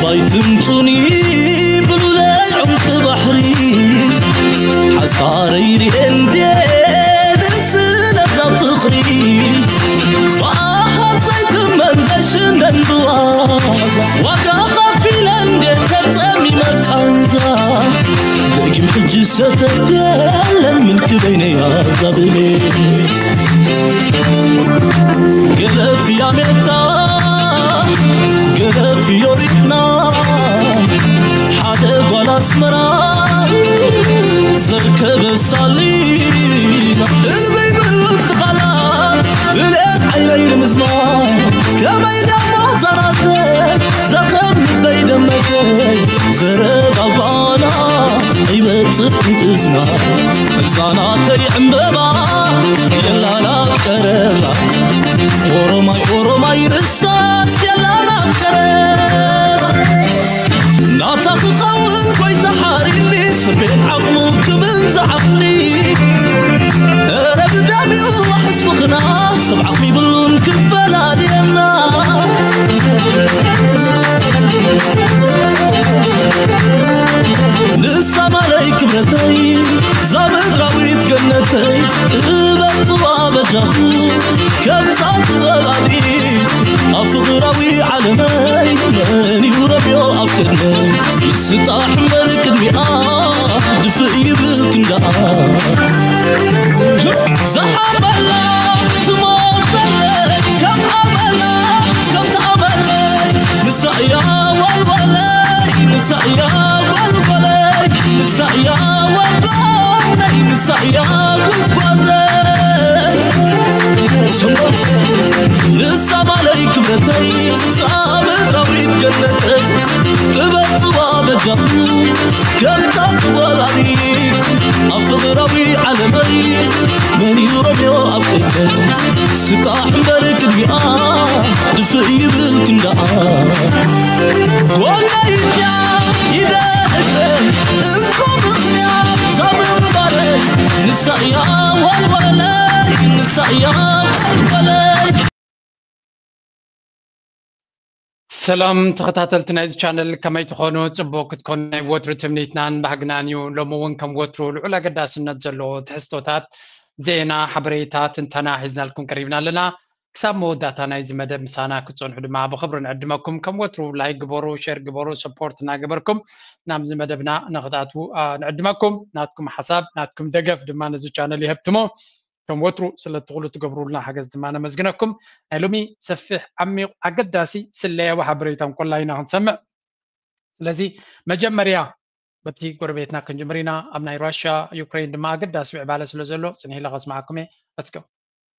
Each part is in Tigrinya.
ባይትምጹኒ ብሉለይ ዑምቂ ባሕሪ ሓሳረይ ርኤ እንዴ ደስ ለዛ ፍቕሪ ብኣሃት ዘይትመን ዘይሽነን ብዋዛ ዋጋ ኸፊለ እንዴ ተጸሚመ ቃንዛ ደጊም ሕጂ ሰተት የለን ምልኪ በይነይ ኣዛብሌ ገለፍ ያሜታ ገለፍ ዮሪትና ሓደ ጓል ኣስመራ ዘርከበ ሳሊና እልበይ ብሉት ቃላት ብልኤት ዓይነይ ንምዝማ ከመይ ደሞ ዘራተ ዘኸምበይ ደመተይ ዘረባባና ይበጽሕ እዝና ህፃናተይ ዕምበባ የላና ቀረባ ኦሮማይ ኦሮማይ ርሳስ የላና ቀረባ ናታ ክኸውን ጎይታ ሓሪኒ ስቤን ዓቕሙ ክብን ዝዓቕሊ ረ ብዳቢኡ ዋሕስ ፍቕና ሰብ ዓቕሚ ይብሉን ክፈላልየና ንሳ ማለይ ክብረተይ ዛ ምድራዊት ገነተይ እበጽዋ በጃኹ ከምዛ ትበላሊ ኣብ ፍቕራዊ ዓለመይ መን እዩ ረብዮ ኣብ ቅድመ ይስጣሕ እምበር ቅድሚኣ ድፍእ ይብል ክንዳኣ ዝሓርበላ ትሞተለይ ከም ኣመላ ከም ተኣመለይ ንሳ እያ ዋልዋለይ ንሳ እያ ዋልዋለይ ንሳ እያ ዋልዋለይ ንሳ እያ ጉዝጓዘይ ንሳ ማለይ ክብረተይ ዛ ምድራዊት ገነተይ ጥበብ ጽዋ በጃኹ ከምታ ትወላዲት ኣብ ፍቕራዊ ዓለመይ መን እዩ ረብዮ ኣብ ቅድመ ስጣሕ እምበር ቅድሚኣ ድፍእ ይብል ክንዳኣ ጎናይ እያ ይደዕበ እንኮ ምኽንያት ዛምባረይ ንሳ እያ ዋልዋለይ ንሳ እያ ዋልዋለይ ሰላም ተኸታተልቲ ናይዚ ቻነል ከመይ ትኾኑ? ጽቡቕ ክትኮኑ ናይ ወትሩ ትምኒትናን ባህግናን እዩ። ሎሚ እውን ከም ወትሩ ልዑል ኣገዳስነት ዘለዎ ትሕዝቶታት ዜና፣ ሓበሬታ፣ ትንተና ሒዝናልኩም ቀሪብና ኣለና። ክሳብ መወዳእታ ናይዚ መደብ ምሳና ክትጸንሑ ድማ ብኽብሪ ንዕድመኩም። ከም ወትሩ ላይክ ግበሩ፣ ሼር ግበሩ፣ ሰፖርት እናገበርኩም ናብዚ መደብና ንኽትኣትዉ ንዕድመኩም። ናትኩም ሓሳብ ናትኩም ደገፍ ድማ ነዚ ቻነል ይሀብትሞ። ከም ወትሩ ስለቲ ኩሉ ትገብሩልና ሓገዝ ድማ ነመስግነኩም። ናይ ሎሚ ሰፊሕ ዓሚቕ ኣገዳሲ ስለያዊ ሓበሬታ እንኮላ ኢና ክንሰምዕ። ስለዚ መጀመርያ በቲ ጎረቤትና ክንጅምር ኢና። ኣብ ናይ ራሽያ ዩክሬን ድማ ኣገዳሲ ምዕባለ ስለ ዘሎ ጽኒሕ ኢለ ከስምዓኩም እየ። Let's go.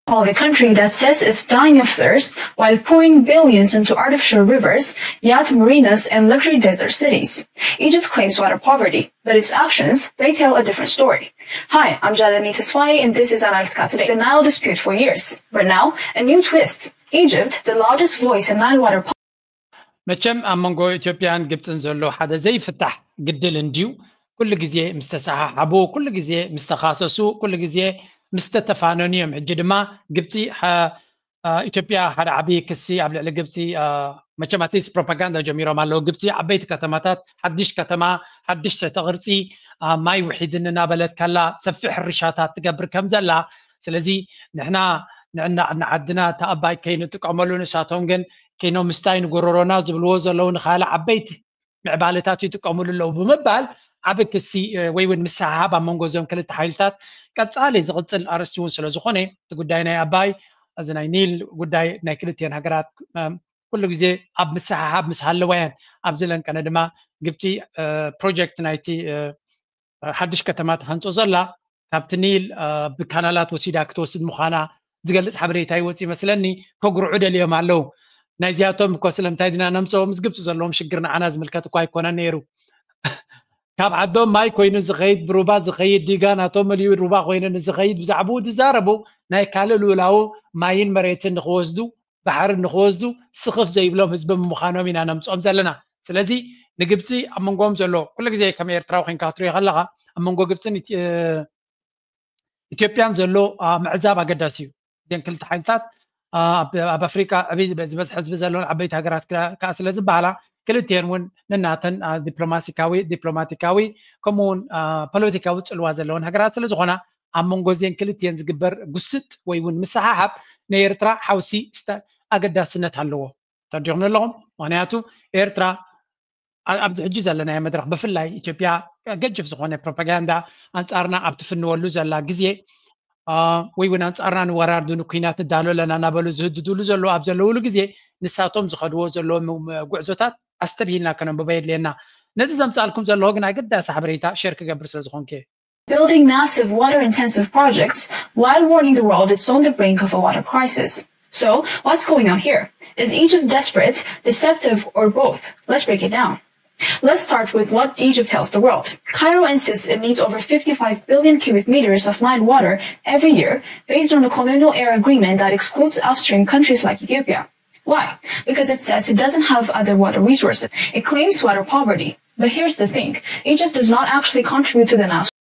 Of a country that says it's dying of thirst while pouring billions into artificial rivers, yacht marinas, and luxury desert cities. Egypt claims water poverty, but its actions, they tell a different story. Hi, I'm Jalani Tesfaye, and this is Antarctica Today. The Nile dispute for years, but now, a new twist. Egypt, the loudest voice in Nile water መቸም ኣብ መንጎ ኢትዮጵያን ግብፅን ዘሎ ሓደ ዘይፍታሕ ግድል እንድዩ። ኩሉ ግዜ ምስ ተሰሓሓቡ፣ ኩሉ ግዜ ምስ ተኻሰሱ፣ ኩሉ ግዜ ምስ ተተፋነኑ እዮም። ሕጂ ድማ ግብፂ ኢትዮጵያ ሓደ ዓብዪ ክሲ ኣብ ልዕሊ ግብፂ መቸም ኣትሊስት ፕሮፓጋንዳ ጀሚሮም ኣለዉ። ግብፂ ዓበይቲ ከተማታት ሓድሽ ከተማ ሓድሽ ትሕተ ቅርፂ ማይ ውሒድን እናበለት ከላ ሰፊሕ ሕርሻታት ትገብር ከም ዘላ ስለዚ ንሕና ንዕና ዓድና ተኣባይ ከይንጥቀመሉ ንሳቶም ግን ከይኖም ምስታይ ንጎረሮና ዝብልዎ ዘለዉ ንኻልእ ዓበይቲ ምዕባለታት ይጥቀምሉ ኣለዉ ብምባል ዓብ ክሲ ወይ እውን ምስሓሓብ ኣብ መንጎ እዞም ክልተ ሓይልታት ቀፃሊ ዝቕፅል ኣርእስቲ እውን ስለ ዝኾነ እቲ ጉዳይ ናይ ኣባይ እዚ ናይ ኒል ጉዳይ ናይ ክልቲአን ሃገራት ኩሉ ግዜ ኣብ ምስሓሓብ ምስ ሃለዋያን ኣብዚ ለንቀነ ድማ ግብፂ ፕሮጀክት ናይቲ ሓድሽ ከተማ ትሃንፆ ዘላ ካብቲ ኒል ብካናላት ወሲዳ ክትወስድ ምዃና ዝገልፅ ሓበሬታ ይወፅ ይመስለኒ። ከጉርዑ ደልዮም ኣለዉ። ናይዚኣቶም እኮ ስለምንታይ ድና ነምፅኦ ምስ ግብፂ ዘለዎም ሽግር ንዓና ዝምልከት እኳ ኣይኮነን ነይሩ። ካብ ዓዶም ማይ ኮይኑ ዝኸይድ ብሩባ ዝኸይድ ዲጋ ናቶም መሊኡ ሩባ ኮይኑ ንዝኸይድ ብዛዕባኡ ዝዛረቡ ናይ ካልእ ልኡላዊ ማይን መሬትን ንክወስዱ ባሕሪ ንክወስዱ ስኽፍ ዘይብሎም ህዝቢ ምዃኖም ኢና ነምፅኦም ዘለና። ስለዚ ንግብፂ ኣብ መንጎኦም ዘሎ ኩሉ ግዜ ከም ኤርትራዊ ኮይንካ ክትሪኦ ከለኻ ኣብ መንጎ ግብፅን ኢትዮጵያን ዘሎ ምዕዛብ ኣገዳሲ እዩ። እዘን ክልተ ሓይልታት ኣብ ኣፍሪቃ ዕብይ ዝበዝሐ ህዝቢ ዘለውን ዓበይቲ ሃገራት ከዓ ስለ ዝበሃላ ክልቲኤን እውን ነናተን ዲፕሎማሲካዊ ዲፕሎማቲካዊ ከምኡ እውን ፖለቲካዊ ፅልዋ ዘለወን ሃገራት ስለ ዝኾና ኣብ መንጎ እዚአን ክልቲኤን ዝግበር ጉስጥ ወይ እውን ምስሓሓብ ንኤርትራ ሓውሲ ኣገዳስነት ኣለዎ። ተረዲኹም ኣለኹም? ምክንያቱ ኤርትራ ኣብዚ ሕጂ ዘለናዮ መድረኽ ብፍላይ ኢትዮጵያ ገጅፍ ዝኾነ ፕሮፓጋንዳ ኣንጻርና ኣብ ትፍንወሉ ዘላ ግዜ ወይ እውን ኣንጻርና ንወራር ድን ኩናት ንዳሎ ኣለና እናበሉ ዝህድድሉ ዘለዉ ኣብ ዘለውሉ ግዜ ንሳቶም ዝኸድዎ ዘለዉ ጉዕዞታት ኣስተብሂልና ከነንብቦ የድልየና። ነዚ ዘምጻልኩም ዘለኹ ግን ኣገዳሲ ሓበሬታ ሸር ክገብር ስለ ዝኾንኩ እየ። Building massive water intensive projects while warning the world it's on the brink of a water crisis. So, what's going on here? Is Egypt desperate, deceptive, or both? Let's break it down. Let's start with what Egypt tells the world. Cairo insists it needs over fifty-five billion cubic meters of Nile water every year based on a colonial era agreement that excludes upstream countries like Ethiopia. Why? Because it says it doesn't have other water resources. It claims water poverty. But here's the thing, Egypt does not actually contribute to the national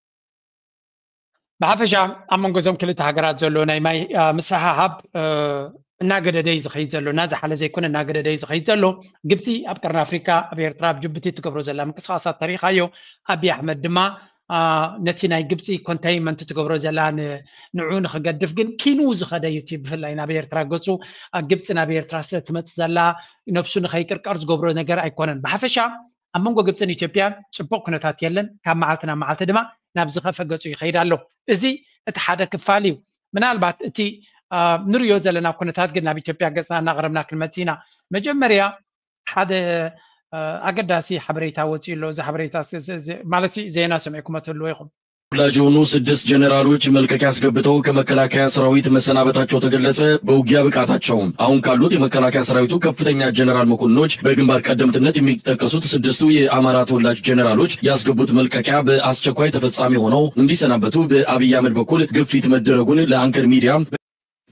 ብሓፈሻ ኣብ መንጎ እዞም ክልተ ሃገራት ዘሎ ናይ ማይ ምስሓሓብ እናገደደ እዩ ዝኸይድ ዘሎ፣ እናዝሓለ ዘይኮነ እናገደደ እዩ ዝኸይድ ዘሎ። ግብፂ ኣብ ቀርኒ ኣፍሪካ ኣብ ኤርትራ ኣብ ጅቡቲ ትገብሮ ዘላ ምንቅስቃሳት ተሪኻዮ። ኣብይ ኣሕመድ ድማ ነቲ ናይ ግብፂ ኮንተይንመንት ትገብሮ ዘላ ንዑ ንክገድፍ ግን ኪኑ ዝኸደ እዩ። እቲ ብፍላይ ናብ ኤርትራ ገፁ ግብፂ ናብ ኤርትራ ስለትመፅ ዘላ ነብሱ ንኸይቅርቀር ዝገብሮ ነገር ኣይኮነን። ብሓፈሻ ኣብ መንጎ ግብፅን ኢትዮጵያን ፅቡቕ ኩነታት የለን። ካብ መዓልቲ ናብ መዓልቲ ድማ ናብ ዝኸፈ ገፁ ይኸይድ ኣሎ። እዚ እቲ ሓደ ክፋል እዩ። ምናልባት እቲ ንሪኦ ዘለና ኩነታት ግን ናብ ኢትዮጵያ ገፅና እናቕረብና ክንመፅእ ኢና። መጀመርያ ሓደ ኣገዳሲ ሓበሬታ ወፂኡ ኣሎ። እዚ ሓበሬታ ማለት ዜና ሰሚዕኩሞ ትህልዎ ኢኹም። ተወላጅ የሆኑ ስድስት ጀነራሎች መልቀቂያ አስገብተው ከመከላከያ ሰራዊት መሰናበታቸው ተገለጸ። በውጊያ ብቃታቸው አሁን ካሉት የመከላከያ ሰራዊቱ ከፍተኛ ጀነራል መኮንኖች በግንባር ቀደምትነት የሚጠቀሱት ስድስቱ የአማራ ተወላጅ ጀነራሎች ያስገቡት መልቀቂያ በአስቸኳይ ተፈጻሚ ሆነው እንዲሰናበቱ በአብይ አህመድ በኩል ግፊት መደረጉን ለአንከር ሚዲያ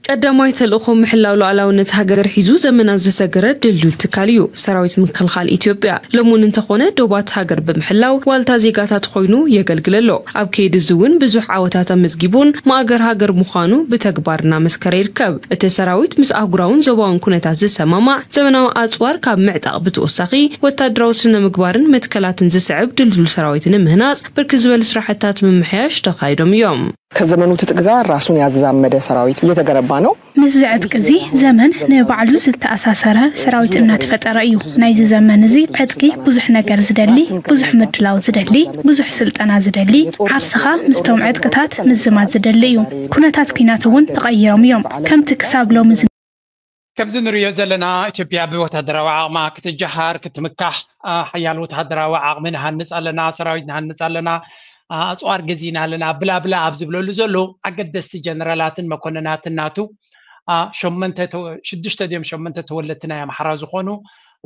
ቀዳማይ ተልእኾ ምሕላው ሉዓላውነት ሃገር ሒዙ ዘመናት ዝሰገረ ድልዱል ትካል እዩ ሰራዊት ምክልኻል ኢትዮጵያ። ሎሚ እውን እንተኾነ ዶባት ሃገር ብምሕላው ዋልታ ዜጋታት ኮይኑ የገልግል ኣሎ። ኣብ ከይዲ እዚ እውን ብዙሕ ዓወታት ኣመዝጊቡን ማእገር ሃገር ምዃኑ ብተግባር እናመስከረ ይርከብ። እቲ ሰራዊት ምስ ኣህጉራውን ዞባውን ኩነታት ዝሰማማዕ ዘመናዊ ኣፅዋር ካብ ምዕጣቕ ብተወሳኺ ወታደራዊ ስነ ምግባርን መትከላትን ዝስዕብ ድልዱል ሰራዊት ንምህናፅ ብርክት ዝበሉ ስራሕታት ምምሕያሽ ተኻይዶም እዮም። ከዘመኑ ትጥቅ ጋር ራሱን ያዛመደ ሰራዊት እየተገነባ ነው። ምስዚ ዕጥቂ እዚ ዘመን ንባዕሉ ዝተኣሳሰረ ሰራዊት እናተፈጠረ እዩ። ናይዚ ዘመን እዚ ዕጥቂ ብዙሕ ነገር ዝደሊ፣ ብዙሕ ምድላው ዝደሊ፣ ብዙሕ ስልጠና ዝደሊ፣ ዓርስኻ ምስቶም ዕጥቅታት ምዝማድ ዝደሊ እዩ። ኩነታት ኲናት እውን ተቐይሮም እዮም። ከምቲ ክሳብ ሎሚ ከምዚ ንሪኦ ዘለና ኢትዮጵያ ብወታደራዊ ዓቕማ ክትጀሃር ክትምካሕ ሓያል ወታደራዊ ዓቕሚ ንሃንፅ ኣለና፣ ሰራዊት ንሃንፅ ኣለና፣ ኣፅዋር ገዚእና ኣለና ብላብላ ኣብ ዝብለሉ ዘሎ ኣገደስቲ ጀነራላትን መኮንናትን ናቱ ሽዱሽተ ድዮም ሸመንተ ተወለድቲ ናይ ኣምሓራ ዝኾኑ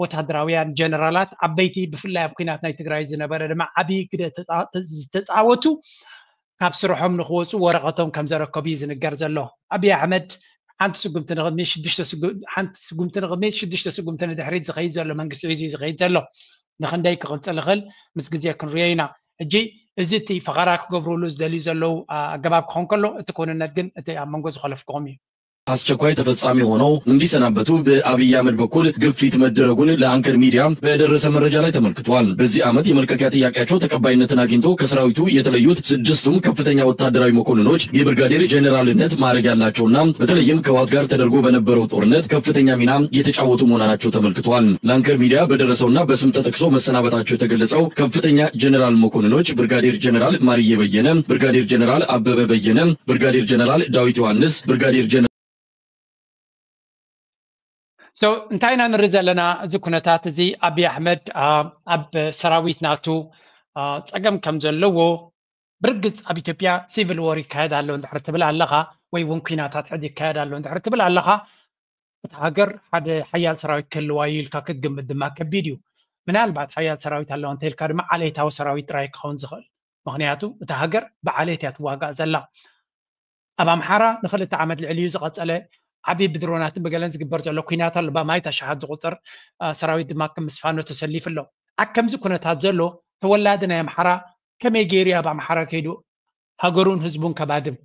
ወታደራውያን ጀነራላት ዓበይቲ ብፍላይ ኣብ ኩናት ናይ ትግራይ ዝነበረ ድማ ዓብዪ ግደ ዝተፃወቱ ካብ ስርሖም ንክወፁ ወረቐቶም ከም ዘረከቡ እዩ ዝንገር ዘሎ። ኣብይ ኣሕመድ ሓንቲ ስጉምቲ ንቕድሚት ሽዱሽተ ስጉ- ሓንቲ ስጉምቲ ንቕድሚት ሽዱሽተ ስጉምቲ ንድሕሪት ዝኸይድ ዘሎ መንግስቲ ሒዙ እዩ ዝኸይድ ዘሎ። ንክንደይ ክቕፅል ይኽእል ምስ ግዜ ክንሪኦ ኢና። ሕጂ እዚ እቲ ፈኸራ ክገብሩሉ ዝደልዩ ዘለዉ ኣገባብ ክኾን ከሎ እቲ ክውንነት ግን እቲ ኣብ መንጎ ዝኸለፍኩም እዩ። አስቸኳይ ተፈጻሚ ሆነው እንዲሰናበቱ በአብይ አህመድ በኩል ግፊት መደረጉን ለአንከር ሚዲያ በደረሰ መረጃ ላይ ተመልክቷል። በዚህ ዓመት የመልቀቂያ ጥያቄያቸው ተቀባይነትን አግኝቶ ከሰራዊቱ የተለዩት ስድስቱም ከፍተኛ ወታደራዊ መኮንኖች የብርጋዴር ጀኔራልነት ማዕረግ ያላቸውና በተለይም ከህወሓት ጋር ተደርጎ በነበረው ጦርነት ከፍተኛ ሚና የተጫወቱ መሆናቸው ተመልክቷል። ለአንከር ሚዲያ በደረሰውና በስም ተጠቅሶ መሰናበታቸው የተገለጸው ከፍተኛ ጀኔራል መኮንኖች ብርጋዴር ጀኔራል ማርየ በየነ፣ ብርጋዴር ጀኔራል አበበ በየነ፣ ብርጋዴር ጀኔራል ዳዊት ዮሐንስ፣ ብርጋዴር ጀኔራል So እንታይ ኢና ንርኢ ዘለና? እዚ ኩነታት እዚ ኣብይ ኣሕመድ ኣብ ሰራዊት ናቱ ፀገም ከም ዘለዎ ብርግፅ ኣብ ኢትዮጵያ ሲቪል ዎር ይካየድ ኣሎ እንድሕር ትብል ኣለኻ ወይ እውን ኩናታት ሕዚ ይካየድ ኣሎ እንድሕር ትብል ኣለኻ እቲ ሃገር ሓደ ሓያል ሰራዊት ክህልዋ እዩ ኢልካ ክትግምት ድማ ከቢድ እዩ። ምናልባት ሓያል ሰራዊት ኣለዋ እንተኢልካ ድማ ዓሌታዊ ሰራዊት ጥራይ ክኸውን ዝኽእል። ምክንያቱ እታ ሃገር ብዓሌት እያ ትዋጋእ ዘላ። ኣብ ኣምሓራ ንክልተ ዓመት ልዕሊኡ ዝቐጸለ ዓብዪ ብድሮናትን ብገለን ዝግበር ዘሎ ኩናት ኣሎ። ብኣማኢት ኣሽሓት ዝቑጸር ሰራዊት ድማ ከም ምስ ፋኖ ተሰሊፉ ኣሎ። ኣብ ከምዚ ኩነታት ዘሎ ተወላዲ ናይ ኣምሓራ ከመይ ገይሩ ኣብ ኣምሓራ ከይዱ ሃገሩን ህዝቡን ከባድም?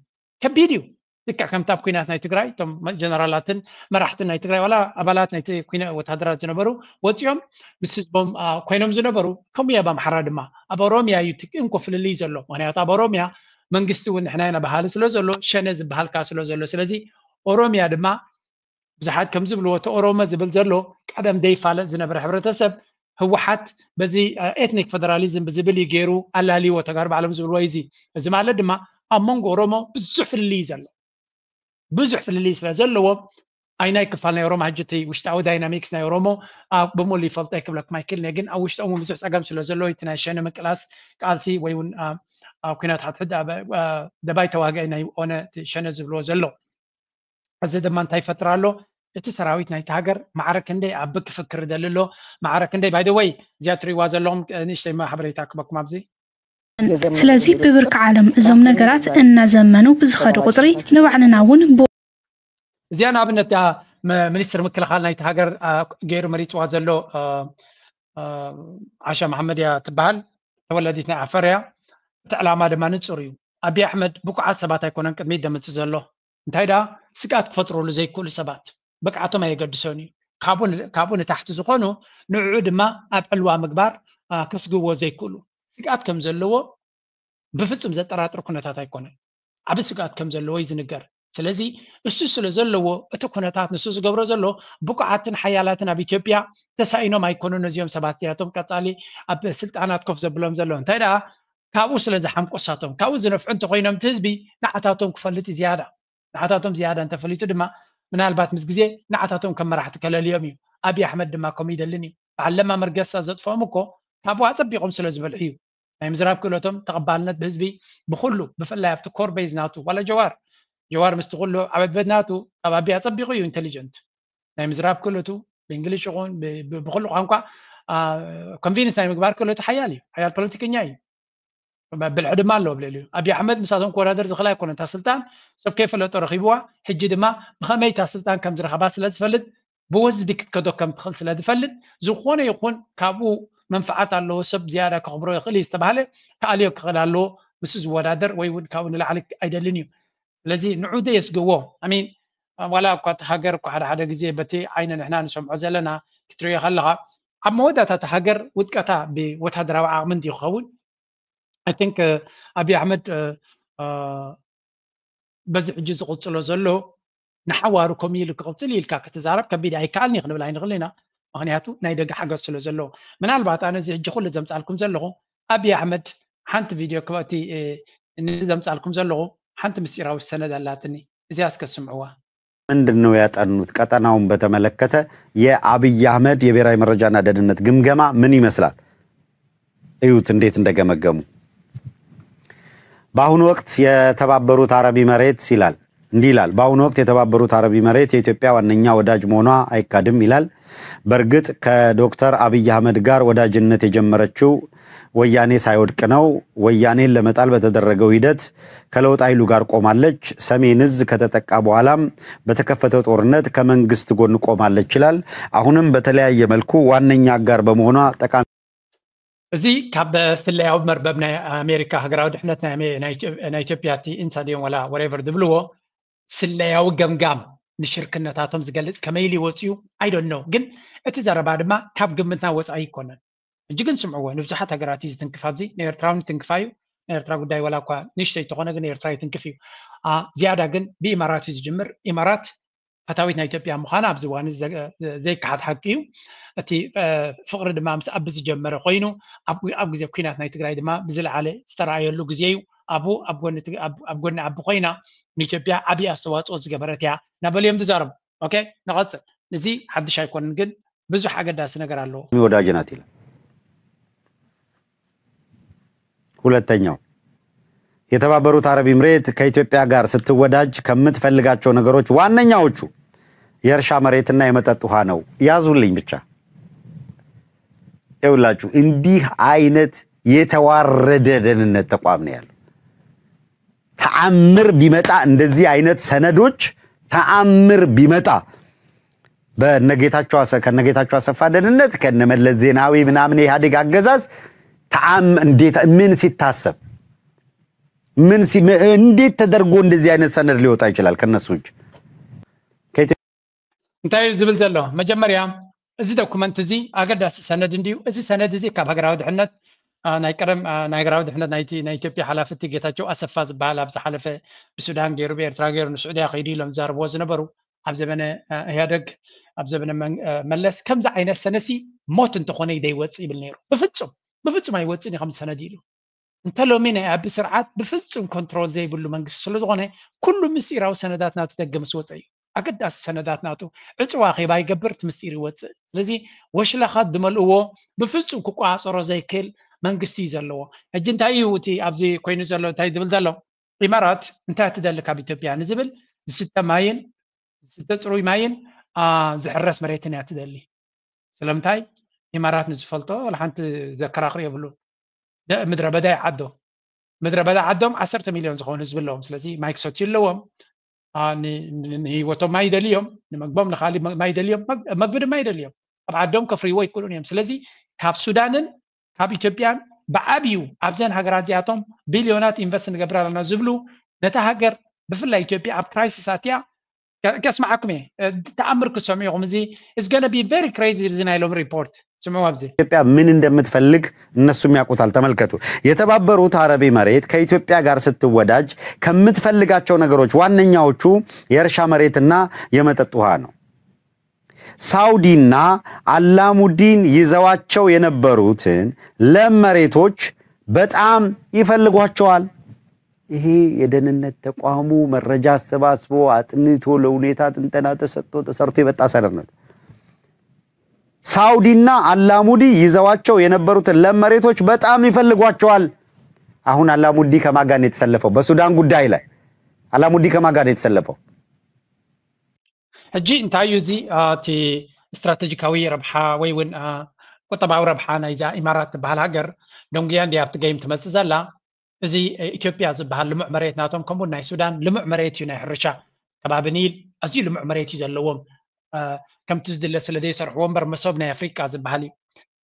ከቢድ እዩ። ልክዕ ከምቲ ኣብ ኩናት ናይ ትግራይ እቶም ጀነራላትን መራሕትን ናይ ትግራይ ዋላ ኣባላት ናይቲ ኩና ወታደራት ዝነበሩ ወፂኦም ምስ ህዝቦም ኮይኖም ዝነበሩ፣ ከምኡ ኣብ ኣምሓራ ድማ ኣብ ኦሮሚያ እዩ እቲ እንኮ ፍልልይ ዘሎ። ምክንያቱ ኣብ ኦሮሚያ መንግስቲ እውን ንሕና ኢና በሃሊ ስለ ዘሎ፣ ሸነ ዝበሃል ከዓ ስለ ዘሎ፣ ስለዚ ኦሮሚያ ድማ ብዙሓት ከም ዝብልዎ እቲ ኦሮሞ ዝብል ዘሎ ቀደም ዘይፋለጥ ዝነበረ ሕብረተሰብ ህወሓት በዚ ኤትኒክ ፌደራሊዝም ብዝብል እዩ ገይሩ ኣላልይዎ፣ ተጋሩ ባዕሎም ዝብልዎ እዩ። እዚ ማለት ድማ ኣብ መንጎ ኦሮሞ ብዙሕ ፍልልይ እዩ ዘሎ። ብዙሕ ፍልልይ ስለ ዘለዎ ኣይ ናይ ክፋል ናይ ኦሮሞ ሕጂ እቲ ውሽጣዊ ዳይናሚክስ ናይ ኦሮሞ ኣብ ብሙሉ ይፈልጦ ክብለኩም ኣይክእልን እየ፣ ግን ኣብ ውሽጦም እውን ብዙሕ ፀገም ስለ ዘለዎ እቲ ናይ ሸነ ምቅላስ ቃልሲ ወይ እውን ኣብ ኩናት ሓድሕድ ደባይ ተዋጋኢ ናይ ኦነ ሸነ ዝብልዎ ዘሎ። እዚ ድማ እንታይ ይፈጥር ኣሎ? እቲ ሰራዊት ናይቲ ሃገር ማዕረ ክንደይ ኣብ ክፍክር ይደሊ ኣሎ፣ ማዕረ ክንደይ። ባይ ዘ ወይ እዚኣ ትሪእዋ ዘለኹም ንእሽተይ ሓበሬታ ክበኩም ኣብዚ። ስለዚ ብብርኪ ዓለም እዞም ነገራት እናዘመኑ ብዝኸዱ ቁፅሪ ንባዕልና እውን እዚኣ ንኣብነት ሚኒስትር ምክልኻል ናይቲ ሃገር ገይሩ መሪፅዋ ዘሎ ዓሻ መሓመድ እያ ትበሃል። ተወለዲት ናይ ዓፈር እያ። እቲ ዕላማ ድማ ንፁር እዩ። ኣብይ ኣሕመድ ብቁዓት ሰባት ኣይኮነን ቅድሚት ደምፅእ ዘሎ። እንታይ ደኣ ስግኣት ክፈጥሩሉ ዘይክእሉ ሰባት ብቅዓቶም ኣየገድሶን እዩ። ካብኡ ንታሕቲ ዝኾኑ ንዕኡ ድማ ኣብ ዕልዋ ምግባር ከስግዎ ዘይክእሉ ስግኣት ከም ዘለዎ ብፍፁም ዘጠራጥር ኩነታት ኣይኮነን። ዓብ ስግኣት ከም ዘለዎ እዩ ዝንገር። ስለዚ እሱ ስለ ዘለዎ እቲ ኩነታት ንሱ ዝገብሮ ዘሎ ብቁዓትን ሓያላትን ኣብ ኢትዮጵያ ተሳኢኖም ኣይኮኑን እዚኦም ሰባት እዚኣቶም ቀፃሊ ኣብ ስልጣናት ኮፍ ዘብሎም ዘሎ። እንታይ ደኣ ካብኡ ስለ ዝሓምቆሳቶም ካብኡ ዝነፍዑ እንተኮይኖም እቲ ህዝቢ ንዓታቶም ክፈልጥ እዩ ዝያዳ። ንዓታቶም ዝያዳ እንተፈሊጡ ድማ ምናልባት ምስ ግዜ ንዓታቶም ከም መራሕቲ ከለልዮም እዩ። ኣብይ ኣሕመድ ድማ ከምኡ ይደልን እዩ። በዓል ለማ መርገሳ ዘጥፍኦም እኮ ካብኡ ኣፀቢቖም ስለ ዝበልዑ እዩ። ናይ ምዝራብ ክእለቶም ተቐባልነት ብህዝቢ ብኩሉ ብፍላይ ኣብቲ ኮር ቤዝ ናቱ ዋላ ጀዋር ጀዋር ምስቲ ኩሉ ዓበበት ናቱ ካብ ኣብይ ኣፀቢቑ እዩ ኢንቴሊጀንት ናይ ምዝራብ ክእለቱ ብእንግሊሽ ይኹን ብኩሉ ቋንቋ ኮንቪንስ ናይ ምግባር ክእለቱ ሓያል እዩ። ሓያል ፖለቲከኛ እዩ። ብልሒ ድማ ኣለዎ ኣብ ልዕሊኡ። ኣብይ ኣሕመድ ምሳቶም ክወዳደር ዝኽእል ኣይኮነን። እታ ስልጣን ሰብ ከይፈለጦ ረኺብዋ። ሕጂ ድማ ብኸመይ እታ ስልጣን ከም ዝረኸባ ስለ ዝፈልጥ ብወዝቢ ክትከዶ ከም ትኽእል ስለ ዝፈልጥ ዝኾነ ይኹን ካብኡ መንፍዓት ኣለዎ ሰብ ዝያዳ ከኽብሮ ይኽእል እዩ ዝተባህለ ክኣልዮ ክኽእል ኣለዎ። ምስ ዝወዳደር ወይ እውን ካብኡ ንላዕሊ ኣይደልን እዩ። ስለዚ ንዑ ዘየስግዎ ኣሚን ዋላ እኳ እቲ ሃገር እኳ ሓደ ሓደ ግዜ በቲ ዓይነ ንሕና ንሰምዖ ዘለና ክትሪኦ ከለኻ ኣብ መወዳእታ እቲ ሃገር ውድቀታ ብወታደራዊ ዓቕሚ እንዲ ክኸውን I think ኣብይ ኣሕመድ በዚ ሕጂ ዝቕፅሎ ዘሎ ንሓዋሩ ከምኡ ኢሉ ክቕፅል ኢልካ ክትዛረብ ከቢድ ኣይከኣልን እዩ ክንብል ኣይንኽእል ኢና። ምክንያቱ ናይ ደገ ሓገዝ ስለ ዘለዎ ምናልባት ኣነ እዚ ሕጂ ኩሉ ዘምፃልኩም ዘለኹ ኣብይ ኣሕመድ ሓንቲ ቪድዮ ክበቲ ዘምፃልኩም ዘለኹ ሓንቲ ምስጢራዊ ሰነድ ኣላትኒ እዚኣ እስከ ስምዕዋ። ምንድን ነው ያጠኑት? ቀጠናውን በተመለከተ የአብይ አህመድ የብሔራዊ መረጃና ደህንነት ግምገማ ምን ይመስላል? እዩት እንዴት እንደገመገሙ። በአሁኑ ወቅት የተባበሩት አረብ ኢመሬትስ ይላል እንዲህ ይላል። በአሁኑ ወቅት የተባበሩት አረብ ኢመሬት የኢትዮጵያ ዋነኛ ወዳጅ መሆኗ አይካድም ይላል። በእርግጥ ከዶክተር አብይ አህመድ ጋር ወዳጅነት የጀመረችው ወያኔ ሳይወድቅ ነው። ወያኔን ለመጣል በተደረገው ሂደት ከለውጥ ኃይሉ ጋር ቆማለች። ሰሜን እዝ ከተጠቃ በኋላም በተከፈተው ጦርነት ከመንግስት ጎን ቆማለች ይላል። አሁንም በተለያየ መልኩ ዋነኛ አጋር በመሆኗ ጠቃሚ እዚ ካብ ስለያዊ መርበብ ናይ ኣሜሪካ ሃገራዊ ድሕነት ናይ ኢትዮጵያ እቲ ኢንሳ ድዮም ዋላ ወሬቨር ዝብልዎ ስለያዊ ገምጋም ንሽርክነታቶም ዝገልፅ ከመይ ኢሉ ይወፅኡ ኣይዶን ነው። ግን እቲ ዘረባ ድማ ካብ ግምትና ወፃኢ ይኮነን። ሕጂ ግን ስምዕዎ ንብዙሓት ሃገራት እዩ ዝትንክፍ። ኣብዚ ንኤርትራ እውን ይትንክፋ እዩ። ናይ ኤርትራ ጉዳይ ዋላ እኳ ንእሽተይ እንተኾነ ግን ኤርትራ ይትንክፍ እዩ። ዝያዳ ግን ብኢማራት እዩ ዝጅምር። ኢማራት ፈታዊት ናይ ኢትዮጵያ ምዃና ኣብዚ እዋን ዘይከሓድ ሓቂ እዩ። እቲ ፍቕሪ ድማ ምስ ኣቢ ዝጀመረ ኮይኑ ኣብ ግዜ ኩናት ናይ ትግራይ ድማ ብዝለዓለ ዝተረኣየሉ ግዜ እዩ። ኣብኡ ኣብ ጎኒ ኣቢ ኮይና ንኢትዮጵያ ዓብዪ ኣስተዋፅኦ ዝገበረት እያ እናበሉ እዮም ዝዛረቡ። ኦኬ ንቐፅል። እዚ ሓድሽ ኣይኮነን ግን ብዙሕ ኣገዳሲ ነገር ኣለዎ። ወዳጅ ናት ይላል። ሁለተኛው የተባበሩት አረብ ኢምሬት ከኢትዮጵያ ጋር ስትወዳጅ ከምትፈልጋቸው ነገሮች ዋነኛዎቹ የእርሻ መሬትና የመጠጥ ውሃ ነው። ያዙልኝ ብቻ። ይኸውላችሁ እንዲህ አይነት የተዋረደ ደህንነት ተቋም ነው ያለው። ተአምር ቢመጣ እንደዚህ አይነት ሰነዶች ተአምር ቢመጣ በነጌታቸው አሰፋ ደህንነት ከነመለስ ዜናዊ ምናምን የኢህአዴግ አገዛዝ ተአም እንዴት ምን ሲታሰብ ምን ሲ- ም- እንዴት ተደርጎ እንደዚህ አይነት ሰነድ ሊወጣ ይችላል ከነሱ እጅ? እንታይ እዩ ዝብል ዘሎ? መጀመርያ፣ እዚ ዶኩመንት እዚ ኣገዳሲ ሰነድ እንድዩ። እዚ ሰነድ እዚ ካብ ሃገራዊ ድሕነት፣ አ፣ ናይ ቀደም፣ አ፣ ናይ ሃገራዊ ድሕነት ናይቲ ናይ ኢትዮጵያ ሓላፊ እቲ ጌታቸው ኣሰፋ ዝበሃል ኣብ ዝሓለፈ ብሱዳን ገይሩ ብኤርትራ ገይሩ ንስዑድያ ከይዱ ኢሎም ዝዛረብዎ ዝነበሩ፣ ኣብ ዘበነ፣ አ፣ ኢህኣደግ፣ ኣብ ዘበነ መን-፣ አ፣ መለስ ከምዚ ዓይነት ሰነሲ ሞት እንተኾነ ደይወፅእ ይብል ነይሩ። ብፍፁም ብፍፁም ኣይወፅእን እዩ ከምዚ ሰነድ ኢሉ። እንተ ሎሚ ናይ ኣቢ ስርዓት ብፍፁም ኮንትሮል ዘይብሉ መንግስቲ ስለ ዝኾነ፣ ኩሉ ምስጢራዊ ሰነዳት ናቱ ደገ ምስ ወፀ እዩ። ኣገዳሲ ሰነዳት ናቱ ዕፅዋ ኬባ ይገብር፣ እቲ ምስጢር ይወፅእ። ስለዚ ወሽላኻት ዝመልእዎ ብፍፁም ክቆፃፀሮ ዘይክእል መንግስቲ እዩ ዘለዎ። ሕጂ እንታይ እዩ እቲ ኣብዚ ኮይኑ ዘሎ እንታይ ዝብል ዘሎ? ኢማራት እንታይ ትደሊ ካብ ኢትዮጵያ ንዝብል፣ ዝስተ ማይን ዝስተ ፅሩይ ማይን፣ አ፣ ዝሕረስ መሬትን እያ ትደሊ። ስለምንታይ? ኢማራት ንዝፈልጦ ወላ ሓንቲ ዘከራኽር የብሉ። ደ-፣ ምድረ በዳ ይዓዶ። ምድረ በዳ ዓዶም ዓሰርተ ሚልዮን ዝኾኑ ህዝቢ ኣለዎም። ስለዚ ማይ ክሰትዩ ኣለዎም። አ፣ ን-፣ ን-፣ ንህይወቶም ማይ ይደልዮም፣ ንመግቦም ንኻሊ መ-፣ ማይ ይደልዮም፣ መግ-፣ መግቢ ድማ ይደልዮም። ኣብ ዓዶም ከፍርይዎ ይክእሉን እዮም። ስለዚ ካብ ሱዳንን ካብ ኢትዮጵያን ብዓብዩ ኣብዘን ሃገራት እዚኣቶም ቢልዮናት ኢንቨስት ንገብር ኣለና ዝብሉ፣ ነታ ሃገር ብፍላይ ኢትዮጵያ ኣብ ክራይሲስ ኣትያ፣ ከ-፣ ከስምዓኩም እየ። እ፣ ተኣምር ክትሰምዑ ኢኹም። እዚ is gonna be very crazy፣ እዚ ናይ ሎም ሪፖርት ስምዑ። ኣብዚ ኢትዮጵያ ምን እንደምትፈልግ እነሱም ያውቁታል። ተመልከቱ። የተባበሩት አረብ ኤምሬት ከኢትዮጵያ ጋር ስትወዳጅ ከምትፈልጋቸው ነገሮች ዋነኛዎቹ የእርሻ መሬትና የመጠጥ ውሃ ነው። ሳውዲና አላሙዲን ይዘዋቸው የነበሩትን ለም መሬቶች በጣም ይፈልጓቸዋል። ይሄ የደህንነት ተቋሙ መረጃ አሰባስቦ አጥንቶ ለሁኔታ ትንተና ተሰጥቶ ተሰርቶ የመጣ ሰነድ ነው። ሳውዲና አላሙዲ ይዘዋቸው የነበሩትን ለም መሬቶች በጣም ይፈልጓቸዋል። አሁን አላሙዲ ከማን ጋር ነው የተሰለፈው? በሱዳን ጉዳይ ላይ አላሙዲ ከማን ጋር ነው የተሰለፈው? ሕጂ እንታይ እዩ እዚ፣ አ፣ እቲ ስትራቴጂካዊ ረብሓ ወይ እውን፣ አ፣ ቁጠባዊ ረብሓ ናይዛ ኢማራት ትበሃል ሃገር ደንጉያ እንዲ ኣብቲ ገይም ትመፅእ ዘላ? እዚ፣ እ፣ ኢትዮጵያ ዝበሃል ልሙዕ መሬት ናቶም ከምኡ ናይ ሱዳን ልሙዕ መሬት እዩ፣ ናይ ሕርሻ ከባቢ ኒል ኣዝዩ ልሙዕ መሬት እዩ ዘለዎም። አ፣ ከምቲ ዝድለ ስለ ዘይሰርሕዎ እምበር መሶብ ናይ ኣፍሪቃ ዝበሃል እዩ።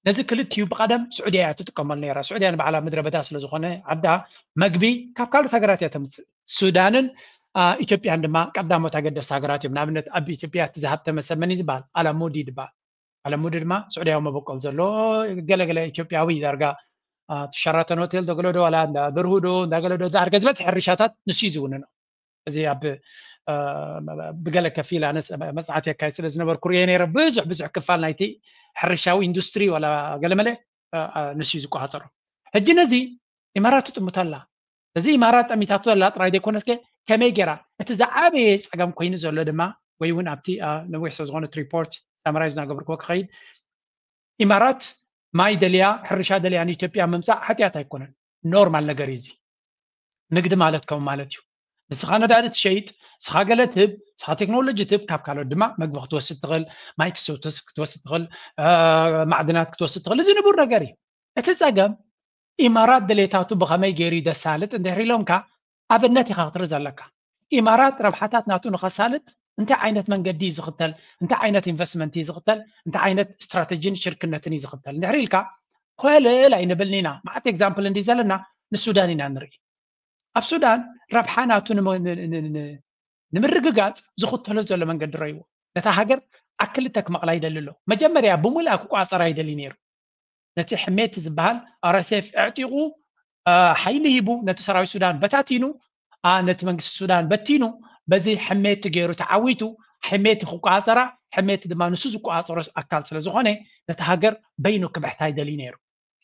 ነዚ ክልቲኡ ብቐደም ስዑድያ እያ ትጥቀመሉ ነይራ። ስዑድያ ንባዕላ ምድረ በዳ ስለ ዝኾነ ዓዳ መግቢ ካብ ካልኦት ሃገራት እያ ተምፅእ። ሱዳንን፣ አ፣ ኢትዮጵያን ድማ ቀዳሞት ኣገደስቲ ሃገራት እዮም። ንኣብነት ኣብ ኢትዮጵያ እቲ ዝሃብተመ ሰብ መን እዩ ዝበሃል? ኣላሙዲ ይበሃል። ኣላሙዲ ድማ ስዑድያዊ መበቆል ዘሎ ገለገለ ኢትዮጵያዊ ዳርጋ፣ አ፣ እቲ ሸራተን ሆቴል ዶ ገለ ዶ ዋላ እንዳ ብርሁ ዶ እንዳ ገለ ዶ ዳርጋ ዝበዝሕ ሕርሻታት ንሱ እዩ ዝውንኖ። እዚ ኣብ፣ አ፣ ብገለ ከፊል ኣነስ መጽናዕቲ የካይድ ስለ ዝነበርኩ ርእየ ነይረ። ብዙሕ ብዙሕ ክፋል ናይቲ ሕርሻዊ ኢንዱስትሪ ዋላ ገለመለ፣ አ፣ አ፣ ንሱ እዩ ዝቆጻጸሮ። ሕጂ ነዚ ኢማራት ትጥምቶ ኣላ። እዚ ኢማራት ጠሚታቶ ኣላ ጥራይ ዘይኮነስ ከ ከመይ ገይራ እቲ ዝዓበየ ጸገም ኮይኑ ዘሎ ድማ ወይ እውን ኣብቲ፣ አ፣ ነዊሕ ስለ ዝኾነ እቲ ሪፖርት ሳመራይዝ እናገበርክዎ ክኸይድ ኢማራት ማይ ደልያ ሕርሻ ደልያ ንኢትዮጵያ ምምጻእ ሓጢኣት ኣይኮነን። ኖርማል ነገር እዩ እዚ። ንግዲ ማለት ከምኡ ማለት እዩ። ንስኻ ነዳዲ ትሸይጥ፣ ንስኻ ገለ ትህብ፣ ንስኻ ቴክኖሎጂ ትህብ፣ ካብ ካልኦት ድማ መግቢ ክትወስድ ትኽእል፣ ማይ ክትሰ-፣ ክትወስድ ትኽእል፣ አ፣ ማዕድናት ክትወስድ ትኽእል። እዚ ንቡር ነገር እዩ። እቲ ጸገም ኢማራት ድሌታቱ ብኸመይ ገይሩ እዩ ዘሳልጥ እንድሕር ኢሎምካ ኣብነት ኢኻ ክትርኢ ዘለካ። ኢማራት ረብሓታት ናቱ ንኸሳልጥ እንታይ ዓይነት መንገዲ እዩ ዝኽተል፣ እንታይ ዓይነት ኢንቨስትመንት እዩ ዝኽተል፣ እንታይ ዓይነት ስትራተጂን ሽርክነትን እዩ ዝኽተል እንድሕር ኢልካ ኮለል ኣይንብልን ኢና። መዓት ኤግዛምፕል እንዲ ዘለና ንሱዳን ኢና ንርኢ። ኣብ ሱዳን ረብሓ ናቱ ንመ-፣ ን-፣ ን-፣ ን-፣ ንምርግጋጽ ዝኽተሎ ዘሎ መንገዲ ረይዎ ነታ ሃገር ኣብ ክልተ ክመቕላ ይደሊ ኣሎ። መጀመርያ ብምሉኣ ክቋጸራ ይደሊ ነይሩ። ነቲ ሕሜት ዝበሃል ኣር ኤስ ኤፍ ኣዕጢቑ፣ አ፣ ሓይሊ ሂቡ ነቲ ሰራዊት ሱዳን በታቲኑ፣ አ፣ ነቲ መንግስቲ ሱዳን በቲኑ፣ በዚ ሕሜት ገይሩ ተዓዊቱ፣ ሕሜት ክቋጸራ፣ ሕሜት ድማ ንሱ ዝቋጸሮ ኣካል ስለ ዝኾነ ነቲ ሃገር በይኑ ክብሕታ ይደሊ ነይሩ።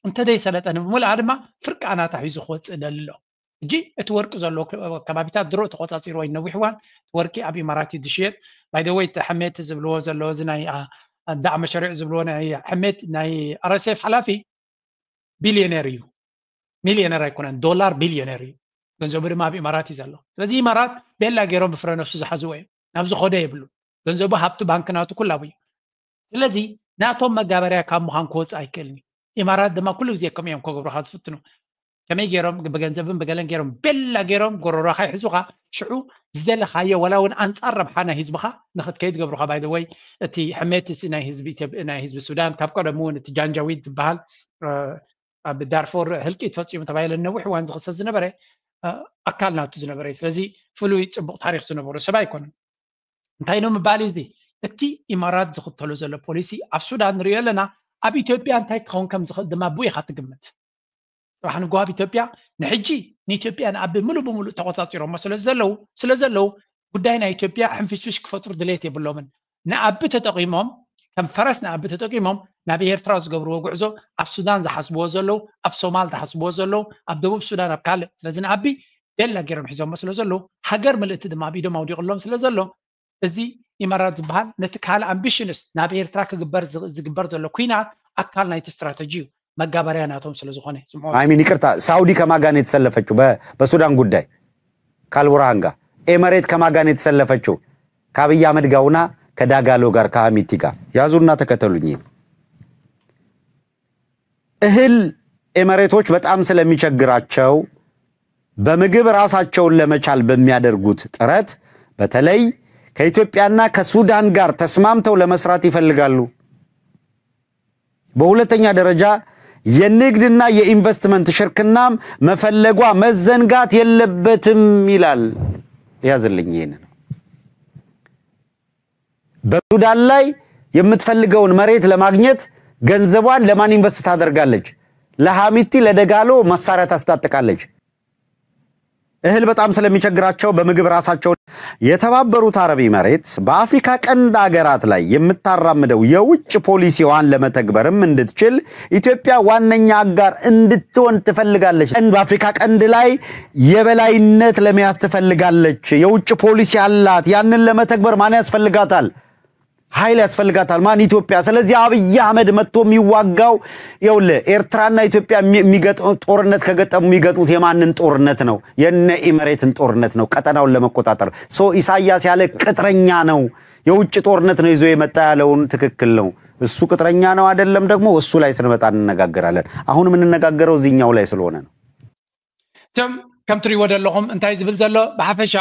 እንተ ዘይሰለጠ ንምሉኣ ድማ ፍርቂ ኣናታ ሒዙ ክወጽእ ደሊ ኣሎ። ሕጂ እቲ ወርቂ ዘሎ ከ-፣ ከባቢታት ድሮ ተቆጻጺርዎ እዩ ነዊሕ እዋን። እቲ ወርቂ ኣብ ኢማራት እዩ ዝሽየጥ። ባይ ዘ ወይ እቲ ሕሜት ዝብልዎ ዘለዎ እዚ ናይ፣ አ፣ ዳዕ መሸሪዕ ዝብልዎ ናይ ሕሜት ናይ ኣር ኤስ ኤፍ ሓላፊ ቢልዮነር እዩ። ሚልዮነር ኣይኮነን፣ ዶላር ቢልዮነር እዩ። ገንዘቡ ድማ ኣብ ኢማራት እዩ ዘሎ። ስለዚ ኢማራት ቤላ ገይሮም ብፍረ ነፍሱ ዝሓዝዎ እዮም። ናብ ዝኸዶ የብሉ። ገንዘቡ ሃብቱ ባንክ ናቱ ኩላቡ እዩ። ስለዚ ናቶም መጋበርያ ካብ ምዃን ክወፅእ ኣይክእልን እዩ። ኢማራት ድማ ኩሉ ግዜ ከምኡ እዮም ክገብሩኻ ዝፍትኑ። ከመይ ገይሮም ብገንዘብን ብገለን ገይሮም ቤላ ገይሮም ጎረሮኻ ይሕዙኻ። ሽዑ ዝደለኻዮ ወላ እውን ኣንፃር ረብሓ ናይ ህዝብኻ ንኽትከይድ ገብሩኻ። ባይ ዘ ወይ እቲ ሕሜት እዚ ናይ ህዝቢ ኢትዮ-፣ ናይ ህዝቢ ሱዳን ካብ ቀደሙ እውን እቲ ጃንጃዊድ ዝበሃል፣ እ፣ ኣብ ዳርፎር ህልቂት ፈፂሙ ተባሂሉ ነዊሕ እዋን ዝኽሰስ ዝነበረ ኣካል ናቱ ዝነበረ እዩ። ስለዚ ፍሉይ ጽቡቕ ታሪኽ ዝነበሮ ሰብ ኣይኮነን። እንታይ ነው ምባል እዚ? እቲ ኢማራት ዝኽተሎ ዘሎ ፖሊሲ ኣብ ሱዳን ንሪኦ ኣለና፣ ኣብ ኢትዮጵያ እንታይ ክኸውን ከም ዝኽእል ድማ ብኡ ኢኻ ትግምት። ጽባሕ ንግሆ ኣብ ኢትዮጵያ ንሕጂ ንኢትዮጵያ ንኣቢ ሙሉ ብሙሉ ተቆጻጺሮሞ ስለ ዘለዉ ስለ ዘለዉ ጉዳይ ናይ ኢትዮጵያ ሕንፍሽፍሽ ክፈጥሩ ድሌት የብሎምን። ንኣቢ ተጠቂሞም ከም ፈረስ ንኣቢ ተጠቂሞም ናብ ኤርትራ ዝገብርዎ ጉዕዞ ኣብ ሱዳን ዝሓስብዎ ዘለዉ ኣብ ሶማል ዝሓስብዎ ዘለዉ ኣብ ደቡብ ሱዳን ኣብ ካልእ ስለዚ ንኣቢ ደላ ገይሮም ሒዞሞ ስለ ዘለዉ ሃገር ምልእቲ ድማ ኣብ ኢዶም ኣውዲቕሎም ስለ ዘሎ እዚ ኢማራት ዝበሃል ነቲ ካልእ ኣምቢሽንስ ናብ ኤርትራ ክግበር ዝግበር ዘሎ ኩናት ኣካል ናይቲ ስትራተጂ እዩ መጋበርያ ናቶም ስለ ዝኾነ ስምዖን አይሚን ይቅርታ፣ ሳውዲ ከማጋን የተሰለፈችው በ- በሱዳን ጉዳይ ካልቡርሃን ጋር ኤመሬት ከማጋን የተሰለፈችው ከአብይ አህመድ ጋውና ከዳጋሎ ጋር ከሀሚቲ ጋር ያዙና ተከተሉኝ። እህል ኤመሬቶች በጣም ስለሚቸግራቸው በምግብ ራሳቸውን ለመቻል በሚያደርጉት ጥረት በተለይ ከኢትዮጵያና ከሱዳን ጋር ተስማምተው ለመስራት ይፈልጋሉ። በሁለተኛ ደረጃ የንግድና የኢንቨስትመንት ሽርክናም መፈለጓ መዘንጋት የለበትም ይላል። ያዝልኝ ይሄንን። በሱዳን ላይ የምትፈልገውን መሬት ለማግኘት ገንዘቧን ለማን ኢንቨስት ታደርጋለች? ለሐሚቲ ለደጋሎ መሳሪያ ታስታጥቃለች። እህል በጣም ስለሚቸግራቸው በምግብ ራሳቸውን የተባበሩት አረብ ኢመሬት በአፍሪካ ቀንድ አገራት ላይ የምታራምደው የውጭ ፖሊሲዋን ለመተግበርም እንድትችል ኢትዮጵያ ዋነኛ አጋር እንድትሆን ትፈልጋለች። በአፍሪካ ቀንድ ላይ የበላይነት ለመያዝ ትፈልጋለች። የውጭ ፖሊሲ አላት። ያንን ለመተግበር ማን ያስፈልጋታል? ኃይል ያስፈልጋታል። ማን? ኢትዮጵያ። ስለዚህ አብይ አህመድ መጥቶ የሚዋጋው ይኸውልህ ኤርትራና ኢትዮጵያ የሚ- የሚገጥሙ ጦርነት ከገጠሙ የሚገጥሙት የማንን ጦርነት ነው? የነ ኢመሬትን ጦርነት ነው። ቀጠናውን ለመቆጣጠር ሶ ኢሳያስ ያለ ቅጥረኛ ነው የውጭ ጦርነት ነው ይዞ የመጣ ያለውን ትክክል ነው። እሱ ቅጥረኛ ነው አይደለም ደግሞ እሱ ላይ ስንመጣ እንነጋገራለን። አሁን የምንነጋገረው እዚህኛው ላይ ስለሆነ ነው። እቶም ከም ትሪእዎ ዘለኹም እንታይ ዝብል ዘሎ ብሓፈሻ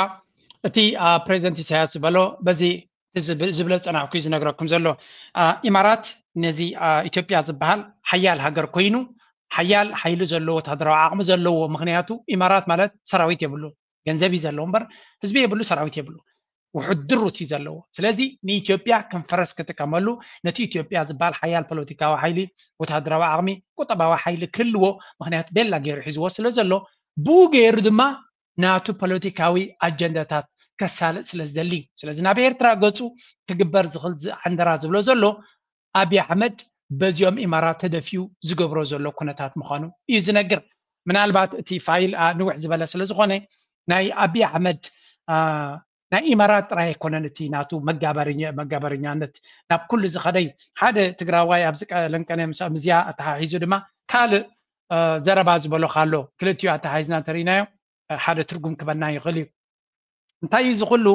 እቲ ፕሬዚደንት ኢሳያስ ዝበሎ በዚ ዝብለ ዝፀናሕኩ ዝነግረኩም ዘሎ ኢማራት ነዚ ኢትዮጵያ ዝበሃል ሓያል ሃገር ኮይኑ ሓያል ሓይሊ ዘለዎ ወታደራዊ ዓቕሚ ዘለዎ ምክንያቱ ኢማራት ማለት ሰራዊት የብሉ ገንዘብ እዩ ዘለዎ እምበር ህዝቢ የብሉ ሰራዊት የብሉ ውሑድ ድሩት እዩ ዘለዎ ስለዚ ንኢትዮጵያ ከም ፈረስ ክጥቀመሉ ነቲ ኢትዮጵያ ዝበሃል ሓያል ፖለቲካዊ ሓይሊ ወታደራዊ ዓቕሚ ቁጠባዊ ሓይሊ ክህልዎ ምክንያቱ ቤላ ገይሩ ሒዝዎ ስለ ዘሎ ብኡ ገይሩ ድማ ናቱ ፖለቲካዊ ኣጀንዳታት ከሳልጥ ስለ ዝደሊ እዩ ስለዚ ናብ ኤርትራ ገፁ ክግበር ዝኽእል ዓንደራ ዝብሎ ዘሎ ኣብይ ኣሕመድ በዚኦም ኢማራት ተደፊኡ ዝገብሮ ዘሎ ኩነታት ምዃኑ እዩ ዝነግር ምናልባት እቲ ፋይል ንውሕ ዝበለ ስለ ዝኾነ ናይ ኣብይ ኣሕመድ ናይ ኢማራት ጥራይ ኣይኮነን እቲ ናቱ መጋበርኛነት ናብ ኩሉ ዝኸደ እዩ ሓደ ትግራዋይ ኣብዚ ለንቀነ ምስዚኣ ኣተሓሒዙ ድማ ካልእ ዘረባ ዝበሎ ካሎ ክልቲኡ ኣተሓሒዝና እንተርኢናዮ ሓደ ትርጉም ክበና ይኽእል እዩ እንታይ እዩ ዝኽሉ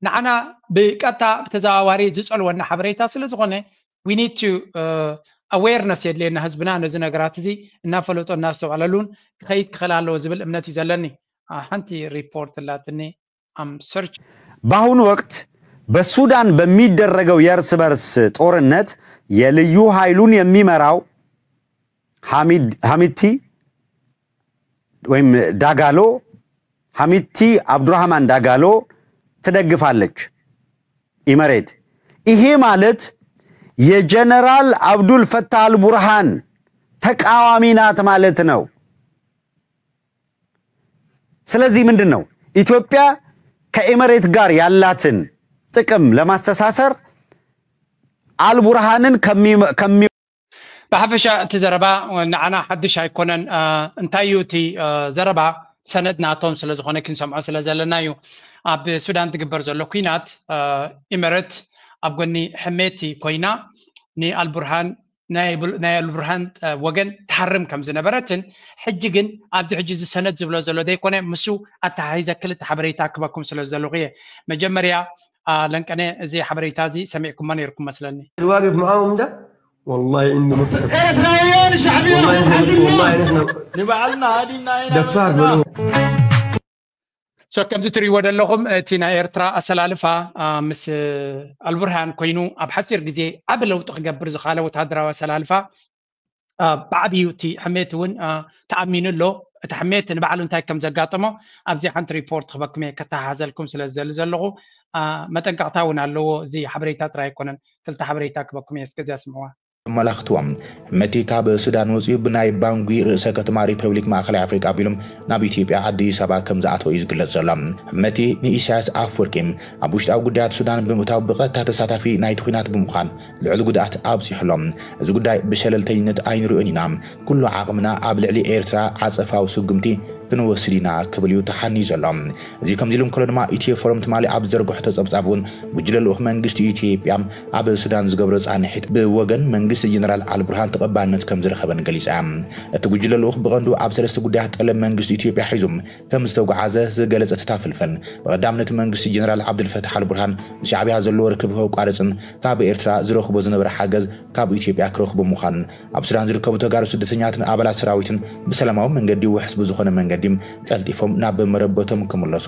ንዓና ብቀጥታ ብተዘዋዋሪ ዝፀልወና ሓበሬታ ስለ ዝኾነ we need to awareness የድልየና ህዝብና ነዚ ነገራት እዚ እናፈለጦ እናስተውዕለሉን ክኸይድ ክኽእል ኣለዎ ዝብል እምነት እዩ ዘለኒ ሓንቲ ሪፖርት ላትኒ I'm search በአሁኑ ወቅት በሱዳን በሚደረገው የእርስ በርስ ጦርነት የልዩ ኃይሉን የሚመራው ሐሚቲ ወይም ዳጋሎ ሐሚቲ አብዱራህማን ዳጋሎ ትደግፋለች ኢመሬት። ይሄ ማለት የጀነራል አብዱል ፈታህ አልቡርሃን ተቃዋሚ ናት ማለት ነው። ስለዚህ ምንድን ነው ኢትዮጵያ ከኤመሬት ጋር ያላትን ጥቅም ለማስተሳሰር አልቡርሃንን ከሚ ብሓፈሻ እቲ ዘረባ ንዓና ሓድሽ ኣይኮነን እንታይ እዩ እቲ ዘረባ ሰነድ ናቶም ስለ ዝኾነ ክንሰምዖ ስለ ዘለና እዩ ኣብ ሱዳን ትግበር ዘሎ ኩናት ኢመረት ኣብ ጎኒ ሕሜቲ ኮይና ንኣልቡርሃን ናይ ኣልቡርሃን ወገን ትሃርም ከም ዝነበረትን ሕጂ ግን ኣብዚ ሕጂ ዝሰነድ ዝብሎ ዘሎ ዘይኮነ ምሱ ኣተሓሂዘ ክልተ ሓበሬታ ክበኩም ስለ ዘለኹ እየ መጀመርያ ለንቀነ እዚ ሓበሬታ እዚ ሰሚዕኩሞ ነይርኩም መስለኒ الواقف معاهم ده والله عنده مكتب ኤርትራውያን ሻዕብያ والله نحن والله نحن ንባዕልና ሃዲምና ኢና دفار منهم ሶ ከምዚ ትሪእዎ ዘለኹም እቲ ናይ ኤርትራ ኣሰላልፋ ምስ ኣልቡርሃን ኮይኑ ኣብ ሓፂር ግዜ ዓብ ለውጢ ክገብር ዝካለ ወታደራዊ ኣሰላልፋ ብዓብዩ እቲ ሕሜት እውን ተኣሚኑ ኣሎ እቲ ሕሜት ንባዕሉ እንታይ ከም ዘጋጠሞ ኣብዚ ሓንቲ ሪፖርት ክበኩም እየ፣ ከተሓሓዘልኩም ስለ ዝደሊ ዘለኹ። መጠንቀቕታ እውን ኣለዎ። እዚ ሓበሬታ ጥራይ ኣይኮነን፣ ክልተ ሓበሬታ ክበኩም እየ። እስከ እዚኣ ስምዕዋ። ኣመላኽትዎም። ሕመቲ ካብ ሱዳን ወፂኡ ብናይ ባንጉ ርእሰ ከተማ ሪፐብሊክ ማእኸላይ ኣፍሪቃ ኣቢሎም ናብ ኢትዮጵያ ኣዲስ ኣበባ ከም ዝኣተወ እዩ ዝግለጽ ዘሎ። ሕመቲ ንኢሳያስ ኣፍወርቂ ኣብ ውሽጣዊ ጉዳያት ሱዳን ብምእታው ብቐጥታ ተሳታፊ ናይቲ ኲናት ብምዃን ልዑል ጉድኣት ኣብፂሑ ኣሎ። እዚ ጉዳይ ብሸለልተኝነት ኣይንሪኦን ኢና። ኩሉ ዓቕምና ኣብ ልዕሊ ኤርትራ ዓጸፋዊ ስጉምቲ ክንወስድ ኢና ክብል እዩ ተሓንዩ ዘሎ። እዚ ከምዚ ኢሉ እንከሎ ድማ ኢትዮ ፎረም ትማሊ ኣብ ዘርግሖ ተጸብጻብ እውን ጉጅለ ልኡኽ መንግስቲ ኢትዮጵያ ኣብ ሱዳን ዝገብሮ ጻንሒት ብወገን መንግስቲ ጀነራል ዓሊ ቡርሃን ተቐባልነት ከም ዝረኸበን ገሊጻ። እቲ ጉጅለ ልኡኽ ብቐንዱ ኣብ ሰለስተ ጉዳያት ጠለብ መንግስቲ ኢትዮጵያ ሒዙ ከም ዝተጓዓዘ ዝገለጸት እታ ፍልፍል፣ ብቐዳምነት መንግስቲ ጀነራል ዓብዱልፈታሕ ዓሊ ቡርሃን ምስ ሻዕብያ ዘለዎ ርክብ ከቋርጽን ካብ ኤርትራ ዝረኽቦ ዝነበረ ሓገዝ ካብ ኢትዮጵያ ክረኽቦ ምዃኑን ኣብ ሱዳን ዝርከቡ ተጋሩ ስደተኛትን ኣባላት ሰራዊትን ብሰላማዊ መንገዲ ውሕስ ብዝኾነ መንገዲ ቀልጢፎም ናብ መረበቶም ክምለሱ፣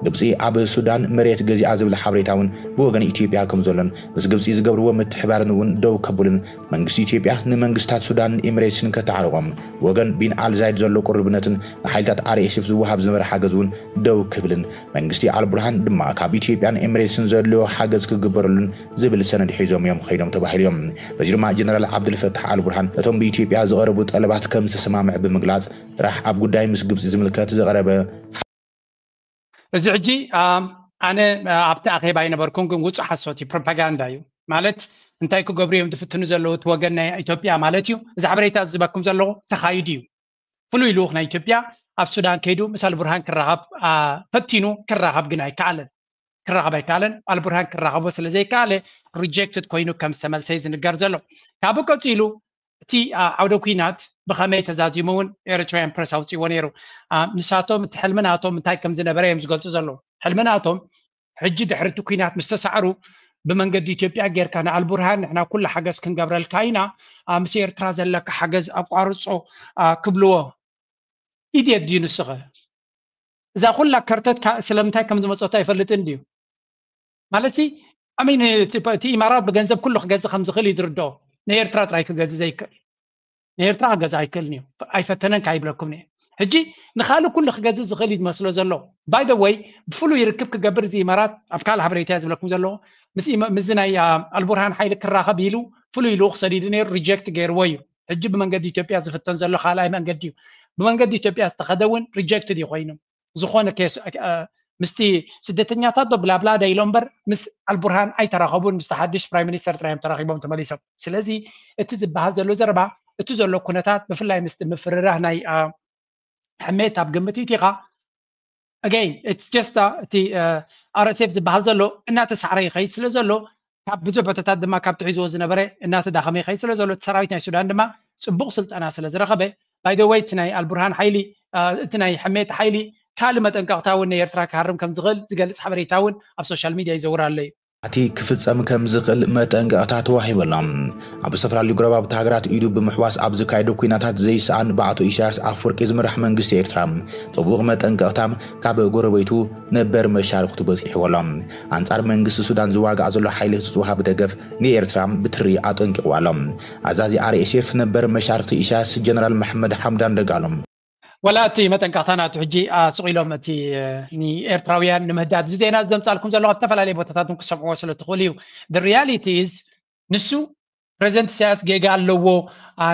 ግብፂ ኣብ ሱዳን መሬት ገዚኣ ዝብል ሓበሬታ እውን ብወገን ኢትዮጵያ ከም ዘሎን ምስ ግብፂ ዝገብርዎ ምትሕባርን እውን ደው ከብሉን መንግስቲ ኢትዮጵያ ንመንግስታት ሱዳንን ኤምሬትስን ከተዓርቖም ወገን ቢን ኣልዛይድ ዘሎ ቅሩብነትን ንሓይልታት ኣርኤስኤፍ ዝወሃብ ዝነበረ ሓገዝ እውን ደው ክብልን መንግስቲ ኣልቡርሃን ድማ ካብ ኢትዮጵያን ኤምሬትስን ዘድልዮ ሓገዝ ክግበረሉን ዝብል ሰነድ ሒዞም እዮም ኸይዶም ተባሂሉ እዮም። በዚ ድማ ጀነራል ዓብዱልፈታሕ ኣልቡርሃን ነቶም ብኢትዮጵያ ዝቐረቡ ጠለባት ከም ዝተሰማምዐ ብምግላፅ ጥራሕ ኣብ ጉዳይ ምስ ግብፂ ዝምልከት ዝቐረበ እዚ ሕጂ ኣነ ኣብቲ ኣኼባ ኣይነበርኩን፣ ግን ውፁእ ሓሶት እዩ፣ ፕሮፓጋንዳ እዩ። ማለት እንታይ ክገብሩ እዮም ዝፍትኑ ዘለዉ እቲ ወገን ናይ ኢትዮጵያ ማለት እዩ። እዚ ሓበሬታ ዝበኩም ዘለኹ ተኻይዱ እዩ። ፍሉይ ልኡኽ ናይ ኢትዮጵያ ኣብ ሱዳን ከይዱ ምስ ኣልቡርሃን ክራኸብ ፈቲኑ፣ ክራኸብ ግን ኣይከኣለን። ክራኸብ ኣይከኣለን። ኣልቡርሃን ክራኸቦ ስለ ዘይከኣለ ሪጀክትድ ኮይኑ ከም ዝተመልሰ እዩ ዝንገር ዘሎ። ካብኡ ቀፂሉ እቲ ዓውደ ኲናት ብኸመይ ተዛዚሙ እውን ኤሪትራያን ፕረስ ኣውፅዎ ነይሩ። ንሳቶም እቲ ሕልሚ ናቶም እንታይ ከም ዝነበረ እዮም ዝገልፁ ዘለዉ። ሕልሚ ናቶም ሕጂ ድሕሪ እቲ ኲናት ምስ ተሳዕሩ ብመንገዲ ኢትዮጵያ ጌርካ ንኣልቡርሃን ንሕና ኩሉ ሓገዝ ክንገብረልካ ኢና፣ ምስ ኤርትራ ዘለካ ሓገዝ ኣቋርጾ ክብልዎ። ኢድየት ድዩ ንስኸ? እዛ ኩላ ከርተት ስለምንታይ ከም ዝመፀቱ ኣይፈልጥን ድዩ? ማለት ሲ ኣሚን እቲ ኢማራት ብገንዘብ ኩሉ ክገዝእ ከም ዝኽእል እዩ ዝርድኦ። ንኤርትራ ጥራይ ክገዝእ ዘይክእል፣ ንኤርትራ ክገዝእ ኣይክእልን እዩ። ኣይፈተነን ካይብለኩም እየ። ሕጂ ንኻልእ ኩሉ ክገዝእ ዝኽእል እዩ ዝመስሎ ዘሎ። ባይ ዘ ወይ ብፍሉይ ርክብ ክገብር እዚ ኢማራት ኣብ ካልእ ሓበሬታ እየ ዝብለኩም ዘለኹ። ምስዚ ናይ ኣልቡርሃን ሓይሊ ክራኸብ ኢሉ ፍሉይ ልኡኽ ሰዲዱ ነይሩ፣ ሪጀክት ገይርዎ እዩ። ሕጂ ብመንገዲ ኢትዮጵያ ዝፍተን ዘሎ ካልኣይ መንገዲ እዩ። ብመንገዲ ኢትዮጵያ ዝተኸደ እውን ሪጀክትድ እዩ ኮይኑ ዝኾነ ኬስ ምስቲ ስደተኛታት ዶ ብላብላ ደ ኢሎም እምበር ምስ ኣልቡርሃን ኣይተራኸቡን። ምስቲ ሓድሽ ፕራይም ሚኒስተር ጥራይ እዮም ተራኺቦም ተመሊሶም። ስለዚ እቲ ዝበሃል ዘሎ ዘረባ እቲ ዘሎ ኩነታት ብፍላይ ምስቲ ምፍርራህ ናይ ሕሜት ኣብ ግምት ኢቲኻ ኣገይን ኢትስ ጀስት እቲ ኣርኤስኤፍ ዝበሃል ዘሎ እናተሳዕረ ይኸይድ ስለ ዘሎ ካብ ብዙሕ ቦታታት ድማ ካብ ትሒዝዎ ዝነበረ እናተዳኸመ ይኸይድ ስለ ዘሎ እቲ ሰራዊት ናይ ሱዳን ድማ ፅቡቕ ስልጠና ስለ ዝረኸበ ባይ ዘ ወይ እቲ ናይ ኣልቡርሃን ሓይሊ እቲ ናይ ሕሜት ሓይሊ ካልእ መጠንቀቕታ እውን ንኤርትራ ክሃርም ከም ዝኽእል ዝገልፅ ሓበሬታ እውን ኣብ ሶሻል ሚድያ ይዘውር ኣሎ እዩ። እቲ ክፍጸም ከም ዝኽእል መጠንቀቕታ ተዋሂቡ ኣሎ። ኣብ ዝተፈላለዩ ጎረባብቲ ሃገራት ኢዱ ብምሕዋስ ኣብ ዝካየዱ ኲናታት ዘይሰኣን ብኣቶ ኢሳያስ ኣፍወርቂ ዝምራሕ መንግስቲ ኤርትራ ጥቡቕ መጠንቀቕታ ካብ ጎረቤቱ ነበር መሻርክቱ በጺሕዎ ኣሎ። ኣንጻር መንግስቲ ሱዳን ዝዋጋእ ዘሎ ሓይሊ ህጹጽ ወሃቢ ደገፍ ንኤርትራ ብትሪ ኣጠንቂቕዋ ኣሎ። ኣዛዚ ኣርኤስኤፍ ነበር መሻርክቲ ኢሳያስ ጀነራል መሐመድ ሓምዳን ደጋሎም። ወላ እቲ መጠንቀቕታ ናቱ ሕጂ ስቕ ኢሎም እቲ ንኤርትራውያን ንምህዳድ እዚ ዜና ዝደምጻልኩም ዘለኹ ኣብ ዝተፈላለየ ቦታታት እውን ክሰምዕዎ ስለ ትኽእሉ እዩ። ሪያሊቲ ኢዝ ንሱ ፕሬዚደንት ኢሳያስ ጌጋ ኣለዎ።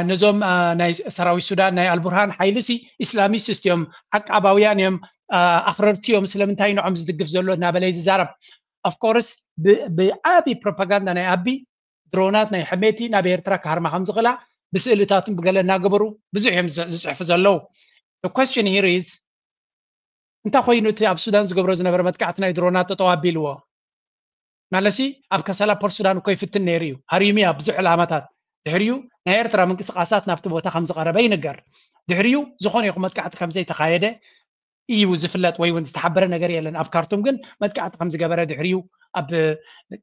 ነዞም ናይ ሰራዊት ሱዳን ናይ ኣልቡርሃን ሓይሊ ሲ ኢስላሚስት እዮም፣ ዓቃባውያን እዮም፣ ኣኽረርቲ እዮም፣ ስለምንታይ ንዖም ዝድግፍ ዘሎ እናበለ ዝዛረብ። ኦፍኮርስ ብዓቢ ፕሮፓጋንዳ ናይ ኣቢ ድሮናት ናይ ሕሜቲ ናብ ኤርትራ ክሃርማ ከም ዝኽእላ ብስእልታትን ብገለ እናገበሩ ብዙሕ እዮም ዝጽሕፉ ዘለዉ። ኳስችን ሂር ኢዝ እንታይ ኮይኑ እቲ ኣብ ሱዳን ዝገብሮ ዝነበረ መጥቃዕቲ ናይ ድሮናት ጠጠው ኣቢልዎ? ማለሲ ኣብ ከሰላ ፖርት ሱዳን እኮ ይፍትን ነይሩ እዩ፣ ሃሪሙ ኣብ ብዙሕ ዕላማታት። ድሕሪኡ ናይ ኤርትራ ምንቅስቃሳት ናብቲ ቦታ ከም ዝቐረበ ይንገር። ድሕሪኡ ዝኾነ ይኹን መጥቃዕቲ ከም ዘይተኻየደ እዩ ዝፍለጥ ወይ እውን ዝተሓበረ ነገር የለን። ኣብ ካርቱም ግን መጥቃዕቲ ከም ዝገበረ ድሕሪኡ ኣብ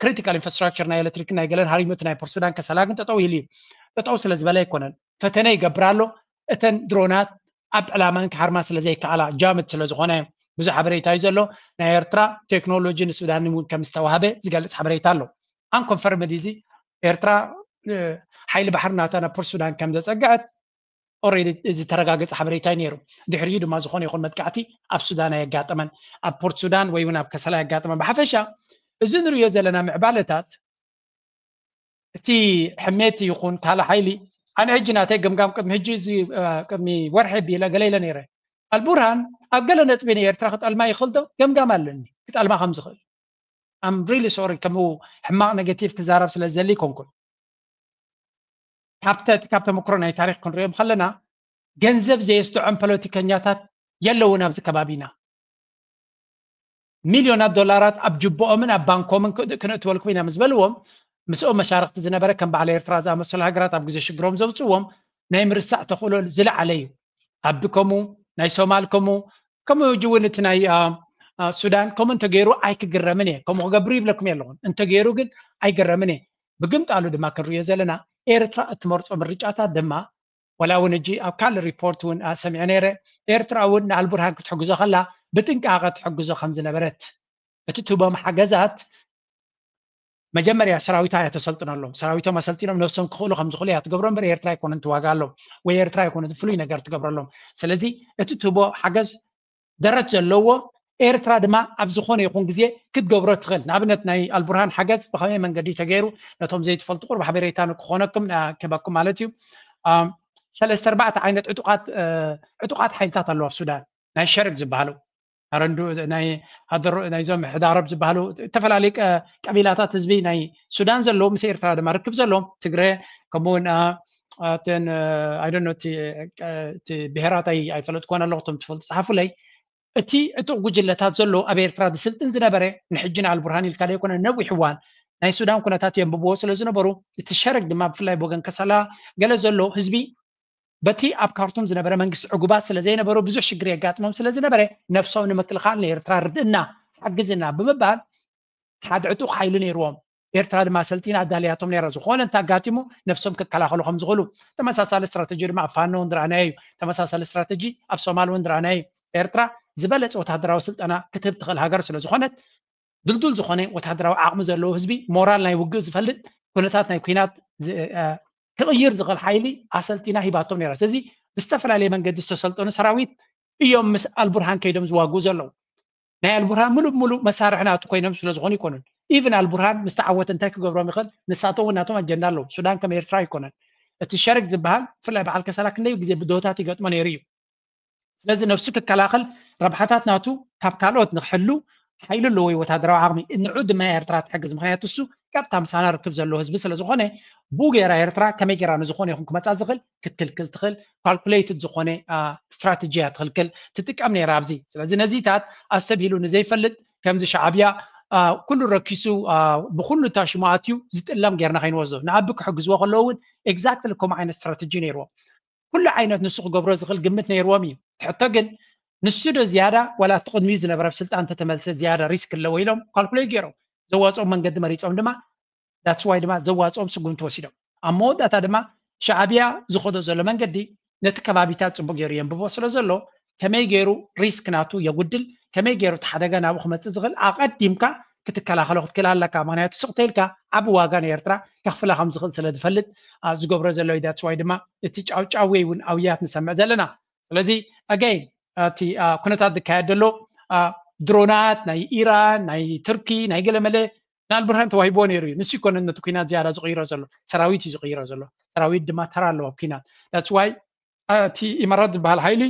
ክሪቲካል ኢንፍራስትራክቸር ናይ ኤሌክትሪክ ናይ ገለን ሃሪሙት ናይ ፖርት ሱዳን ከሰላ ግን ጠጠው ኢሉ እዩ። ጠጠው ስለ ዝበለ ኣይኮነን፣ ፈተነ ይገብር ኣሎ። እተን ድሮናት ኣብ ዕላማን ክሃርማ ስለ ዘይከኣላ ጃምድ ስለ ዝኾነ ብዙሕ ሓበሬታ እዩ ዘሎ። ናይ ኤርትራ ቴክኖሎጂ ንሱዳን እውን ከም ዝተዋህበ ዝገልጽ ሓበሬታ ኣሎ። ኣንኮንፈርምድ እዚ ኤርትራ ሓይሊ ባሕሪ ናታ ናብ ፖርት ሱዳን ከም ዘጸግዐት already ዝተረጋገፀ ሓበሬታ እዩ ነይሩ። ድሕሪኡ ድማ ዝኾነ ይኹን መጥቃዕቲ ኣብ ሱዳን ኣየጋጠመን፣ ኣብ ፖርት ሱዳን ወይ እውን ኣብ ከሰላ ኣየጋጠመን። ብሓፈሻ እዚ ንሪኦ ዘለና ምዕባለታት፣ እቲ ሕሜት ይኹን ካልእ ሓይሊ፣ ኣነ ሕጂ ናተይ ገምጋም ቅድሚ ሕጂ እዚ ቅድሚ ወርሒ ቢለ ገለ ኢለ ነይረ። ኣልቡርሃን ኣብ ገለ ነጥቢ ንኤርትራ ክጠልማ ይኽእል ዶ? ገምጋም ኣለኒ ክጠልማ ከም ዝኽእል። I'm really sorry ከምኡ ሕማቕ ኔጌቲቭ ክዛረብ ስለ ዝደሊ ኣይኮንኩን። ካብቲ ካብ ተመክሮ ናይ ታሪኽ ክንሪኦም ከለና ገንዘብ ዘየስትዖም ፖለቲከኛታት የለውን ኣብዚ ከባቢና። ሚልዮናት ዶላራት ኣብ ጅቦኦምን ኣብ ባንኮምን ክነእትወልኩም ኢና ምስ በልዎም፣ ምስኦም መሻርክቲ ዝነበረ ከም በዓል ኤርትራ ዝኣመሰሉ ሃገራት ኣብ ግዜ ሽግሮም ዘውፅዎም ናይ ምርሳዕ ተኽእሎ ዝለዓለ እዩ። ኣቢ ከምኡ፣ ናይ ሶማል ከምኡ፣ ከምኡ ሕጂ እውን እቲ ናይ ሱዳን ከምኡ እንተገይሩ ኣይክግረምን እየ። ከምኡ ክገብሩ ይብለኩም የለኹን፣ እንተገይሩ ግን ኣይግረምን እየ። ብግምጣሉ ድማ ክንሪኦ ዘለና ኤርትራ እትመርፆ ምርጫታት ድማ ወላ እውን ሕጂ ኣብ ካልእ ሪፖርት እውን ሰሚዐ ነይረ። ኤርትራ እውን ንኣልቡርሃን ክትሕግዞ ከላ ብጥንቃቐ ትሕግዞ ከም ዝነበረት፣ እቲ ትህቦም ሓገዛት መጀመርያ ሰራዊታ እያ ተሰልጥነሎም። ሰራዊቶም ኣሰልጢኖም ነብሶም ክኽእሉ ከም ዝኽእሉ እያ ትገብሮ እምበር ኤርትራ ኣይኮነን ትዋጋሎም ወይ ኤርትራ ኣይኮነን ፍሉይ ነገር ትገብረሎም። ስለዚ እቲ ትህቦ ሓገዝ ደረት ዘለዎ ኤርትራ ድማ ኣብ ዝኾነ ይኹን ግዜ ክትገብሮ ትኽእል። ንኣብነት ናይ ኣልቡርሃን ሓገዝ ብኸመይ መንገዲ ተገይሩ ነቶም ዘይትፈልጡ ቁሩብ ሓበሬታ ንክኾነኩም ክህበኩም ማለት እዩ። ሰለስተ ኣርባዕተ ዓይነት ዕጡቓት ዕጡቓት ሓይልታት ኣለዉ ኣብ ሱዳን፣ ናይ ሸርግ ዝበሃሉ ኣረንዱ ናይ ሃደሮ ናይዞም ሕዳረብ ዝበሃሉ ዝተፈላለዩ ቀቢላታት ህዝቢ ናይ ሱዳን ዘለዉ ምስ ኤርትራ ድማ ርክብ ዘለዎም ትግረ ከምኡውን እተን ኣይደኖ እቲ ብሄራት ኣይፈለጥኩዎን ኣለኹ እቶም ትፈልጡ ፀሓፉለይ። እቲ ዕጡቕ ጉጅለታት ዘሎ ኣብ ኤርትራ ዝስልጥን ዝነበረ ንሕጂ ንኣልቡርሃን ኢልካ ዘይኮነ ነዊሕ እዋን ናይ ሱዳን ኩነታት የንብብዎ ስለ ዝነበሩ እቲ ሸረግ ድማ ብፍላይ ብወገን ከሰላ ገለ ዘሎ ህዝቢ በቲ ኣብ ካርቱም ዝነበረ መንግስቲ ዕጉባት ስለ ዘይነበሩ ብዙሕ ሽግር የጋጥሞም ስለ ዝነበረ ነብሶም ንምክልኻል ንኤርትራ ርድእና ሓግዝና ብምባል ሓደ ዕጡቕ ሓይሊ ነይርዎም። ኤርትራ ድማ ሰልጢና ኣዳልያቶም ነይራ። ዝኾነ እንተኣጋጢሙ ነብሶም ክከላኸሉ ከም ዝኽእሉ ተመሳሳሊ ስትራተጂ ድማ ኣብ ፋኖ እውን ዝረኣናዮ እዩ። ተመሳሳሊ ስትራተጂ ኣብ ሶማል እውን ዝረኣናዮ እዩ። ኤርትራ ዝበለፀ ወታደራዊ ስልጠና ክትህብ ትኽእል ሃገር ስለ ዝኾነት ድልዱል ዝኾነ ወታደራዊ ዓቕሚ ዘለዎ ህዝቢ ሞራል ናይ ውግእ ዝፈልጥ ኩነታት ናይ ኩናት ክቕይር ዝኽእል ሓይሊ ኣሰልጢና ሂባቶም ነይራ። ስለዚ ብዝተፈላለየ መንገዲ ዝተሰልጠኑ ሰራዊት እዮም ምስ ኣልቡርሃን ከይዶም ዝዋግኡ ዘለዉ። ናይ ኣልቡርሃን ሙሉእ ሙሉእ መሳርሒ ናቱ ኮይኖም ስለ ዝኾኑ ይኮኑን። ኢቭን ኣልቡርሃን ምስ ተዓወተ እንታይ ክገብሮም ይኽእል? ንሳቶም እውን ናቶም ኣጀንዳ ኣለዉ። ሱዳን ከም ኤርትራ ኣይኮነን። እቲ ሸርግ ዝበሃል ብፍላይ በዓል ከሰላ ክንደይ ግዜ ብድሆታት ይገጥሞ ነይሩ እዩ። ስለዚ ነብሱ ክከላኸል ረብሓታት ናቱ ካብ ካልኦት ንክሕሉ ሓይሉ ኣለዎ፣ ወታደራዊ ዓቕሚ። ንዑ ድማ ኤርትራ ትሕግዝ። ምክንያቱ እሱ ቀጥታ ምሳና ርክብ ዘለዎ ህዝቢ ስለ ዝኾነ ብኡ ገይራ ኤርትራ ከመይ ገይራ ንዝኾነ ይኹን ክመፃ ዝኽእል ክትክልክል ትኽእል ካልኩሌትድ ዝኾነ ስትራተጂ እያ ትኽልክል ትጥቀም ነይራ ኣብዚ። ስለዚ ነዚታት ኣስተብሂሉ ንዘይፈልጥ ከምዚ ሻዕብያ ኩሉ ረኪሱ ብኩሉ ታሽሙ ኣትዩ ዝጥለም ጌርና ከይንወስዶ ንኣቢ ክሕግዝዎ ከለዉ እውን ኤግዛክትሊ ከምኡ ዓይነት ስትራተጂ ነይርዎም። ኩሉ ዓይነት ንሱ ክገብሮ ዝኽእል ግምት ነይርዎም እዩ። ትሕቶ ግን ንሱ ዶ ዝያዳ ዋላ እቲ ቅድሚኡ ዝነበረ ኣብ ስልጣን እንተተመልሰ ዝያዳ ሪስክ ኣለዎ ኢሎም ካልኩሌት ገይሮም ዘዋፅኦም መንገዲ መሪፆም ድማ that's why ድማ ዘዋፅኦም ስጉምቲ ወሲዶም ኣብ መወዳእታ ድማ ሻዕብያ ዝኸዶ ዘሎ መንገዲ ነቲ ከባቢታት ፅቡቅ ገይሩ የንብቦ ስለ ዘሎ ከመይ ገይሩ ሪስክ ናቱ የጉድል ከመይ ገይሩ እቲ ሓደጋ ናብኡ ክመፅእ ዝኽእል ኣቐዲምካ ክትከላኸሎ ክትክእል ኣለካ። ምክንያቱ ስቕ ተይልካ ዓቢ ዋጋ ንኤርትራ ከኽፍላ ከም ዝኽእል ስለ ዝፈልጥ ዝገብሮ ዘሎ እዩ። that's why ድማ እቲ ጫውጫው ወይ እውን ኣውያት ንሰምዕ ዘለና። ስለዚ ኣገይን እቲ ኩነታት ዝካየድ ዘሎ ድሮናት ናይ ኢራን ናይ ቱርኪ ናይ ገለመለ ንኣልቡርሃን ተዋሂብዎ ነይሩ እዩ። ንሱ ይኮነ ነቲ ኩናት ዝያዳ ዝቕይሮ ዘሎ ሰራዊት እዩ ዝቕይሮ ዘሎ። ሰራዊት ድማ ተራ ኣለዎ ኣብ ኩናት። that's why እቲ ኢማራት ዝበሃል ሓይሊ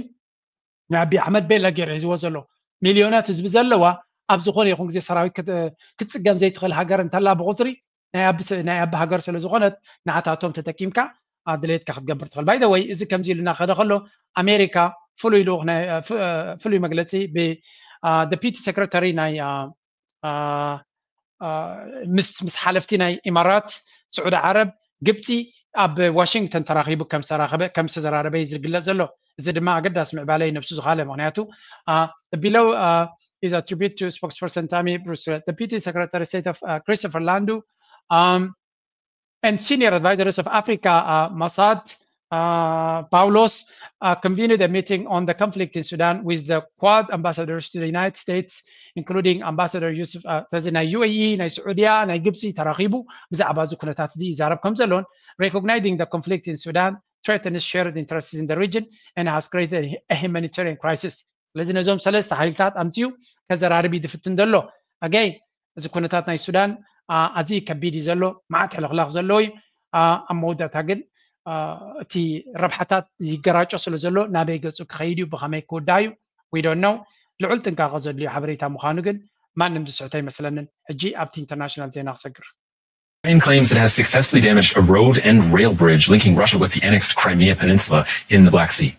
ናይ ኣቢ ኣሕመድ ቤላ ገይሩ ሒዝዎ ዘሎ ሚልዮናት ህዝቢ ዘለዋ ኣብ ዝኾነ ይኹን ግዜ ሰራዊት ክትፅገም ዘይትኽእል ሃገር እንተላ ብቁፅሪ ናይ ኣቢ ሃገር ስለ ዝኾነት ንዓታቶም ተጠቂምካ ድሌትካ ክትገብር ትኽእል። ባይ ወይ እዚ ከምዚ ኢሉ እናኸደ ከሎ ኣሜሪካ ፍሉይ ልኡኽ ፍሉይ መግለፂ ብ deputy secretary ናይ ምስ ምስ ሓለፍቲ ናይ ኢማራት ስዑዲ ዓረብ ግብፂ ኣብ ዋሽንግተን ተራኺቡ ከም ዝተራኸበ ከም ዝተዘራረበ እዩ ዝግለፅ ዘሎ። እዚ ድማ ኣገዳሲ ምዕባለ እዩ ነብሱ ዝኻለ ምክንያቱ below is attribute to spokesperson Tammy Bruce, deputy secretary state of Christopher Landu, and senior advisors of Africa, Masad Paulos, convened a meeting on the conflict in Sudan with the Quad ambassadors to the United States, including Ambassador Yusuf, ስለዚ ናይ ዩ ኤ ኢ ናይ ስዑድያ ናይ ግብፂ ተራኺቡ ብዛዕባ እዚ ኩነታት እዚ ይዛረብ ከም ዘሎን recognizing the conflict in Sudan threatens shared interests in the region and has created a humanitarian crisis. ስለዚ ነዞም ሰለስተ ሓይልታት ኣምፅኡ ከዘራርብ እዩ ዝፍትን ዘሎ። ኣገይ እዚ ኩነታት ናይ ሱዳን ኣዝዩ ከቢድ እዩ ዘሎ፣ መዓት ሕልኽላኽ ዘለዎ እዩ። ኣብ መወዳእታ ግን እቲ ረብሓታት ይገራጮ ስለ ዘሎ ናበይ ገፁ ክኸይድ እዩ፣ ብኸመይ ክውዳእ እዩ? We don't know። ልዑል ጥንቃቐ ዘድልዮ ሓበሬታ ምዃኑ ግን ማንም ዝስሕቶ ኣይመስለንን። ሕጂ ኣብቲ ኢንተርናሽናል ዜና ክሰግር። Ukraine claims it has successfully damaged a road and rail bridge linking Russia with the annexed Crimea Peninsula in the Black Sea.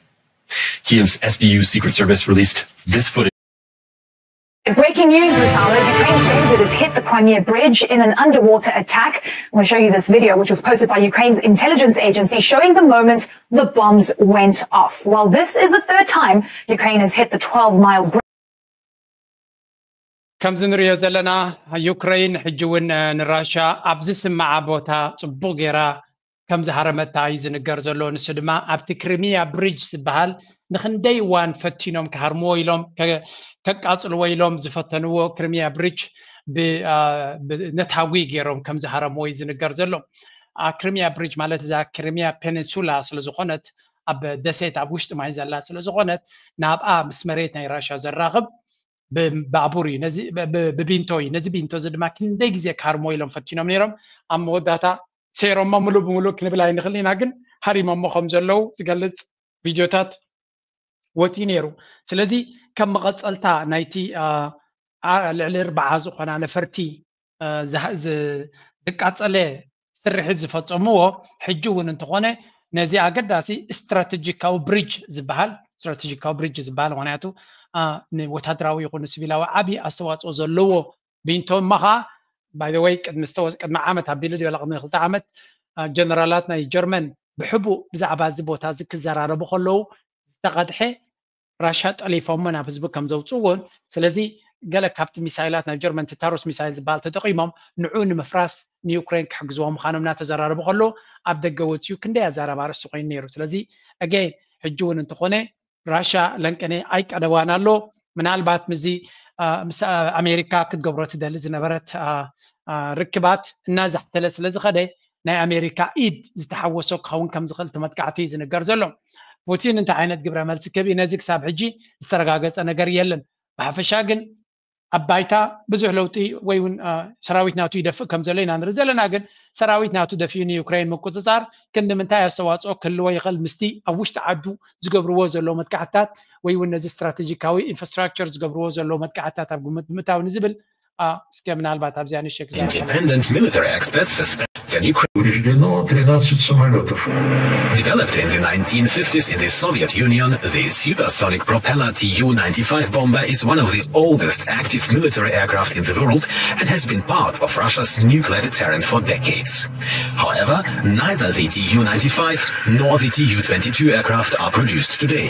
Kiev's S B U Secret Service released this footage. Breaking news this hour. Ukraine says it has hit the Crimea Bridge in an underwater attack. I'm going to show you this video, which was posted by Ukraine's intelligence agency, showing the moment the bombs went off. Well, this is the third time Ukraine has hit the twelve mile bridge. ከምዚ ንሪኦ ዘለና ዩክሬን ሕጂ እውን ንራሻ ኣብ ዝስምዓ ቦታ ፅቡቕ ገይራ ከም ዝሃረመታ እዩ ዝንገር ዘሎ። ንሱ ድማ ኣብቲ ክሪሚያ ብሪጅ ዝበሃል ንክንደይ እዋን ፈቲኖም ክሃርምዎ ኢሎም ከቃፅልዎ ኢሎም ዝፈተንዎ ክሪሚያ ብሪጅ ነታጒ ገይሮም ከም ዝሃረምዎ እዩ ዝንገር ዘሎ። ክሪሚያ ብሪጅ ማለት እዛ ክሪሚያ ፔኒንሱላ ስለዝኾነት ኣብ ደሴት ኣብ ውሽጢ ማይ ዘላ ስለዝኾነት ናብኣ ምስ መሬት ናይ ራሻ ዘራኽብ ብባቡር እዩ፣ ብቢንቶ እዩ። ነዚ ቢንቶ እዚ ድማ ክንደይ ግዜ ክሃርሞ ኢሎም ፈቲኖም ነይሮም። ኣብ መወዳእታ ሰይሮሞ ሙሉ ብሙሉ ክንብል ኣይንኽእል ኢና፣ ግን ሃሪሞሞ ከም ዘለዉ ዝገልፅ ቪድዮታት ወፂኡ ነይሩ። ስለዚ ከም መቐፀልታ ናይቲ ልዕሊ ኣርባዓ ዝኾና ነፈርቲ ዝቃፀለ ስርሒት ዝፈፀምዎ ሕጂ እውን እንተኾነ ነዚ ኣገዳሲ ስትራቴጂካዊ ብሪጅ ዝበሃል ስትራቴጂካዊ ብሪጅ ዝበሃል ምክንያቱ ንወታደራዊ ይኹን ንሲቪላዊ ዓብዪ ኣስተዋፅኦ ዘለዎ ቢንቶ እሞ ከዓ ባይወይ ቅድሚ ዝተወ ቅድሚ ዓመት ኣቢሉ ድበለ ቅድሚ ክልተ ዓመት ጀነራላት ናይ ጀርመን ብሕቡእ ብዛዕባ እዚ ቦታ እዚ ክዘራረቡ ከለዉ ዝተቐድሐ ራሻ ጠሊፎሞ ናብ ህዝቢ ከም ዘውፅእዎን ስለዚ ገለ ካብቲ ሚሳይላት ናይ ጀርመን ትታሮስ ሚሳይል ዝበሃል ተጠቂሞም ንዑ ንምፍራስ ንዩክሬን ክሕግዝዎ ምዃኖም እናተዘራረቡ ከለዉ ኣብ ደገ ወፅኡ ክንደይ ኣዛራቢ ኣርእስቲ ኮይኑ ነይሩ። ስለዚ ኣገይን ሕጂ እውን እንተኾነ ራሻ ለንቅነ ኣይቀደዋን ኣሎ። ምናልባት ምስዚ ምስ ኣሜሪካ ክትገብሮ ትደሊ ዝነበረት ርክባት እናዛሕተለ ስለ ዝኸደ ናይ ኣሜሪካ ኢድ ዝተሓወሶ ክኸውን ከም ዝኽእል እቲ መጥቃዕቲ እዩ ዝንገር ዘሎ። ፑቲን እንታይ ዓይነት ግብረ መልሲ ክህብ እዩ ነዚ ክሳብ ሕጂ ዝተረጋገፀ ነገር የለን። ብሓፈሻ ግን ኣብ ባይታ ብዙሕ ለውጢ ወይ እውን ሰራዊት ናቱ ይደፍእ ከም ዘሎ ኢና ንርኢ ዘለና። ግን ሰራዊት ናቱ ደፊኡ ንዩክሬን ምቁፅፃር ክንዲ ምንታይ ኣስተዋፅኦ ክህልዎ ይኽእል? ምስቲ ኣብ ውሽጢ ዓዱ ዝገብርዎ ዘለዉ መጥቃዕትታት ወይ እውን ነዚ ስትራቴጂካዊ ኢንፍራስትራክቸር ዝገብርዎ ዘለዉ መጥቃዕትታት ኣብ ግምት ብምእታው ንዝብል እስከ ምናልባት ኣብዚኣ ንሸክ Independent military experts suspect that Ukraine Повреждено тринадцать самолетов. Developed in the nineteen fifties in the Soviet Union, the supersonic propeller T U ninety-five bomber is one of the oldest active military aircraft in the world and has been part of Russia's nuclear deterrent for decades. However, neither the T U ninety-five nor the T U twenty-two aircraft are produced today,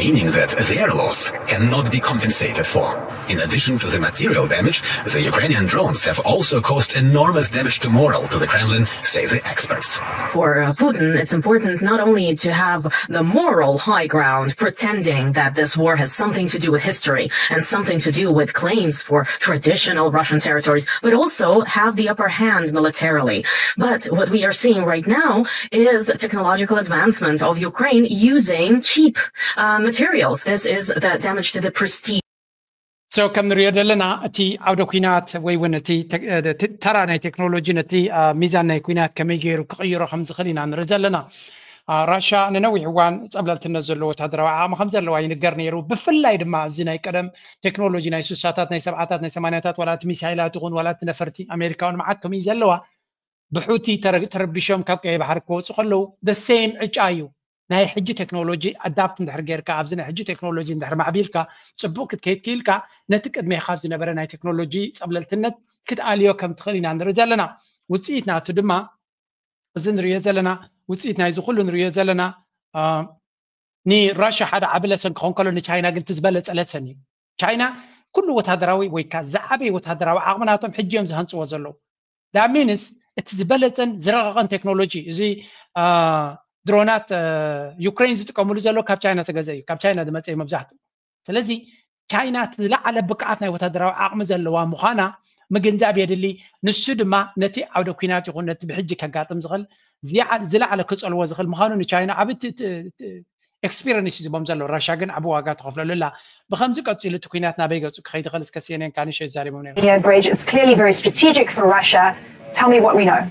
meaning that their loss cannot be compensated for. In addition to the material damage, the Ukrainian drones have also caused enormous damage to morale to the Kremlin, say the experts. For uh, Putin, it's important not only to have the moral high ground, pretending that this war has something to do with history and something to do with claims for traditional Russian territories, but also have the upper hand militarily. But what we are seeing right now is technological advancement of Ukraine using cheap uh, materials. This is the damage to the prestige. So ከም ንሪኦ ዘለና እቲ ዓውደ ኩናት ወይ እውን እቲ ተራ ናይ ቴክኖሎጂ ነቲ ሚዛን ናይ ኩናት ከመይ ገይሩ ክቕይሮ ከም ዝኽእል ኢና ንርኢ ዘለና። ራሻ ንነዊሕ እዋን ፀብለልትነት ዘለዎ ወታደራዊ ዓቕሚ ከም ዘለዋ ይንገር ነይሩ። ብፍላይ ድማ ኣብዚ ናይ ቀደም ቴክኖሎጂ ናይ ሱሳታት ናይ ሰብዓታት ናይ ሰማንያታት ዋላ እቲ ሚሳይላት ይኹን ዋላ እቲ ነፈርቲ ኣሜሪካውን መዓት ከምኡ እዩ ዘለዋ። ብሑቲ ተረቢሾም ካብ ቀይ ባሕሪ ክወፁ ከለዉ the same ዕጫ እዩ። ናይ ሕጂ ቴክኖሎጂ ኣዳፕት እንድሕር ጌርካ ኣብዚ ናይ ሕጂ ቴክኖሎጂ እንድሕር ማዕቢልካ ፅቡቅ ክትከይድ ክኢልካ ነቲ ቅድሜኻ ዝነበረ ናይ ቴክኖሎጂ ፀብለልትነት ክትኣልዮ ከም ትኽእል ኢና ንርኢ ዘለና። ውፅኢት ናቱ ድማ እዚ ንሪኦ ዘለና ውፅኢት ናይዚ ኩሉ ንሪኦ ዘለና ንራሻ ሓደ ዓቢ ለሰን ክኸውን ከሎ ንቻይና ግን እቲ ዝበለፀ ለሰን እዩ። ቻይና ኩሉ ወታደራዊ ወይ ከዓ ዝዓበየ ወታደራዊ ዓቕሚ ናቶም ሕጂ እዮም ዝሃንፅዎ ዘለዉ። ዳሚንስ እቲ ዝበለፀን ዝረቐቐን ቴክኖሎጂ እዚ ድሮናት ዩክሬን ዝጥቀምሉ ዘሎ ካብ ቻይና ተገዘ እዩ። ካብ ቻይና ዝመፀ እዩ መብዛሕትኡ። ስለዚ ቻይና እቲ ዝለዓለ ብቅዓት ናይ ወታደራዊ ዓቕሚ ዘለዋ ምዃና ምግንዛብ የድሊ። ንሱ ድማ ነቲ ዓውደ ኩናት ይኹን ነቲ ብሕጂ ከጋጥም ዝኽእል ዝለዓለ ክፀልዎ ዝኽእል ምዃኑ ንቻይና ዓብ ኤክስፒሪንስ እዩ ዝቦም ዘሎ። ራሻ ግን ዓብ ዋጋ ተኸፍለሉ ኣላ። ብከምዚ ቀፂሉ እቲ ኩናት ናበይ ገፁ ክኸይድ ይኽእል እስከ ሲኤንኤን ካንሸ ይዛሪቦም ነይሩ። It's clearly very strategic for Russia. Tell me what we know.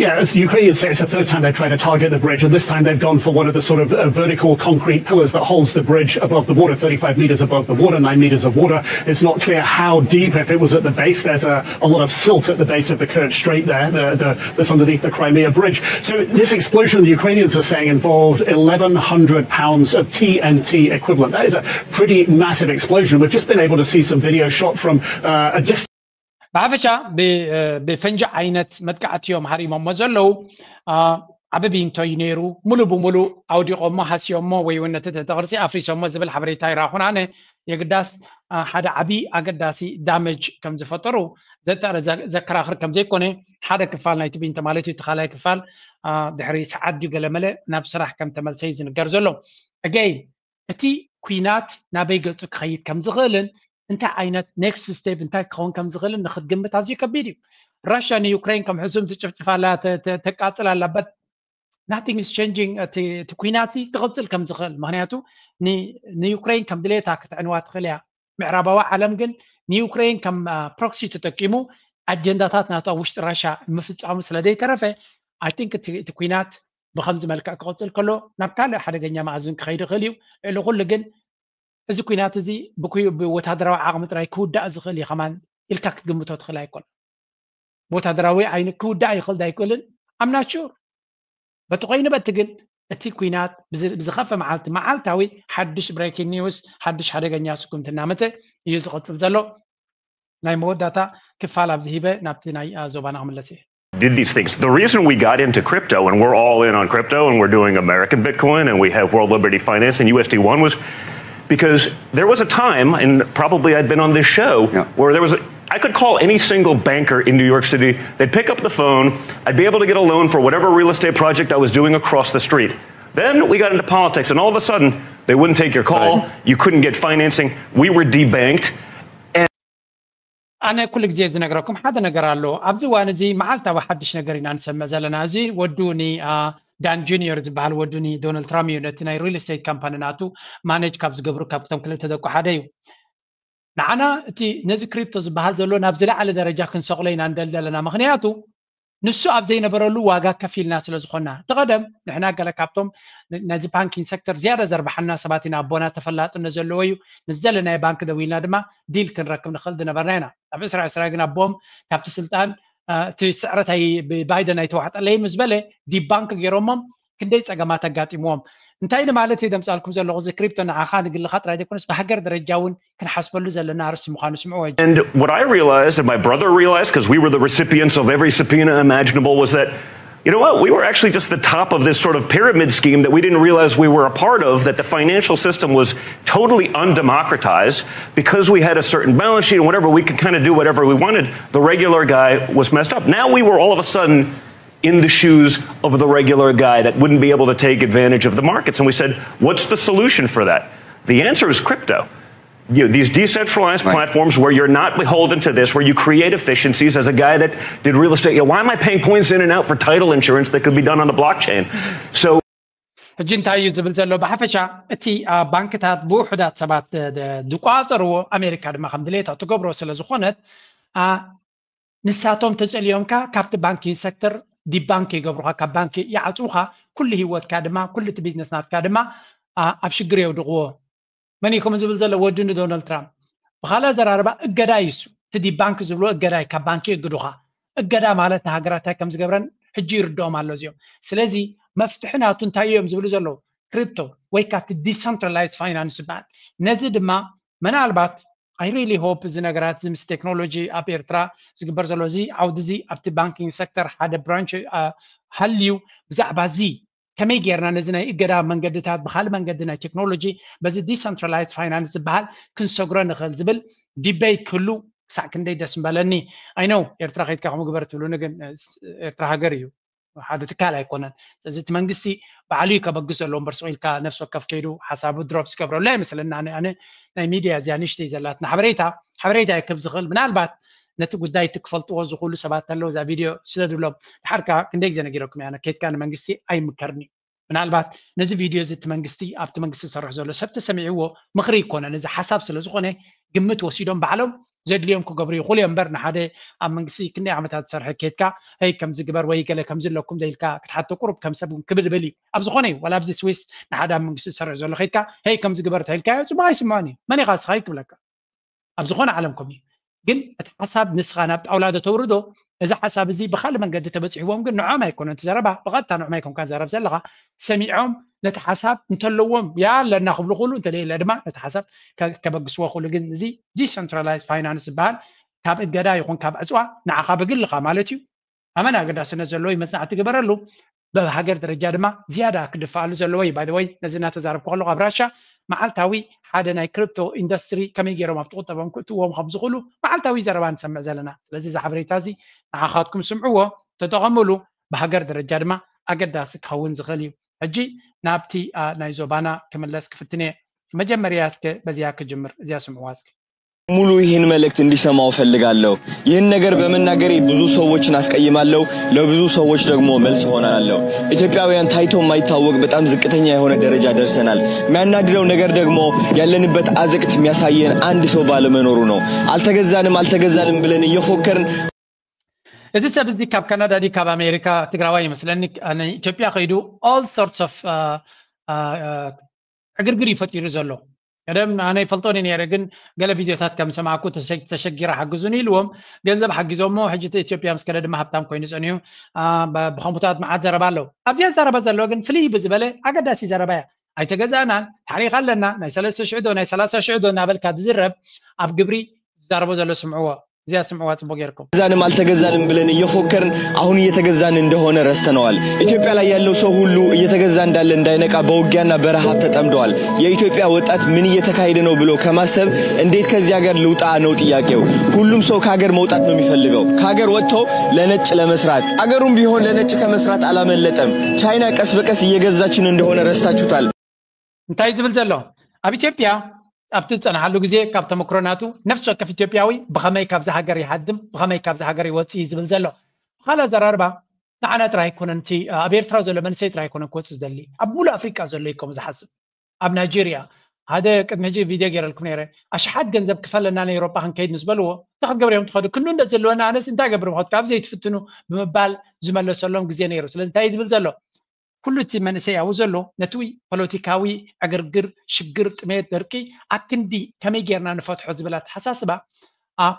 Yeah, as Ukrainians say, it's the third time they've tried to target the bridge, and this time they've gone for one of the sort of uh, vertical concrete pillars that holds the bridge above the water, thirty-five meters above the water, nine meters of water. It's not clear how deep, if it was at the base. There's a, a lot of silt at the base of the Kerch Strait there, the, the, that's underneath the Crimea Bridge. So this explosion, the Ukrainians are saying, involved eleven hundred pounds of T N T equivalent. That is a pretty massive explosion. We've just been able to see some video shot from uh, a distance. ብሓፈሻ ብፈንጂ ዓይነት መጥቃዕቲ እዮም ሃሪሞሞ ዘለዉ። ዓቢ ቢንቶ እዩ ነይሩ። ሙሉ ብሙሉ ኣውዲቖሞ ሃስዮሞ ወይ እውን ነቲ ተቕርጺ ኣፍሪሶሞ ዝብል ሓበሬታ ይረኣኹን ኣነ። የግዳስ ሓደ ዓቢ ኣገዳሲ ዳመጅ ከም ዝፈጠሩ ዘከራኽር ከም ዘይኮነ፣ ሓደ ክፋል ናይቲ ቢንቶ ማለት እዩ፣ እቲ ካልኣይ ክፋል ድሕሪ ሰዓት ድዩ ገለመለ ናብ ስራሕ ከም ተመልሰ እዩ ዝንገር ዘሎ። ኣገይን እቲ ኲናት ናበይ ገጹ ክኸይድ ከም ዝኽእልን እንታይ ዓይነት ኔክስት ስቴፕ እንታይ ክኸውን ከም ዝኽእልን ንክትግምት ኣዝዩ ከቢድ እዩ። ራሽያ ንዩክሬን ከም ሕሱም ትጭፍጭፍ ኣላ፣ ተቃጽል ኣላ፣ but nothing is changing። እቲ ኲናት ክቕጽል ከም ዝኽእል፣ ምኽንያቱ ንዩክሬን ከም ድሌታ ክትዕንዋ ትኽእል እያ። ምዕራባዊ ዓለም ግን ንዩክሬን ከም ፕሮክሲ ተጠቂሙ ኣጀንዳታት ናቱ ኣብ ውሽጢ ራሽያ ምፍጻሙ ስለ ዘይተረፈ፣ I think እቲ ኲናት ብከምዚ መልክዕ ክቕጽል ከሎ ናብ ካልእ ሓደገኛ መኣዝን ክኸይድ ይኽእል እዩ። ልዕሊ ኩሉ ግን እዚ ኲናት እዚ ብወታደራዊ ዓቕሚ ጥራይ ክውዳእ ዝኽእል እዩ ከማን ኢልካ ክትግምቶ ትኽእል ኣይኮን። ብወታደራዊ ዓይኒ ክውዳእ ይኽእል ዳይክእልን ኣምናቹር በቲ ኮይኑ በቲ ግን እቲ ኲናት ብዝኸፈ መዓልቲ መዓልታዊ ሓድሽ ብሬኪንግ ኒውስ ሓድሽ ሓደገኛ ስጉምቲ እናመፀ እዩ ዝቕፅል ዘሎ። ናይ መወዳእታ ክፋል ኣብዚ ሂበ ናብቲ ናይ ዞባና ክምለስ እየ። did these things. The reason we got into crypto and we're all in on crypto and we're doing American Bitcoin and we have World Liberty Finance and U S D one was because there was a time, and probably I'd been on this show, yeah. where there was, a, I could call any single banker in New York City, they'd pick up the phone, I'd be able to get a loan for whatever real estate project I was doing across the street. Then we got into politics, and all of a sudden, they wouldn't take your call, right. you couldn't get financing, we were debanked. ኣነ ኩሉ ግዜ ዝነግረኩም ሓደ ነገር ኣሎ። ኣብዚ እዋን እዚ መዓልታዊ ሓድሽ ነገር ኢና ንሰምዕ ዘለና። እዚ ወዱ ኒ ዳን ጁኒየር ዝበሃል ወዱ ኒ ዶናልድ ትራምፕ እዩ። ነቲ ናይ ሪል ስቴት ካምፓኒ ናቱ ማኔጅ ካብ ዝገብሩ ካብ ክቶም ክልተ ደቁ ሓደ እዩ። ንዓና እቲ ነዚ ክሪፕቶ ዝበሃል ዘሎ ናብ ዝለዓለ ደረጃ ክንሰቕሎ ኢና ንደሊ ዘለና። ምኽንያቱ ንሱ ኣብ ዘይነበረሉ ዋጋ ከፊልና ስለ ዝኾና። እቲ ቀደም ንሕና ገለ ካብቶም ነዚ ባንኪንግ ሴክተር ዝያዳ ዘርብሓና ሰባት ኢና። ኣቦና ተፈላጥነት ዘለዎ እዩ። ምስ ደለናዮ ባንክ ደዊልና ድማ ዲል ክንረክብ ንኽእል ዝነበርና ኢና። ኣብ ዕስራ ዕስራ ግን ኣቦም ካብቲ ስልጣን እቲ ስዕረት ብባይደን ኣይተዋሕጠለይን ምስ በለ ዲባንክ ገይሮሞም ክንደይ ጸገማት ኣጋጢምዎም። እንታይ ንማለት እየ ደምጻልኩም ዘለኹ፣ እዚ ክሪፕቶ ንዓኻ ንግልኻ ጥራይ ዘይኮነስ ብሃገር ደረጃ እውን ክንሓስበሉ ዘለና ኣርእስቲ ምዃኑ ስምዕዎ። And what I realized, and my brother realized, because we were the recipients of every subpoena imaginable, was that, you know what, we were actually just the top of this sort of pyramid scheme that we didn't realize we were a part of, that the financial system was totally undemocratized. Because we had a certain balance sheet and whatever, we could kind of do whatever we wanted. The regular guy was messed up. Now we were all of a sudden in the shoes of the regular guy that wouldn't be able to take advantage of the markets. And we said, what's the solution for that? The answer is crypto. You know, these decentralized right. platforms where you're not beholden to this, where you create efficiencies. As a guy that did real estate, you know, why am I paying points in and out for title insurance that could be done on the blockchain? So ሕጂ እንታይ እዩ ዝብል ዘሎ? ብሓፈሻ እቲ ባንክታት ብውሑዳት ሰባት ዝቆፃፀርዎ፣ ኣሜሪካ ድማ ከም ድሌታ ትገብሮ ስለ ዝኾነት ንሳቶም ተፀሊዮምካ ካብቲ ባንኪንግ ሴክተር ዲባንክ ይገብሩኻ፣ ካብ ባንኪ ይዓፅውኻ። ኩሉ ህይወትካ ድማ ኩሉ እቲ ቢዝነስ ናትካ ድማ ኣብ ሽግር የውድቕዎ። መን እዩ ከምኡ ዝብል ዘሎ? ወዲ ንዶናልድ ትራምፕ። ብኻልእ ኣዘራርባ እገዳ እዩ እሱ። እቲ ዲባንክ ዝብሎ እገዳ እዩ፣ ካብ ባንኪ የግዱኻ። እገዳ ማለት ንሃገራት እንታይ ከም ዝገብረን ሕጂ ይርድኦም ኣሎ እዚኦም። ስለዚ መፍትሒ ናቱ እንታይ እዮም ዝብሉ ዘለዉ? ክሪፕቶ ወይ ካብቲ ዲሰንትራላይዝ ፋይናንስ ዝበሃል። ነዚ ድማ ምናልባት I really hope እዚ ነገራት እዚ ምስ ቴክኖሎጂ ኣብ ኤርትራ ዝግበር ዘሎ እዚ ዓውዲ እዚ ኣብቲ ባንኪንግ ሴክተር ሓደ ብራንች ሃልዩ ብዛዕባ እዚ ከመይ ጌርና ነዚ ናይ እገዳ መንገድታት ብካልእ መንገዲ ናይ ቴክኖሎጂ በዚ ዲሰንትራላይዝ ፋይናንስ ዝበሃል ክንሰግሮ ንኽእል ዝብል ዲበይት ክህሉ ክሳዕ ክንደይ ደስ ምበለኒ። I know ኤርትራ ከይድካ ከምኡ ግበር ትብሉኒ፣ ግን ኤርትራ ሃገር እዩ፣ ሓደ ትካል ኣይኮነን። ስለዚ እቲ መንግስቲ ባዕሉ እዩ ከበግስ ዘለዎ እምበር ስቕ ኢልካ ነፍሲ ወከፍ ከይዱ ሓሳቡ ድሮፕ ዝገብረሉ ኣይመስለኒ። ኣነ ኣነ ናይ ሚድያ እዚኣ ንእሽተይ ዘላትና ሓበሬታ ሓበሬታ ይክብ ዝኽእል ምናልባት ነቲ ጉዳይ እቲ ክፈልጥዎ ዝኽእሉ ሰባት ኣለዉ እዛ ቪድዮ ስደዱሎም። ድሓር ከኣ ክንደይ ግዜ ነጊረኩም እያ፣ ኬድካ ንመንግስቲ ኣይምከርን እዩ። ምናልባት ነዚ ቪድዮ እዚ እቲ መንግስቲ ኣብቲ መንግስቲ ዝሰርሕ ዘሎ ሰብ ተሰሚዕዎ ምኽሪ ይኮነን፣ እዚ ሓሳብ ስለ ዝኾነ ግምት ወሲዶም ባዕሎም ዘድልዮም ክገብሩ ይኽእሉ እዮም እምበር ንሓደ ኣብ መንግስቲ ክንደይ ዓመታት ዝሰርሐ ኬድካ ሄይ ከምዚ ግበር ወይ ገለ ከምዚ ኣለኩም ደልካ ክትሓቶ ቁሩብ ከም ሰብ እውን ክብድብል እዩ። ኣብ ዝኾነ እዩ ዋላ ኣብዚ ስዊስ ንሓደ ኣብ መንግስቲ ዝሰርሕ ዘሎ ኬድካ ሄይ ከምዚ ግበር ተልካዮ ጽቡቅ ኣይስምዖን እዩ። መን ኢኻ ስኻ ክብለካ ኣብ ዝኾነ ዓለም ከምኡ እዩ። ግን እቲ ሓሳብ ንስኻ ናብ ጣውላ ዶ ተውርዶ፣ እዚ ሓሳብ እዚ ብኻልእ መንገዲ ተበፂሕዎም ግን ንዖም ኣይኮነን እቲ ዘረባ፣ ብቐጥታ ንዖም ኣይኮንካ ዘረብ ዘለኻ፣ ሰሚዖም ነቲ ሓሳብ እንተለዎም ያ ኣለና ክብሉ ክእሉ እንተለየለ ድማ ነቲ ሓሳብ ከበግስዎ ክእሉ። ግን እዚ ዲሰንትራላይዝ ፋይናንስ ዝበሃል ካብ እገዳ ይኹን ካብ ዕፅዋ ንዓኻ ብግልኻ ማለት እዩ ኣመን ኣገዳስነት ዘለዎ እዩ መፅናዕቲ ግበረሉ። በብ ሃገር ደረጃ ድማ ዝያዳ ክድፈኣሉ ዘለዎ እዩ። ባይወይ ነዚ እናተዛረብኩ ከለኹ ኣብ ራሻ መዓልታዊ ሓደ ናይ ክሪፕቶ ኢንዱስትሪ ከመይ ገይሮም ኣብቲ ቁጠቦም ክእትዎም ከም ዝኽእሉ መዓልታዊ ዘረባ ንሰምዕ ዘለና። ስለዚ እዚ ሓበሬታ እዚ ንዓኻትኩም ስምዕዎ፣ ተጠቐምሉ። ብሃገር ደረጃ ድማ ኣገዳሲ ክኸውን ዝኽእል እዩ። ሕጂ ናብቲ ናይ ዞባና ክምለስ ክፍትን እየ። መጀመርያ እስከ በዚያ ክጅምር፣ እዚያ ስምዕዋ እስከ። ሙሉ ይህን መልእክት እንዲሰማው ፈልጋለሁ። ይህን ነገር በመናገሬ ብዙ ሰዎችን አስቀይማለሁ፣ ለብዙ ሰዎች ደግሞ መልስ ሆናለሁ። ኢትዮጵያውያን ታይቶ የማይታወቅ በጣም ዝቅተኛ የሆነ ደረጃ ደርሰናል። የሚያናድደው ነገር ደግሞ ያለንበት አዘቅት የሚያሳየን አንድ ሰው ባለመኖሩ ነው። አልተገዛንም አልተገዛንም ብለን እየፎከርን እዚ ሰብ እዚ ካብ ካናዳ ድዩ ካብ ኣሜሪካ? ትግራዋይ ይመስለኒ። ኢትዮጵያ ከይዱ all sorts of ዕግርግር እዩ ፈጢሩ ዘሎ። ቀደም ኣነ ይፈልጦን ነይረ፣ ግን ገለ ቪድዮታት ከም ሰማዕኩ ተሸጊረ ሓግዙኒ ኢልዎም ገንዘብ ሓጊዞሞ። ሕጂ ኢትዮጵያ ምስ ከደ ድማ ሃብታም ኮይኑ ጸኒሑ። ብኸምኡታት መዓት ዘረባ ኣለዉ። ኣብዚኣ ዘረባ ዘለዎ ግን ፍልይ ብዝበለ ኣገዳሲ ዘረባ እያ። ኣይተገዛእናን፣ ታሪኽ ኣለና፣ ናይ ሰለስተ ሽሕ ዶ ናይ ሰላሳ ሽሕ ዶ እናበልካ ዝዝረብ ኣብ ግብሪ ዝዛረቦ ዘሎ ስምዕዎ። እዚኣ ስምዕዋ ጽቡቅ ጌርኩም። ገዛንም አልተገዛንም ብለን እየፎከርን አሁን እየተገዛን እንደሆነ ረስተነዋል። ኢትዮጵያ ላይ ያለው ሰው ሁሉ እየተገዛ እንዳለ እንዳይነቃ በውጊያና በረሃብ ተጠምደዋል። የኢትዮጵያ ወጣት ምን እየተካሄደ ነው ብሎ ከማሰብ እንዴት ከዚህ ሀገር ልውጣ ነው ጥያቄው። ሁሉም ሰው ከሀገር መውጣት ነው የሚፈልገው። ከሀገር ወጥቶ ለነጭ ለመስራት፣ አገሩም ቢሆን ለነጭ ከመስራት አላመለጠም። ቻይና ቀስ በቀስ እየገዛችን እንደሆነ ረስታችሁታል። እንታይ ዝብል ዘሎ ኣብ ኢትዮጵያ ኣብቲ ዝፀንሓሉ ግዜ ካብ ተመክሮ ናቱ ነፍሲ ወከፍ ኢትዮጵያዊ ብኸመይ ካብዚ ሃገር ይሃድም ብኸመይ ካብዚ ሃገር ይወፅእ እዩ ዝብል ዘሎ። ብኻልእ ኣዘራርባ ንዓና ጥራይ ኣይኮነን እቲ ኣብ ኤርትራ ዘሎ መንእሰይ ጥራይ ኣይኮነን ክወፅእ ዝደሊ ኣብ ሙሉእ ኣፍሪቃ ዘሎ እዩ ከምኡ ዝሓስብ። ኣብ ናይጄርያ ሓደ ቅድሚ ሕጂ ቪድዮ ገይረልኩም ነይረ ኣሽሓት ገንዘብ ክፈለና ንኤውሮጳ ክንከይድ ምስ በልዎ እንታይ ክትገብር እዮም ትኸዱ ክንዱ እንደ ዘለወና ኣነስ እንታይ ገብር ምኸድ ካብ ዘይትፍትኑ ብምባል ዝመለሰሎም ግዜ ነይሩ። ስለዚ እንታይ እዩ ዝብል ዘሎ ኩሉ እቲ መንእሰይ ኣብኡ ዘሎ ነቲ ፖለቲካዊ ዕግርግር፣ ሽግር፣ ጥሜት፣ ደርቂ ኣክንዲ ከመይ ጌርና ንፈትሖ ዝብል ኣተሓሳስባ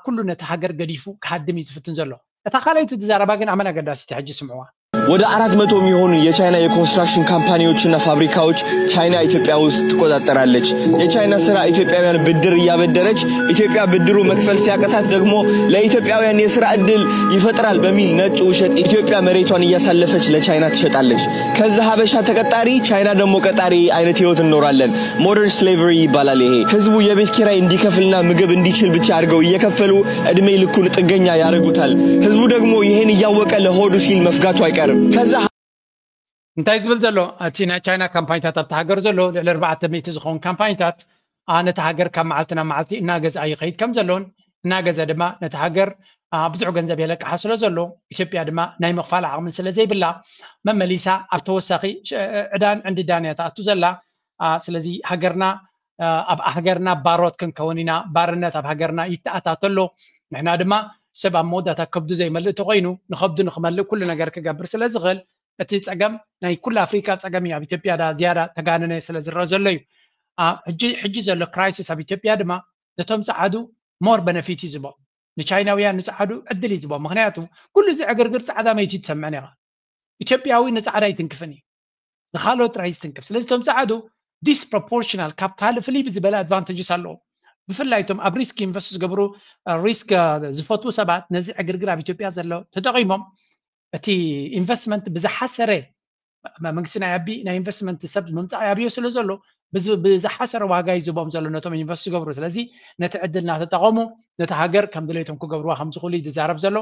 ኩሉ ነቲ ሃገር ገዲፉ ክሃድም እዩ ዝፍትን ዘሎ። እታ ካልኣይቲ ትዛረባ ግን ኣመን ኣገዳሲቲ ሕጂ ስምዕዋ። ወደ አራት መቶ የሚሆኑ የቻይና የኮንስትራክሽን ካምፓኒዎችና ፋብሪካዎች ቻይና ኢትዮጵያ ውስጥ ትቆጣጠራለች። የቻይና ስራ ኢትዮጵያውያን ብድር እያበደረች ኢትዮጵያ ብድሩ መክፈል ሲያቅታት ደግሞ ለኢትዮጵያውያን የስራ እድል ይፈጥራል በሚል ነጭ ውሸት ኢትዮጵያ መሬቷን እያሳለፈች ለቻይና ትሸጣለች። ከዛ ሀበሻ ተቀጣሪ ቻይና ደግሞ ቀጣሪ አይነት ህይወት እንኖራለን። Modern slavery ይባላል ይሄ። ህዝቡ የቤት ኪራይ እንዲከፍልና ምግብ እንዲችል ብቻ አድርገው እየከፈሉ እድሜ ልኩን ጥገኛ ያደርጉታል። ህዝቡ ደግሞ ይሄን እያወቀ ለሆዱ ሲል መፍጋቱ አይቀርም። ከዛ እንታይ ዝብል ዘሎ እቲ ናይ ቻይና ካምፓኒታት ኣብቲ ሃገር ዘሎ ልዕሊ ኣርባዕተ ሚእቲ ዝኸውን ካምፓኒታት ነቲ ሃገር ካብ መዓልቲ ናብ መዓልቲ እናገዝኣ ይኸይድ ከም ዘሎን እናገዘ ድማ ነቲ ሃገር ብዙሕ ገንዘብ የለቅሓ ስለ ዘሎ ኢትዮጵያ ድማ ናይ ምኽፋል ዓቕምን ስለ ዘይብላ መመሊሳ ኣብ ተወሳኺ ዕዳን ዕንድዳን እያ ትኣቱ ዘላ። ስለዚ ሃገርና ኣብ ሃገርና ባሮት ክንከውን ኢና፣ ባርነት ኣብ ሃገርና ይተኣታተሎ። ንሕና ድማ ሰብ ኣብ መወዳእታ ከብዱ ዘይመልእ ተኮይኑ ንኸብዱ ንክመልእ ኩሉ ነገር ክገብር ስለ ዝኽእል እቲ ፀገም ናይ ኩሉ ኣፍሪቃ ፀገም እዩ። ኣብ ኢትዮጵያ ዳ ዝያዳ ተጋነነ ስለ ዝረአ ዘሎ እዩ። ሕጂ ዘሎ ክራይሲስ ኣብ ኢትዮጵያ ድማ ነቶም ፀዓዱ ሞር በነፊት እዩ ዝቦም፣ ንቻይናውያን ንፀዓዱ ዕድል እዩ ዝቦም። ምክንያቱ ኩሉ እዚ ዕግርግር ፀዓዳ መይቲ ትሰምዕን ኢኻ። ኢትዮጵያዊ ንፃዕዳ ኣይትንክፍን እዩ፣ ንካልኦት ጥራይ ዝትንክፍ። ስለዚ እቶም ፀዓዱ ዲስፕሮፖርሽናል ካብ ካልእ ፍልይ ብዝበለ ኣድቫንቴጅስ ኣለዎም። ብፍላይ እቶም ኣብ ሪስክ ኢንቨስት ዝገብሩ ሪስክ ዝፈትዉ ሰባት ነዚ ዕግርግር ኣብ ኢትዮጵያ ዘሎ ተጠቂሞም እቲ ኢንቨስትመንት ብዝሓሰረ መንግስቲ ናይ ኣቢ ናይ ኢንቨስትመንት ሰብ ምምፃእ ኣብዮ ስለ ዘሎ ብዝሓሰረ ዋጋ ይዝቦም ዘሎ ነቶም ኢንቨስት ዝገብሩ። ስለዚ ነቲ ዕድል እናተጠቐሙ ነቲ ሃገር ከም ድሌቶም ክገብርዋ ከም ዝኽእሉ እዩ ዝዛረብ ዘሎ።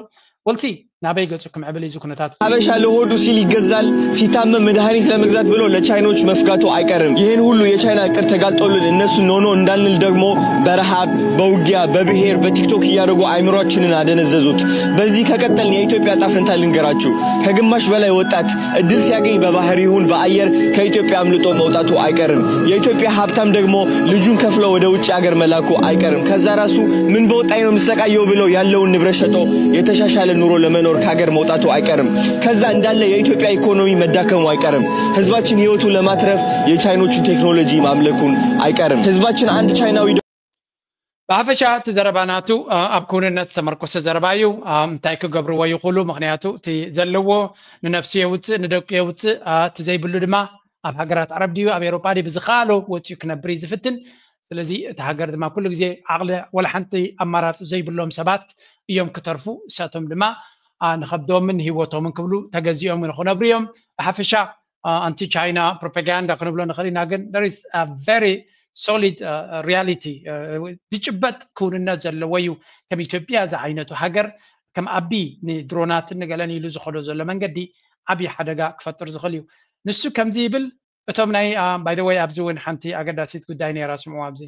ወልሲ ናበይ ገጹ ክምዕብል እዩ እዚ ኩነታት? ሀበሻ ለሆዱ ሲል ይገዛል። ሲታመም መድኃኒት ለመግዛት ብሎ ለቻይኖች መፍጋቱ አይቀርም። ይህን ሁሉ የቻይና እቅድ ተጋልጦልን እነሱ ኖኖ እንዳንል ደግሞ በረሃብ፣ በውጊያ፣ በብሔር፣ በቲክቶክ እያደረጉ አይምሯችንን አደነዘዙት። በዚህ ከቀጠልን የኢትዮጵያ ዕጣ ፈንታ ልንገራችሁ። ከግማሽ በላይ ወጣት እድል ሲያገኝ በባህር ይሁን በአየር ከኢትዮጵያ አምልጦ መውጣቱ አይቀርም። የኢትዮጵያ ሀብታም ደግሞ ልጁን ከፍሎ ወደ ውጭ ሀገር መላኩ አይቀርም። ከዛ ራሱ ምን በወጣኝ ነው የምሰቃየው ብሎ ያለውን ንብረት ሸጦ የተሻሻለ ኑሮ ለመኖር ከሀገር መውጣቱ አይቀርም። ከዛ እንዳለ የኢትዮጵያ ኢኮኖሚ መዳከሙ አይቀርም። ህዝባችን ህይወቱን ለማትረፍ የቻይኖቹን ቴክኖሎጂ ማምለኩን አይቀርም። ህዝባችን አንድ ቻይናዊ ብሓፈሻ እቲ ዘረባ ናቱ ኣብ ክውንነት ዝተመርኮሰ ዘረባ እዩ። እንታይ ክገብርዎ ይኽእሉ? ምኽንያቱ እቲ ዘለዎ ንነፍሱ የውፅእ፣ ንደቁ የውፅእ፣ እቲ ዘይብሉ ድማ ኣብ ሃገራት ዓረብ ድዩ ኣብ ኤውሮጳ ድዩ ብዝኸኣሎ ወፂኡ ክነብር እዩ ዝፍትን። ስለዚ እቲ ሃገር ድማ ኩሉ ግዜ ዓቕሊ ወላ ሓንቲ ኣማራፂ ዘይብሎም ሰባት እዮም ክተርፉ። እሳቶም ድማ ንኸብዶምን ህይወቶምን ክብሉ ተገዚኦም ንኽነብሩ እዮም። ብሓፈሻ ኣንቲ ቻይና ፕሮፓጋንዳ ክንብሎ ንኽእል ኢና፣ ግን there is a very solid reality፣ ዝጭበጥ ክውንነት ዘለዎ እዩ። ከም ኢትዮጵያ ዝዓይነቱ ሃገር ከም ኣቢ ንድሮናትን ንገለን ኢሉ ዝኸዶ ዘሎ መንገዲ ዓብዪ ሓደጋ ክፈጥር ዝኽእል እዩ። ንሱ ከምዚ ይብል። እቶም ናይ by the way ኣብዚ እውን ሓንቲ ኣገዳሲት ጉዳይ ነይራ፣ ስምዑ ኣብዚ።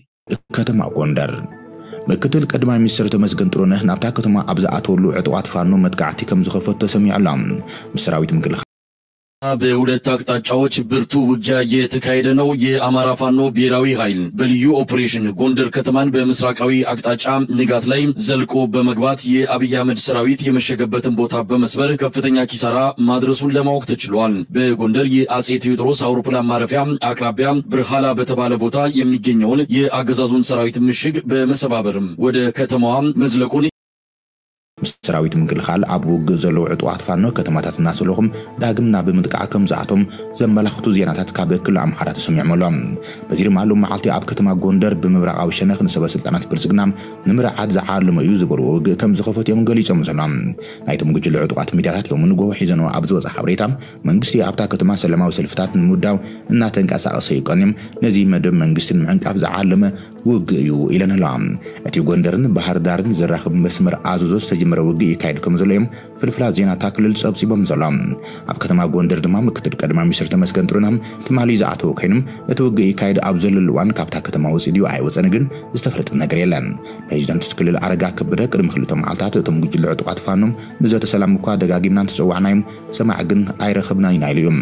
ከተማ ጎንደር ምክትል ቀዳማይ ሚኒስትር ተመስገን ጥሩነህ ናብታ ከተማ ኣብ ዝኣተወሉ ዕጡቓት ፋኖ መጥቃዕቲ ከም ዝኸፈቱ ተሰሚዑ ኣሎ። ምስ ሰራዊት ምክልኻል በሁለት አቅጣጫዎች ብርቱ ውጊያ እየተካሄደ ነው። የአማራ ፋኖ ብሔራዊ ኃይል በልዩ ኦፕሬሽን ጎንደር ከተማን በምስራቃዊ አቅጣጫ ንጋት ላይ ዘልቆ በመግባት የአብይ አህመድ ሰራዊት የመሸገበትን ቦታ በመስበር ከፍተኛ ኪሳራ ማድረሱን ለማወቅ ተችሏል። በጎንደር የአጼ ቴዎድሮስ አውሮፕላን ማረፊያ አቅራቢያ ብርሃላ በተባለ ቦታ የሚገኘውን የአገዛዙን ሰራዊት ምሽግ በመሰባበርም ወደ ከተማዋ መዝለቁን ምስ ሰራዊት ምክልኻል ኣብ ውግእ ዘለዉ ዕጡቓት ፋኖ ከተማታት እናሰለኹም ዳግም ናብ ምጥቃዕ ከም ዝኣቶም ዘመላኽቱ ዜናታት ካብ ክልል ኣምሓራ ተሰሚዖም ኣሎ። በዚ ድማ ሎም መዓልቲ ኣብ ከተማ ጎንደር ብምብራቓዊ ሸነኽ ንሰበ ስልጣናት ብልጽግና ንምርዓድ ዝዓለመ እዩ ዝበልዎ ውግእ ከም ዝኸፈቱ እዮም ገሊጾም ዘሎ። ናይቶም ጉጅለ ዕጡቓት ሚድያታት ሎሚ ንግሆ ሒዘንዎ ኣብ ዝወፀ ሓበሬታ መንግስቲ ኣብታ ከተማ ሰላማዊ ሰልፍታት ንምውዳብ እናተንቀሳቐሰ እዩ ቀንዮም ነዚ መደብ መንግስቲ ንምዕንቃፍ ዝዓለመ ውግእ እዩ ኢለን ኣለዋ። እቲ ጎንደርን ባህር ዳርን ዘራኽብ መስመር ኣዘዞ ዝተጀመረ ውግእ ይካየድ ከም ዘሎ እዮም ፍልፍላት ዜና እታ ክልል ጸብጺቦም ዘሎ። ኣብ ከተማ ጎንደር ድማ ምክትል ቀዳማይ ሚኒስትር ተመስገን ጥሩነህ ትማሊ ዝኣተወ ኮይኖም እቲ ውግእ ይካየድ ኣብ ዘለሉ እዋን ካብታ ከተማ ወፂኡ ድዩ ኣይወፀን ግን ዝተፈለጠ ነገር የለን። ፕሬዚደንት እቲ ክልል ኣረጋ ከበደ ቅድሚ ክልተ መዓልታት እቶም ጉጅለ ዕጡቓት ፋኖም ንዘተ ሰላም እኳ ደጋጊምና እንተፀዋዕናዮም ሰማዒ ግን ኣይረኸብናን ኢና ኢሉ እዩ።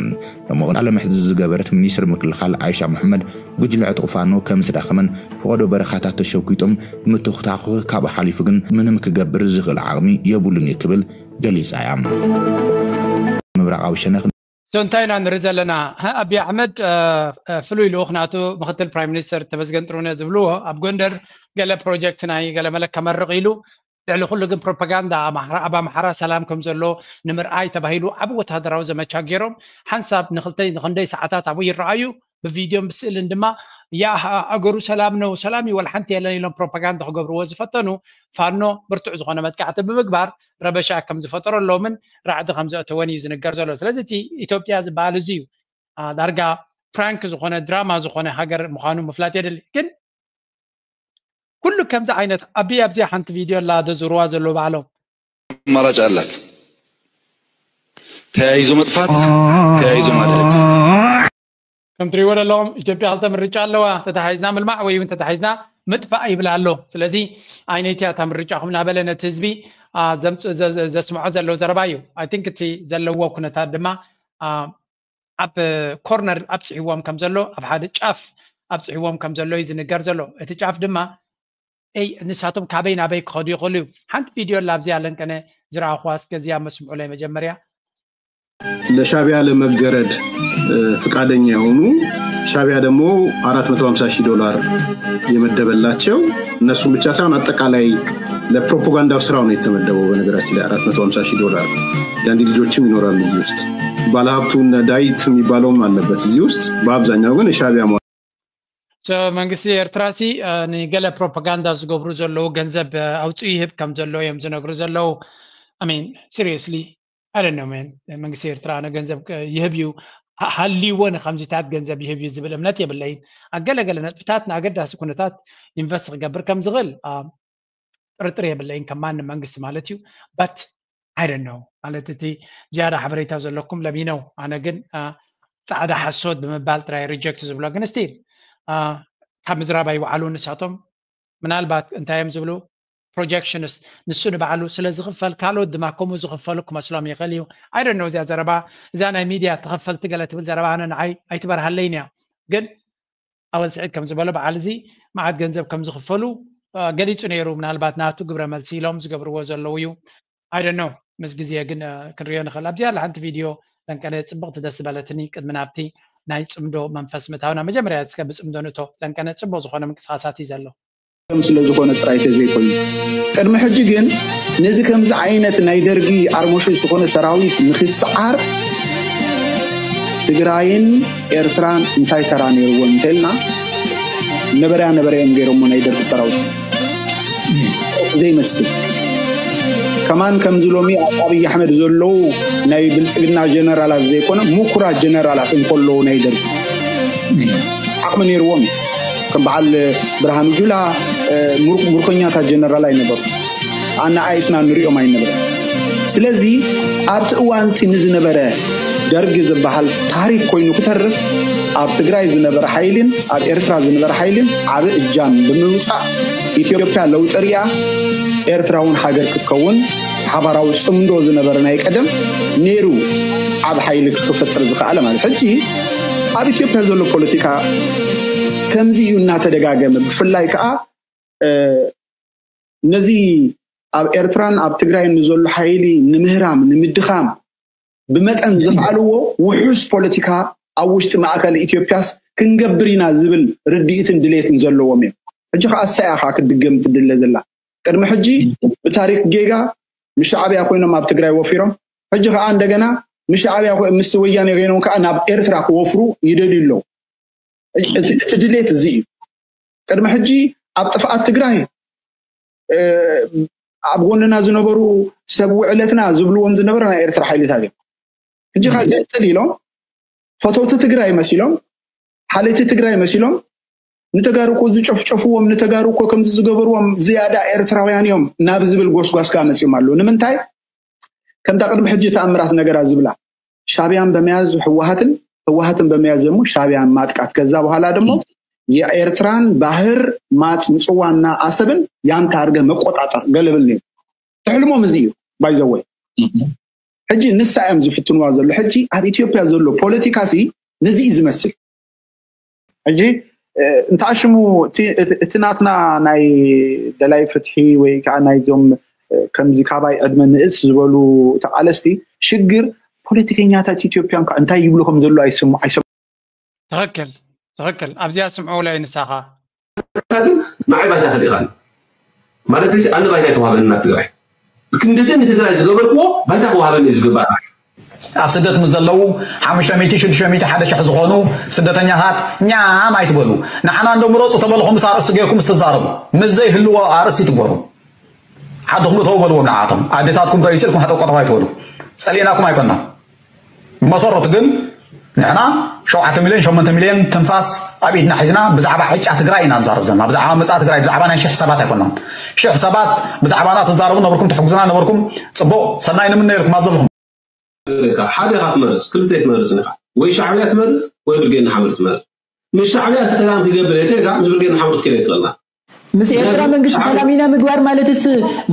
ሎሚ ቃለ መሕትት ዝገበረት ሚኒስትር ምክልኻል ኣይሻ መሐመድ ጉጅለ ዕጡቕ ፋኖ ከም ዝተዳኸመን ፈቐዶ በረኻታት ተሸጒጦም ምትኹታኹ ካብኡ ሓሊፉ ግን ምንም ክገብር ዝኽእል ዓቕሚ የብሉን እዩ ክብል ገሊጻ እያ። ምብራቓዊ ሸነኽ So እንታይ ኢና ንርኢ ዘለና? ኣቢ ኣሕመድ ፍሉይ ልኡኽ ናቱ ምክትል ፕራይም ሚኒስተር ተመስገን ጥሩነህ ዝብልዎ ኣብ ጎንደር ገለ ፕሮጀክት ናይ ገለመለ ከመርቕ ኢሉ ልዕሊ ኩሉ ግን ፕሮፓጋንዳ ኣብ ኣምሓራ ሰላም ከም ዘሎ ንምርኣይ ተባሂሉ ዓብ ወታደራዊ ዘመቻ ገይሮም ሓንሳብ ንክልተይ ንክንደይ ሰዓታት ኣብኡ ይረኣዩ ብቪድዮን ብስእልን ድማ ያ ሃገሩ ሰላም ነው ሰላም ይወል ሓንቲ የለን ኢሎም ፕሮፓጋንዳ ክገብርዎ ዝፈተኑ ፋኖ ብርቱዕ ዝኾነ መጥቃዕቲ ብምግባር ረበሻ ከም ዝፈጠረሎምን ራዕዲ ከም ዘእተወን እዩ ዝንገር ዘሎ። ስለዚ እቲ ኢትዮጵያ ዝበሃል እዚ እዩ ዳርጋ ፕራንክ ዝኾነ ድራማ ዝኾነ ሃገር ምዃኑ ምፍላጥ የድሊ። ግን ኩሉ ከምዚ ዓይነት ኣቢ ኣብዚኣ ሓንቲ ቪድዮ ኣላ ደዙርዋ ዘሎ ባዕሎም ኣማራጭ ኣላት። ተያይዞ መጥፋት፣ ተያይዞ ማድረግ። ከም ትሪእዎ ዘለኹም ኢትዮጵያ ክልተ ምርጫ ኣለዋ። ተታሒዝና ምልማዕ ወይ እውን ተታሒዝና ምጥፋእ ይብል ኣሎ። ስለዚ ኣይነቲያ እታ ምርጫኹም እናበለ ነቲ ህዝቢ ዘስምዖ ዘሎ ዘረባ እዩ። ኣይ ቲንክ እቲ ዘለዎ ኩነታት ድማ ኣብ ኮርነር ኣብፅሕዎም ከም ዘሎ ኣብ ሓደ ጫፍ ኣብፅሕዎም ከም ዘሎ እዩ ዝንገር ዘሎ። እቲ ጫፍ ድማ ይ ንሳቶም ካበይ ናበይ ክኸዱ ይኽእሉ እዩ። ሓንቲ ቪድዮ ኣላ ኣብዚኣ ለንቀነ ዝረኣኹዋ እስከ እዚኣ መስምዑለይ መጀመርያ። ለሻቢያ ለመገረድ ፍቃደኛ የሆኑ ሻቢያ ደግሞ አራት መቶ ሃምሳ ሺህ ዶላር የመደበላቸው እነሱም ብቻ ሳይሆን አጠቃላይ ለፕሮፓጋንዳው ስራው ነው የተመደበው። በነገራችን ላይ አራት መቶ ሃምሳ ሺህ ዶላር የአንድ ልጆችም ይኖራሉ እዚህ ውስጥ ባለሀብቱ ዳዊት የሚባለውም አለበት እዚህ ውስጥ። በአብዛኛው ግን የሻቢያ መንግስቲ ኤርትራ ሲ ንገለ ፕሮፓጋንዳ ዝገብሩ ዘለዉ ገንዘብ ኣውፅኡ ይህብ ከም ዘሎ እዮም ዝነግሩ ዘለዉ። I mean seriously I don't know man። መንግስቲ ኤርትራ ንገንዘብ ይህብ እዩ ሃልይዎ ንከምዚታት ገንዘብ ይህብ እዩ ዝብል እምነት የብለይን። ኣብ ገለገለ ነጥብታት ንኣገዳሲ ኩነታት ኢንቨስት ክገብር ከም ዝኽእል ጥርጥር የብለይን ከም ማንም መንግስቲ ማለት እዩ። But I don't know ማለት እቲ ዝያዳ ሓበሬታ ዘለኩም ለሚነው። ኣነ ግን ፃዕዳ ሓሶት ብምባል ጥራይ ሪጀክት ዝብሎ ግን ስቲል ካብ ምዝራብ ኣይወዓሉ ንሳቶም። ምናልባት እንታይ እዮም ዝብሉ ፕሮጀክሽንስ ንሱ ንባዕሉ ስለ ዝኽፈል ካልኦት ድማ ከምኡ ዝኽፈሉ ክመስሎም ይኽእል እዩ። I don't know እዚኣ ዘረባ እዚኣ ናይ ሚድያ ተኸፈልቲ ገለ ትብል ዘረባ ኣነ ንዓይ ኣይትበርሃለይን እያ። ግን ኣወል ስዒድ ከም ዝበሎ በዓል እዚ መዓት ገንዘብ ከም ዝኽፈሉ ገሊፁ ነይሩ። ምናልባት ናቱ ግብረ መልሲ ኢሎም ዝገብርዎ ዘለዉ እዩ። I don't know ምስ ግዜ ግን ክንሪኦ ንኽእል። ኣብዚኣ ሓንቲ ቪድዮ ለንቀነ ፅብቕቲ ደስ ዝበለትኒ ቅድሚ ናብቲ ናይ ፅምዶ መንፈስ ምእታውና መጀመርያ እስከ ብፅምዶ ንእቶ። ለንቀነ ፅቡቕ ዝኾነ ምንቅስቃሳት እዩ ዘሎ። ከም ስለ ዝኾነ ጥራይ ተዘይኮይኑ ቅድሚ ሕጂ ግን ነዚ ከምዚ ዓይነት ናይ ደርጊ ኣርሞሾች ዝኾነ ሰራዊት ንክስዓር ትግራይን ኤርትራን እንታይ ተራ ነይርዎም እንተልና ነበርያ ነበረ እዮም ገይሮሞ ናይ ደርጊ ሰራዊት ዘይመስል ከማን ከምዚ ሎሚ ኣብ ኣብይ ኣሕመድ ዘለዉ ናይ ብልፅግና ጀነራላት ዘይኮነ ምኩራት ጀነራላት እንከለዉ ናይ ደርጊ ዓቕሚ ነይርዎም እዩ። ከም በዓል ብርሃኑ ጁላ ምርኮኛታት ጀነራል ኣይነበሩ ኣናኣይስና ንሪኦም ኣይነበረ። ስለዚ ኣብቲ እዋንቲ ንዝነበረ ደርጊ ዝበሃል ታሪክ ኮይኑ ክተርፍ ኣብ ትግራይ ዝነበረ ሓይልን ኣብ ኤርትራ ዝነበረ ሓይልን ዓብ እጃም ብምውፃእ ኢትዮጵያ ለውጢ ሪኣ ኤርትራ እውን ሃገር ክትከውን ሓባራዊ ፅምዶ ዝነበረ ናይ ቀደም ነይሩ ዓብ ሓይሊ ክፈጥር ዝኸኣለ ማለት ሕጂ ኣብ ኢትዮጵያ ዘሎ ፖለቲካ ከምዚ እዩ እናተደጋገመ ብፍላይ ከዓ ነዚ ኣብ ኤርትራን ኣብ ትግራይን ንዘሎ ሓይሊ ንምህራም ንምድኻም ብመጠን ዘምዓልዎ ውሑስ ፖለቲካ ኣብ ውሽጢ ማእከል ኢትዮጵያስ ክንገብር ኢና ዝብል ርድኢትን ድሌትን ዘለዎም እዮም። ሕጂ ከዓ እሳ እያ ከዓ ክትድገም ትድለ ዘላ። ቅድሚ ሕጂ ብታሪክ ጌጋ ምስ ሻዕብያ ኮይኖም ኣብ ትግራይ ወፊሮም፣ ሕጂ ከዓ እንደገና ምስ ሻዕብያ ምስ ወያኔ ኮይኖም ከዓ ናብ ኤርትራ ክወፍሩ ይደልዩ ኣለዉ። እቲ ድሌት እዚ እዩ። ቅድሚ ሕጂ ኣብ ጥፍኣት ትግራይ ኣብ ጎንና ዝነበሩ ሰብ ውዕለትና ዝብልዎም ዝነበረ ናይ ኤርትራ ሓይልታት እዮም። ሕጂ ከዓ ገንፅል ኢሎም ፈተውቲ ትግራይ መሲሎም ሓለይቲ ትግራይ መሲሎም ንተጋሩ እኮ ዝጨፍጨፍዎም ንተጋሩ እኮ ከምዚ ዝገበርዎም ዝያዳ ኤርትራውያን እዮም ናብ ዝብል ጎስጓስ ከዓ መፂኦም ኣለዉ። ንምንታይ ከምታ ቅድሚ ሕጂ ተኣምራት ነገራ ዝብላ ሻዕብያን በመያዝ ህወሓትን ህወሓትን በመያዝ ደግሞ ሻዕብያን ማጥቃት ከዛ በኋላ ደግሞ የኤርትራን ባህር ማጽ ምጽዋና አሰብን ያንተ አድርገህ መቆጣጠር ገለብል ነው ትሕልሞም እዚ እዩ። ባይዘወይ ሕጂ ንሳ እዮም ዝፍትንዋ ዘሎ። ሕጂ ኣብ ኢትዮጵያ ዘሎ ፖለቲካ ሲ ነዚ እዩ ዝመስል። ሕጂ እንተኣሽሙ እቲ ናትና ናይ ደላይ ፍትሒ ወይ ከዓ ናይዞም ከምዚ ካባይ ዕድመ ንእስ ዝበሉ ተቃለስቲ ሽግር ፖለቲከኛታት ኢትዮጵያ እንታይ ይብሉ ከም ዘሎ ኣይሰሙ ኣይሰሙ ትኽክል ትኽክል ኣብዚኣ ስምዑ ላይ ንሳኻ ግን ንዓይ ባይታ ከሊእኻኒ ማለት ሲ ኣነ ባይታ ኣይተዋህበኒ ናብ ትግራይ ብክንድቲ ንትግራይ ዝገበርክዎ ባይታ ክዋህበኒ እዩ ዝግባእ ኣብ ስደት ምስ ዘለዉ ሓሙሽተ ሚእቲ ሽዱሽተ ሚእቲ ሓደ ሽሕ ዝኾኑ ስደተኛታት ኛም ኣይትበሉ ንዓና እንዶ ምረፁ ተበልኹምስ ኣርእስቲ ጌርኩም ስትዛረቡ ምስ ዘይህልዎ ኣርእስቲ ትጎሩ ዓድኹም እተው በልዎም ንዓቶም ኣዴታትኩም ተይስልኩም ሓጠቆጠፋ ኣይትበሉ ፀሊእናኩም ኣይኮና ብመሰረቱ ግን ንሕና ሸውዓተ ሚልዮን ሸሞንተ ሚልዮን ትንፋስ ኣብ ኢድና ሒዝና ብዛዕባ ዕጫ ትግራይ ኢና ንዛረብ ዘለና ብዛዕባ መፃእ ትግራይ ብዛዕባ ናይ ሽሕ ሰባት ኣይኮናን ሽሕ ሰባት ብዛዕባና ትዛረቡ ነበርኩም ትሕግዙና ነበርኩም ፅቡቅ ሰናይ ንምነየልኩም ኣብ ዘለኹም ሓደ ኢኻ ትመርፅ ክልተ ትመርፅ ኢኻ ወይ ሻዕብያ ትመርፅ ወይ ብርጌድ ንሓመዱ ትመርፅ ምስ ሻዕብያ ሰላም ክገብር እየ ኢልካ ምስ ብርጌድ ንሓመዱ ክትከይድ ኣይትኽእልና ምስ ኤርትራ መንግስቲ ሰላም ኢና ምግባር ማለትስ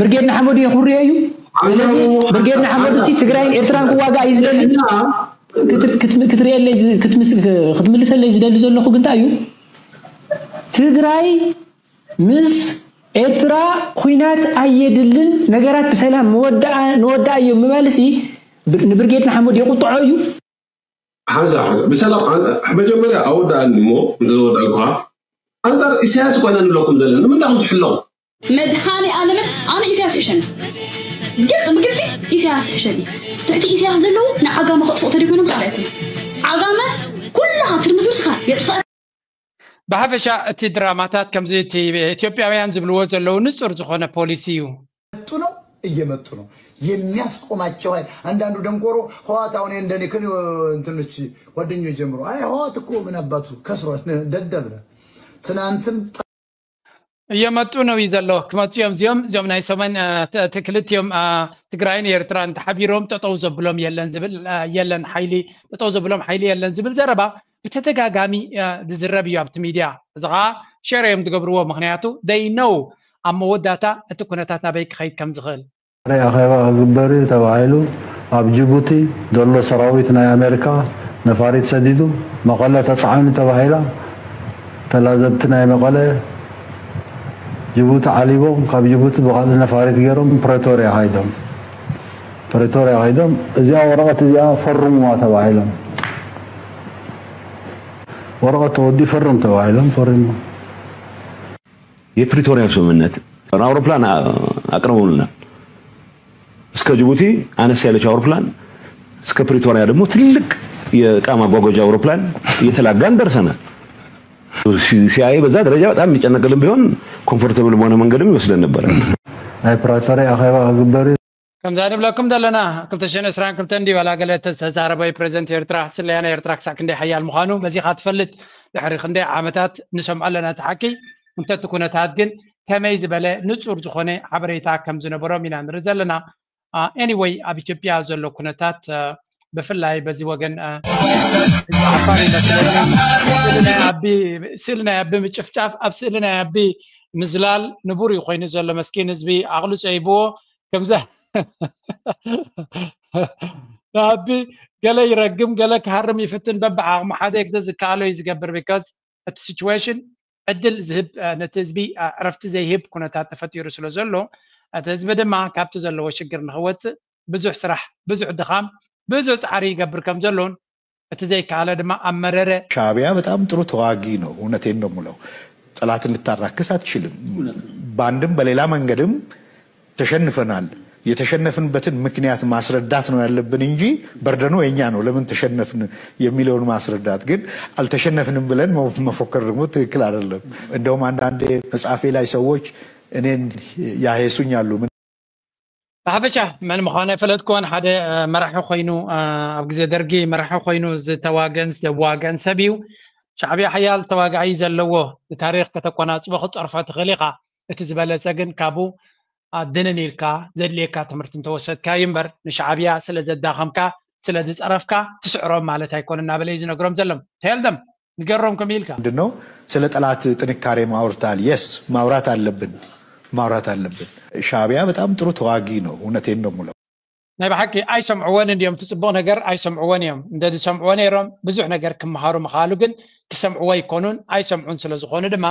ብርጌድ ንሓመዱ የኹርዮ እዩ ስለዚ ብርጌድ ንሓመዱ ሲ ትግራይን ኤርትራን ክዋጋ እዩ ዝደሊ ክትርእየለይ ክትምልሰለይ ዝደሊ ዘለኹ ግን እንታይ እዩ ትግራይ ምስ ኤርትራ ኹናት ኣየድልን ነገራት ብሰላም ንወዳኣ እዮም ምባልሲ ንብርጌድ ንሓመዱ የቁጥዖ እዩ ሓንሳ ሓንሳ ብሰላም መጀመርያ ኣወዳኣኒ እሞ እንተዘወዳእኩኻ ኣንፃር ኢሳያስ ኮይና ንብለኩም ዘለና ንምንታይ ከም ትሕሎም መድሃኒ ኣለምን ኣነ ኢሳያስ ሕሸኒ ግልፂ ብግልፂ ኢሳያስ ሕሸኒ ትሕቲ ኢሳያስ ዘለዉ ንዓጋመ ከጥፍኡ ተደይኮይኖም ካልእ ኣይኮነ ዓጋመ ኩልኻ ትርምስምስካ የጥፍእ ብሓፈሻ እቲ ድራማታት ከምዚ እቲ ኢትዮጵያውያን ዝብልዎ ዘለዉ ንፁር ዝኾነ ፖሊሲ እዩ። መጡ ነው እየመጡ ነው የሚያስቆማቸው ኃይል አንዳንዱ ደንቆሮ ህዋት አሁን እንደኔ ከኔ እንትኖች ጓደኞች ጀምሮ አይ ህዋት እኮ ምን አባቱ ከስሯል ደደብ ነው ትናንትም እየመጡ ነው ይዘሎ ክመፁ እዮም እዚኦም እዚኦም ናይ ሰሜን ክልቲኦም ትግራይን ኤርትራን ተሓቢሮም ጠጠው ዘብሎም የለን ዝብል የለን ሓይሊ ጠጠው ዘብሎም ሓይሊ የለን ዝብል ዘረባ ብተደጋጋሚ ዝዝረብ እዩ ኣብቲ ሚድያ። እዚ ከዓ ሸር እዮም ዝገብርዎ፣ ምክንያቱ ደይ ነው ኣብ መወዳእታ እቲ ኩነታት ናበይ ክኸይድ ከም ዝኽእል። ኣኼባ ክግበር እዩ ተባሂሉ ኣብ ጅቡቲ ዘሎ ሰራዊት ናይ ኣሜሪካ ነፋሪት ሰዲዱ መቐለ ተፃዒኑ ተባሂላ። ተላዘብቲ ናይ መቐለ ጅቡቲ ዓሊቦም ካብ ጅቡቲ ብካልእ ነፋሪት ገይሮም ፕሬቶሪያ ከይዶም ፕሬቶሪያ ከይዶም እዚኣ ወረቐት እዚኣ ፈርሙዋ ተባሂሎም። ወረቐት ተወዲ ፈርም ተባሂሎም ፈሪሞም። የፕሪቶሪያ ስምምነት ኣውሮፕላን ኣቅርበውልናል። እስከ ጅቡቲ አነስ ያለች አውሮፕላን እስከ ፕሪቶሪያ ደግሞ ትልቅ የእቃ ማጓጓዣ አውሮፕላን እየተላጋን ደርሰናል። ሲአይኤ በዛ ደረጃ በጣም የሚጨነቅልን ቢሆን ኮምፎርተብል በሆነ መንገድም ይወስደን ነበረ። ናይ ፕሪቶሪያ ኣኼባ ክግበር እዩ። ከምዛ ንብለኩም ዘለና ክልተ ሽሕን ዕስራን ክልተን እንዲበላ ገለ ዝተዛረበ ፕሬዚደንት ኤርትራ ስለያ ናይ ኤርትራ ክሳዕ ክንደይ ሓያል ምዃኑ በዚኻ ትፈልጥ። ድሕሪ ክንደይ ዓመታት ንሰምዖ ኣለና እቲ ሓቂ። እንተ እቲ ኩነታት ግን ከመይ ዝበለ ንጹር ዝኾነ ሓበሬታ ከም ዝነበሮም ኢና ንርኢ ዘለና። ኤኒወይ ኣብ ኢትዮጵያ ዘሎ ኩነታት ብፍላይ በዚ ወገን ዓፋር ይመስለኒ ስእሊ ናይ ኣቢ ምጭፍጫፍ ኣብ ስእሊ ናይ ኣቢ ምዝላል ንቡር እዩ ኮይኑ ዘሎ መስኪን ህዝቢ ኣቕልጾ ይብዎ ከምዛ ንኣቢ ገለ ይረግም ገለ ክሃርም ይፍትን በብዓቕሙ ሓደ ግዘ ዝከኣሎ እዩ ዝገብር because እቲ situation ዕድል ዝህብ ነቲ ህዝቢ ዕረፍቲ ዘይህብ ኩነታት ተፈጢሩ ስለ ዘሎ እቲ ህዝቢ ድማ ካብቲ ዘለዎ ሽግር ንክወፅእ ብዙሕ ስራሕ ብዙሕ ድኻም ብዙሕ ፃዕሪ ይገብር ከም ዘሎን እቲ ዘይከኣለ ድማ ኣብ መረረ ሻዕቢያ በጣም ጥሩ ተዋጊ ነው። እውነቴን ነው የምለው። ጠላትን ልታራክስ አትችልም። በአንድም በሌላ መንገድም ተሸንፈናል። የተሸነፍንበትን ምክንያት ማስረዳት ነው ያለብን እንጂ በርደኑ የኛ ነው። ለምን ተሸነፍን የሚለውን ማስረዳት ግን አልተሸነፍንም ብለን መፎከር ደግሞ ትክክል አይደለም። እንደውም አንዳንዴ መጽሐፌ ላይ ሰዎች እኔን ያሄሱኛሉ። ብሓፈሻ መን ምዃኑ ኣይፈለጥኩዎን። ሓደ መራሒ ኮይኑ ኣብ ግዜ ደርጊ መራሒ ኮይኑ ዝተዋገን ዝተዋገን ሰብ እዩ። ሻዕብያ ሓያል ተዋጋኢ ዘለዎ ንታሪኽ ከተቆናፅቦ ክፀርፎ ትኽእል ኢኻ። እቲ ዝበለፀ ግን ካብኡ ድንን ኢልካ ዘድልየካ ትምህርቲ እንተወሰድካ እዩ እምበር ንሻዕብያ ስለ ዘዳኸምካ ስለ ዝፀረፍካ ትስዕሮም ማለት ኣይኮነ እናበለ እዩ ዝነግሮም ዘሎ። Tell them ንገሮም ከም ኢልካ። ምንድን ነው ስለ ጠላት ጥንካሬ ማውርታል yes ማውራት አለብን ማውራት አለብን። ሻዕቢያ በጣም ጥሩ ተዋጊ ነው። እውነቴን ነው የምለው። ናይ ብሓቂ ኣይሰምዕዎን እንዲዮም እቲ ፅቡቕ ነገር ኣይሰምዕዎን እዮም። እንተ ዝሰምዕዎ ነይሮም ብዙሕ ነገር ክመሃሩ ምኽኣሉ ግን ክሰምዕዎ ኣይኮኑን ኣይሰምዑን ስለ ዝኾኑ ድማ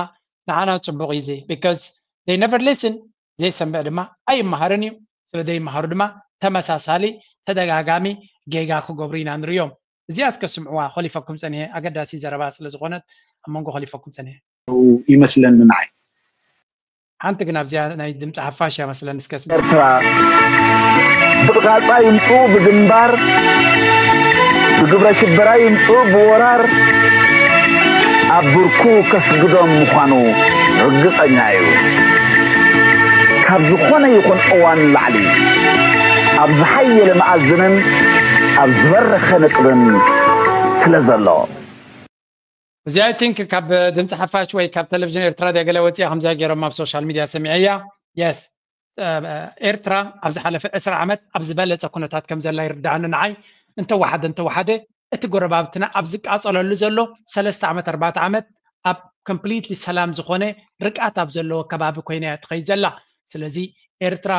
ንዓና ፅቡቕ እዩ እዚ because they never listen ዘይሰምዕ ድማ ኣይመሃርን እዩ። ስለ ዘይመሃሩ ድማ ተመሳሳሊ ተደጋጋሚ ጌጋ ክገብሩ ኢና ንርእዮም። እዚኣ እስከ ስምዕዋ ኮሊፈኩም ፀኒሐ ኣገዳሲ ዘረባ ስለ ዝኾነት ኣብ መንጎ ኮሊፈኩም ፀኒሐ ይመስለኒ ንዓይ። ሓንቲ ግን ኣብዚኣ ናይ ድምፂ ሓፋሽ እያ መስለኒ እስከ ስምዕ። ኤርትራ ብቕጻጻ ይምጽኡ ብግንባር ብግብረ ሽበራ ይምጽኡ ብወራር ኣብ ብርኩ ከስግዶም ምዃኑ ርግጸኛ እዩ። ካብ ዝኾነ ይኹን እዋን ንላዕሊ ኣብ ዝሓየለ መኣዝንን ኣብ ዝበረኸ ነጥብን ስለ ዘሎ። እዚ I think ካብ ድምፂ ሓፋሽ ወይ ካብ ቴሌቪዥን ኤርትራ ድያ ገለ ወፂኣ ከምዚኣ ገይሮም ኣብ ሶሻል ሚድያ ሰሚዐያ። Yes ኤርትራ ኣብ ዝሓለፈ ዕስራ ዓመት ኣብ ዝበለፀ ኩነታት ከም ዘላ ይርድኣኒ ንዓይ። እንተወሓደ እንተወሓደ እቲ ጎረባብትና ኣብ ዝቃፀለሉ ዘሎ ሰለስተ ዓመት ኣርባዕተ ዓመት ኣብ completely ሰላም ዝኾነ ርግኣት ኣብ ዘለዎ ከባቢ ኮይና እያ ትኸይድ ዘላ። ስለዚ ኤርትራ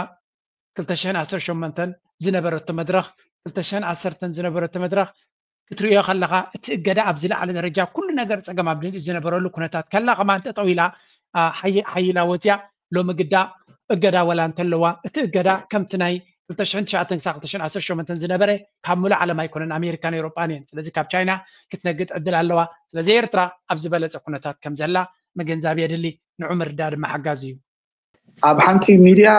ክልተ ሽሕን ዓሰርተ ሸሞንተን ዝነበረቶ መድረኽ ክልተ ሽሕን ዓሰርተን ዝነበረቶ መድረኽ ክትርእዮ ከለኻ እቲ እገዳ ኣብ ዝለዓለ ደረጃ ኩሉ ነገር ፀገም ኣብ ዝነበረሉ ኩነታት ከላ ከማን ጠጠው ኢላ ሓይላ ወፅያ ሎሚ ግዳ እገዳ ወላ እንተለዋ እቲ እገዳ ከምቲ ናይ ክልተ ሽሕን ትሽዓተን ክሳብ ክልተ ሽሕን ዓሰርተ ሸሞንተን ዝነበረ ካብ ሙሉእ ዓለም ኣይኮነን ኣሜሪካን ኤውሮጳን እየን። ስለዚ ካብ ቻይና ክትነግድ ዕድል ኣለዋ። ስለዚ ኤርትራ ኣብ ዝበለፀ ኩነታት ከም ዘላ ምግንዛብ የድሊ። ንዑ ምርዳእ ድማ ሓጋዚ እዩ። ኣብ ሓንቲ ሚድያ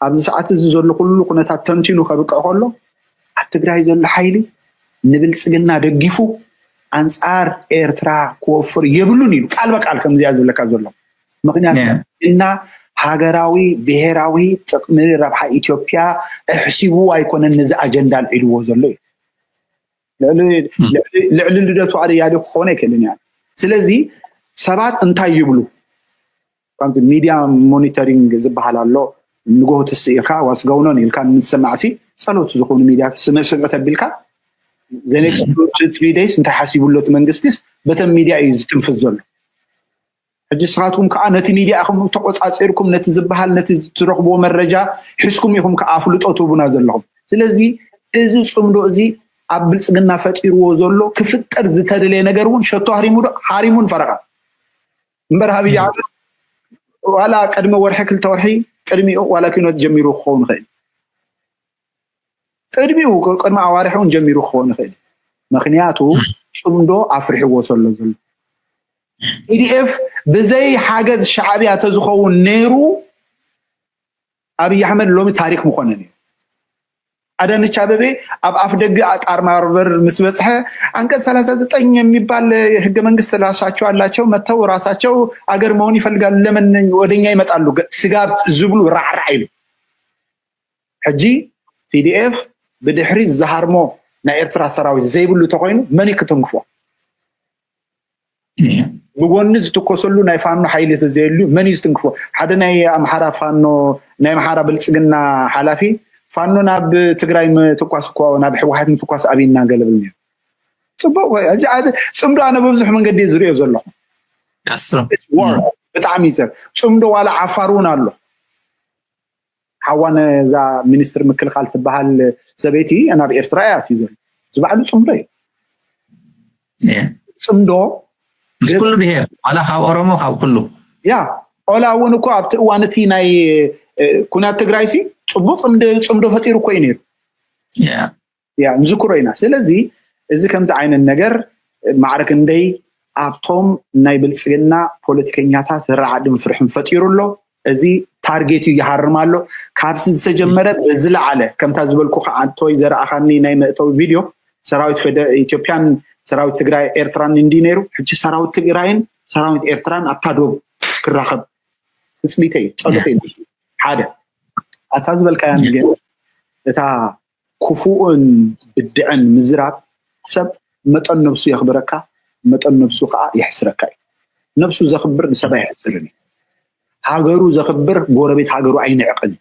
ኣብዚ ሰዓት እዚ ዘሎ ኩሉ ኩነታት ተንቲኑ ከብቅዕ ከሎ ኣብ ትግራይ ዘሎ ሓይሊ ንብልፅግና ደጊፉ ኣንፃር ኤርትራ ክወፍር የብሉን ኢሉ ቃል በቃል ከምዚኣ ዝብለካ ዘሎ። ምክንያቱ እና ሃገራዊ ብሄራዊ ጥቕሚ ረብሓ ኢትዮጵያ ኣሕሲቡ ኣይኮነን ነዚ ኣጀንዳ ኣልዒልዎ ዘሎ እዩ። ልዕሊ ልደቱ ኣያሌው ክኸውን ኣይክእልን እያ። ስለዚ ሰባት እንታይ ይብሉ ከምቲ ሚድያ ሞኒተሪንግ ዝበሃል ኣሎ። ንጎሆ ትስእ ኢልካ ዋስጋውኖን ኢልካ ንሰማዕሲ ጸሎት ዝኾኑ ሚድያ ስምዕ ስምዕ ተቢልካ ዘኔክስት ትሪ ደይስ እንታይ ሓሲቡሎ እቲ መንግስቲስ በተን ሚድያ እዩ ዝትንፍዝ ዘሎ። ሕጂ ንስኻትኩም ከዓ ነቲ ሚድያ ኢኹም ተቆፃፂርኩም ነቲ ዝበሃል ነቲ ትረኽብዎ መረጃ ሒዝኩም ኢኹም ከዓ ኣፍልጦ ትህቡና ዘለኹም። ስለዚ እዚ ፅምዶ እዚ ኣብ ብልፅግና ፈጢርዎ ዘሎ ክፍጠር ዝተደለየ ነገር እውን ሸቶ ሃሪሙ ዶ ሃሪሙን ፈረቓ እምበር ኣብይ ኣሕመድ ዋላ ቅድሚ ወርሒ ክልተ ወርሒ ቅድሚኡ ዋላ ኪኖት ጀሚሩ ክኸውን ይኽእል። ቅድሚኡ ቅድሚ ኣዋርሕ እውን ጀሚሩ ክኸውን ይኽእል። ምክንያቱ ፅምዶ ኣፍርሕዎ ሰሎ ዘሎ ቲዲኤፍ ብዘይ ሓገዝ ሻዕብያ ተዝኸውን ነይሩ ኣብይ ኣሕመድ ሎሚ ታሪክ ምኾነ ነይሩ። ኣዳነች ኣበቤ ኣብ ኣፍ ደገ ጣርማርበር ምስ በፅሐ አንቀጽ ሰላሳ ዘጠኝ የሚባል ህገ መንግስት ራሳቸው አላቸው መጥተው ራሳቸው አገር መሆን ይፈልጋሉ ለምን ወደኛ ይመጣሉ ስጋብ ዝብሉ ራዕራዕ ኢሉ ሕጂ ቲዲኤፍ ብድሕሪ ዝሃርሞ ናይ ኤርትራ ሰራዊት ዘይብሉ ተኮይኑ መን ክትንክፎ ብጎኒ ዝትኮሰሉ ናይ ፋኖ ሓይሊ ተዘየሉ መን እዩ ዝትንክፎ ሓደ ናይ ኣምሓራ ፋኖ ናይ ኣምሓራ ብልፅግና ሓላፊ ፋኖ ናብ ትግራይ ምትኳስ እኮ ናብ ህወሓት ምትኳስ ኣብይና ገለብል ነይሩ ፅቡቅ ወይ ሕጂ ኣደ- ፅምዶ ኣነ በብዙሕ መንገዲ እየ ዝሪኦ ዘለኹ ያስረም It's war ብጣዕሚ እዩ ሰብ ፅምዶ ዋላ ዓፋር እውን ኣሎ ሓዋ ነዛ ሚኒስትር ምክልኻል ትበሃል ሰበይቲ ናብ ኤርትራ እያ ኣትዩ ዘሎ እዚ ባዕሉ ፅምዶ እዩ ፅምዶ ምስ ኩሉ ብሄር ዋላ ካብ ኦሮሞ ካብ ኩሉ ያ ኦላ እውን እኮ ኣብቲ እዋን እቲ ናይ እ፣ ኩናት ትግራይ ሲ ፅቡቅ ፅምዶ- ፅምዶ ፈጢሩ እኮ እዩ ነይሩ ያ ያ ንዝክሮ ኢና ስለዚ እዚ ከምዚ ዓይነት ነገር ማዕረ ክንደይ ኣብቶም ናይ ብልፅግና ፖለቲከኛታት ራዕድን ፍርሕን ፈጢሩ ኣሎ እዚ ታርጌት እዩ ይሃርም ኣሎ ካብዚ ዝተጀመረ ብዝለዓለ ከምታ ዝበልኩ ከዓንቶይ ዘረኣኻኒ ናይ መእተዊ ቪድዮ ሰራዊት ፌደ- ኢትዮጵያን ሰራዊት ትግራይ ኤርትራን እንዲ ነይሩ ሕጂ ሰራዊት ትግራይን ሰራዊት ኤርትራን ኣብታ ዶብ ክራኸብ ትፅቢተይ እዩ ፀሎተይ እዩ ሓደ ኣታ ዝበልካያ ግን እታ ክፉእን ብድዕን ምዝራብ ሰብ መጠን ነብሱ የኽብረካ መጠን ነብሱ ከዓ የሕስረካ እዩ ነብሱ ዘኽብር ንሰብ ኣይሕስርን እዩ ሃገሩ ዘኽብር ጎረቤት ሃገሩ ኣይንዕቅን እዩ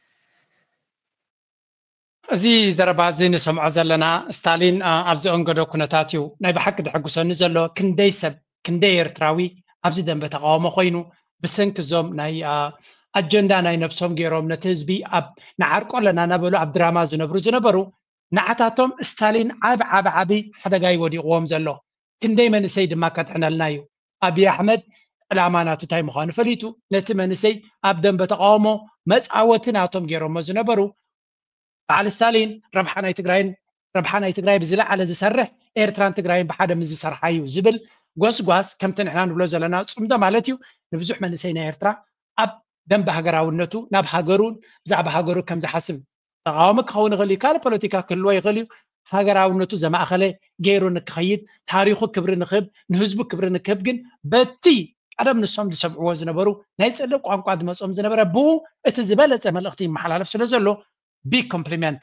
እዚ ዘረባ እዚ ንሰምዖ ዘለና ስታሊን ኣብዚ ኣንገዶ ኩነታት እዩ ናይ ብሓቂ ዘሐጉሰኒ ዘሎ ክንደይ ሰብ ክንደይ ኤርትራዊ ኣብዚ ደንበ ተቃውሞ ኮይኑ ብሰንኪ እዞም ናይ ኣጀንዳ ናይ ነብሶም ገይሮም ነቲ ህዝቢ ኣብ ንዓርቆ ኣለና እናበሉ ኣብ ድራማ ዝነብሩ ዝነበሩ ንዓታቶም ስታሊን ዓብ ዓብ ዓብ ሓደጋ እዩ ወዲቕዎም ዘሎ ክንደይ መንእሰይ ድማ ከድሕነልና እዩ ኣብይ ኣሕመድ ዕላማ ናቱ እንታይ ምዃኑ ፈሊጡ ነቲ መንእሰይ ኣብ ደንበ ተቃውሞ መፃወቲ ናቶም ገይሮሞ ዝነበሩ በዓል ስታሊን ረብሓ ናይ ትግራይን ረብሓ ናይ ትግራይ ብዝለዓለ ዝሰርሕ ኤርትራን ትግራይን ብሓደ ምስ ዝሰርሓ እዩ ዝብል ጎስጓስ ከምቲ ንሕና ንብሎ ዘለና ፅምዶ ማለት እዩ ንብዙሕ መንእሰይ ናይ ኤርትራ ኣብ ደንበ ሃገራውነቱ ናብ ሃገሩን ብዛዕባ ሃገሩ ከም ዝሓስብ ተቃዋሚ ክኸውን ይኽእል እዩ ካልእ ፖለቲካ ክህልዎ ይኽእል እዩ ሃገራውነቱ ዘማእኸለ ገይሩ ንክኸይድ ታሪኹ ክብሪ ንክህብ ንህዝቡ ክብሪ ንክህብ ግን በቲ ቀደም ንሶም ዝሰምዕዎ ዝነበሩ ናይ ጽልእ ቋንቋ ዝመጾም ዝነበረ ብኡ እቲ ዝበለጸ መልእኽቲ ይመሓላለፍ ስለ ዘሎ big compliment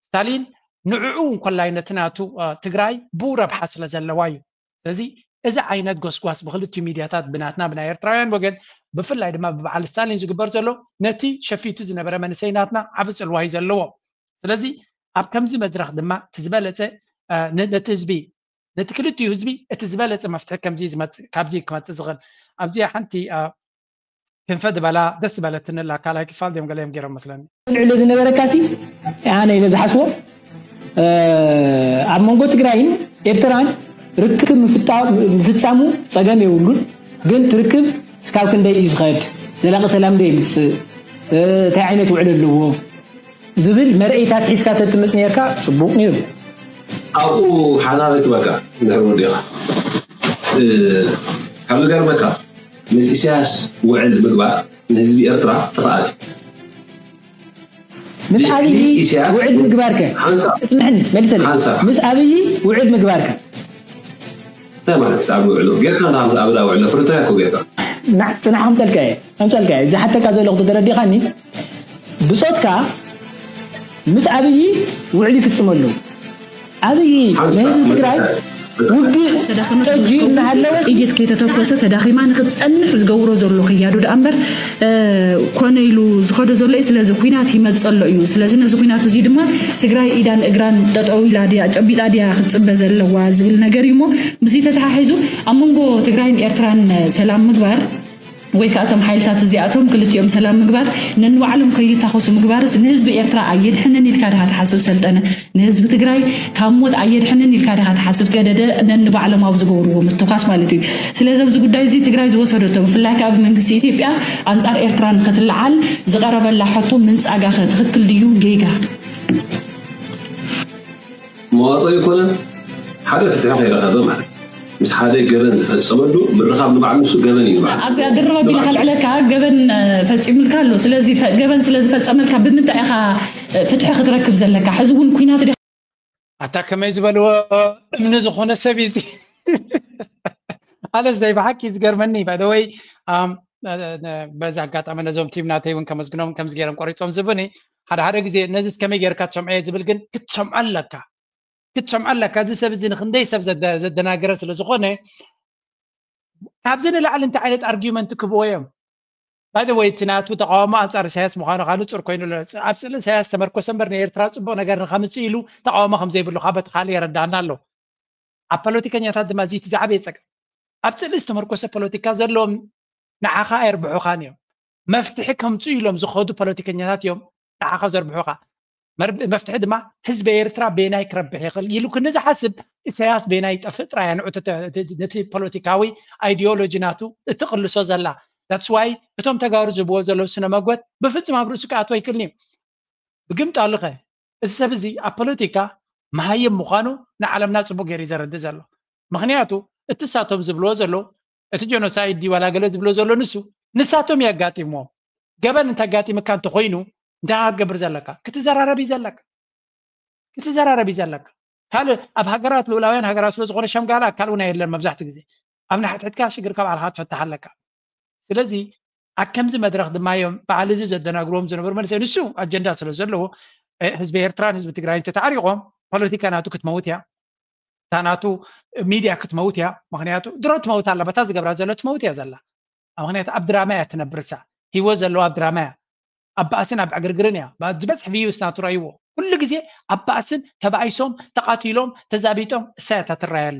ስታሊን ንዕኡ እንኮላይ ነቲ ናቱ ትግራይ ብኡ ረብሓ ስለ ዘለዋ እዩ ስለዚ እዚ ዓይነት ጎስጓስ ብክልቲኡ ሚድያታት ብናትና ብናይ ኤርትራውያን ወገን ብፍላይ ድማ ብበዓል ስታሊን ዝግበር ዘሎ ነቲ ሸፊቱ ዝነበረ መንእሰይ ናትና ዓቢ ጽልዋ እዩ ዘለዎ ስለዚ ኣብ ከምዚ መድረክ ድማ እቲ ዝበለጸ ነቲ ህዝቢ ነቲ ክልቲኡ ህዝቢ እቲ ዝበለጸ መፍትሒ ከምዚ ዝመጽእ ካብዚ ክመጽእ ዝኽእል ኣብዚኣ ሓንቲ ክንፈ ዝበላ ደስ ዝበለትኒ ኣላ ካልኣይ ክፋል ድዮም ገለ እዮም ገይሮም መስለኒ ልዕሊ ዝነበረካ ሲ ኣነ ኢለ ዝሓስቦ ኣብ መንጎ ትግራይን ኤርትራን ርክብ ምፍፃሙ ፀገም የብሉን ግን ትርክብ ስካብ ክንደይ እዩ ዝኸድ ዘላቂ ሰላም ዶ ይምፅእ እንታይ ዓይነት ውዕል ኣለዎ ዝብል መርኢታት ሒዝካ ተትምፅ ነርካ ፅቡቅ ነይሩ። ኣብኡ ሓሳበይ ክበካ እንድሕር ወዲኻ ካብ ዝገርመካ ምስ ኢሳያስ ውዕል ምግባር ንህዝቢ ኤርትራ ጥፍኣት እዩ። ምስ ኣብይ ውዕል ምግባርከ እስምሕኒ መልሰኒ ምስ ኣብይ ውዕል ምግባርከ እንታይ ማለት ብዛዕባ ውዕሎ ጌርካ ንካ ብዛዕባ ውዕሎ ፕሪቶርያ እኮ ጌርካ ፅናሕ ከምፀልካ እየ ከምፀልካ እየ ዝሓተካ ዘለኹ ተተረዲኻኒ ብፆትካ ምስ ኣብይ ውዕል ይፍፅሙ ኣለዉ ኣብይ ንህዝቢ ትግራይ ውግእ ጠጅ እናሃለወ ጥይት ከይተተኮሰ ተዳኺማ ንክትፀንሕ ዝገብሮ ዘሎ ክያዱ ደኣ እምበር ኮነ ኢሉ ዝኸዶ ዘሎ እዩ። ስለዚ ኩናት ይመፀ ኣሎ እዩ። ስለዚ ነዚ ኩናት እዚ ድማ ትግራይ ኢዳን እግራን ጠጠው ኢላ ድያ ጨቢጣ ድያ ክትፅበ ዘለዋ ዝብል ነገር እዩ። እሞ ብዚ ተተሓሒዙ ኣብ መንጎ ትግራይን ኤርትራን ሰላም ምግባር ወይ ከዓ እቶም ሓይልታት እዚኣቶም ክልቲኦም ሰላም ምግባር ነንባዕሎም ከይታኸሱ ምግባርስ ንህዝቢ ኤርትራ ኣየድሕንን ኢልካ ድኻ ትሓስብ ሰልጠነ? ንህዝቢ ትግራይ ካብ ሞት ኣየድሕንን ኢልካ ድኻ ትሓስብ ገደደ? ነንባዕሎም ኣብ ዝገብርዎ ምትኳስ ማለት እዩ። ስለዚ ኣብዚ ጉዳይ እዚ ትግራይ ዝወሰደቶ ብፍላይ ከዓ ብመንግስቲ ኢትዮጵያ ኣንፃር ኤርትራ ንክትለዓል ዝቀረበላ ሕቶ ምንፃጋ ከ ትኽክል ድዩ ጌጋ? መዋፅኦ ይኮነ ሓደ ፍትሒ ከይረኸበ ማለት ምስ ሓደ ገበን ዝፈፀመሉ ምርኻብ ንባዕሉ ንሱ ገበን እዩ ማለት ኣብዚኣ ድርበ ቢለ ከልዕለካ ገበን ፈፂሙልካ ኣሎ። ስለዚ ገበን ስለዝፈፀመልካ ብምንታይ ኢኻ ፍትሒ ክትረክብ ዘለካ? ሕዚ እውን ኩናት ኣታ ከመይ ዝበልዎ እምኒ ዝኾነ ሰብ እዩ። ኣለስ ናይ ብሓቂ ዝገርመኒ ባደወይ በዚ ኣጋጣሚ ነዞም ቲም ናተይ እውን ከመስግኖም ከምዚ ገይሮም ቆሪፆም ዝብኒ ሓደ ሓደ ግዜ ነዚ ከመይ ጌርካ ትሰምዖ ዝብል ግን ክትሰምዖ ኣለካ ክትሰምዖ ኣለካ። እዚ ሰብ እዚ ንክንደይ ሰብ ዘደናገረ ስለ ዝኾነ ካብዚ ንላዕሊ እንታይ ዓይነት ኣርጊመንት ክብዎ እዮም? ባይ ወይ እቲ ናቱ ተቃውሞ ኣንፃር ኢሳያስ ምዃኑ ከዓ ንፁር ኮይኑ ኣሎ። ኣብ ስእሊ ኢሳያስ ተመርኮሰ እምበር ንኤርትራ ፅቡቅ ነገር ንከምፅእ ኢሉ ተቃውሞ ከምዘይብሉ ካብ በቲ ካልእ የረዳእና ኣሎ። ኣብ ፖለቲከኛታት ድማ እዚ እቲ ዝዓበየ ፀገም ኣብ ስእሊ ዝተመርኮሰ ፖለቲካ ዘለዎም ንዓኻ ኣየርብሑኻን እዮም። መፍትሒ ከምፅኡ ኢሎም ዝኸዱ ፖለቲከኛታት እዮም ንዓኻ ዘርብሑኻ። መፍትሒ ድማ ህዝቢ ኤርትራ ቤናይ ክረብሕ ይኽእል ኢሉ ክንዝሓስብ ኢሳያስ ቤናይ ይጠፍእ ጥራይ ንዑ ነቲ ፖለቲካዊ ኣይዲዮሎጂ ናቱ እትቕልሶ ዘላ that's why እቶም ተጋሩ ዝብዎ ዘለዉ ስነ መጎት ብፍጹም ኣብ ርእሱ ክኣትዎ ኣይክእልን እዩ። ብግምጣሉ ኸ እዚ ሰብ እዚ ኣብ ፖለቲካ መሃይም ምዃኑ ንዓለምና ጽቡቅ ገይሩ እዩ ዘረድእ ዘሎ። ምኽንያቱ እቲ ንሳቶም ዝብልዎ ዘለዉ እቲ ጀኖሳይድ ድዩ ዋላ ገለ ዝብሎ ዘሎ ንሱ ንሳቶም እዩ ኣጋጢምዎም። ገበን እንተጋጢምካ እንተኾይኑ እንታይ ክትገብር ዘለካ? ክትዘራረብ እዩ ዘለካ። ክትዘራረብ እዩ ዘለካ። ካልእ ኣብ ሃገራት ልኡላውያን ሃገራት ስለ ዝኾነ ሸምጋላ ኣካል እውን ኣየለን መብዛሕትኡ ግዜ ኣብ ንሓትሕትካ ሽግርካ ባዕልኻ ትፈትሕ ኣለካ። ስለዚ ኣብ ከምዚ መድረኽ ድማ እዮም በዓል እዚ ዘደናግርዎም ዝነበሩ መንእሰይ ንሱ ኣጀንዳ ስለ ዘለዎ ህዝቢ ኤርትራን ህዝቢ ትግራይን ተታዕሪቖም ፖለቲካ ናቱ ክትመውት እያ እታ ናቱ ሚድያ ክትመውት እያ። ምክንያቱ ድሮ ትመውት ኣላ በታ ዝገብራ ዘሎ ትመውት እያ ዘላ ምክንያቱ ኣብ ድራማ እያ ትነብር እሳ ሂወት ዘለዋ ኣብ ድራማ እያ። ኣብ ባእስን ኣብ ዕግርግርን እያ ዝበዝሕ ቪዩስ ናቱ ረይዎ ኩሉ ግዜ ኣብ ባእስን ተባኢሶም ተቃቲሎም ተዛቢጦም እሳ እያ ትራየሉ።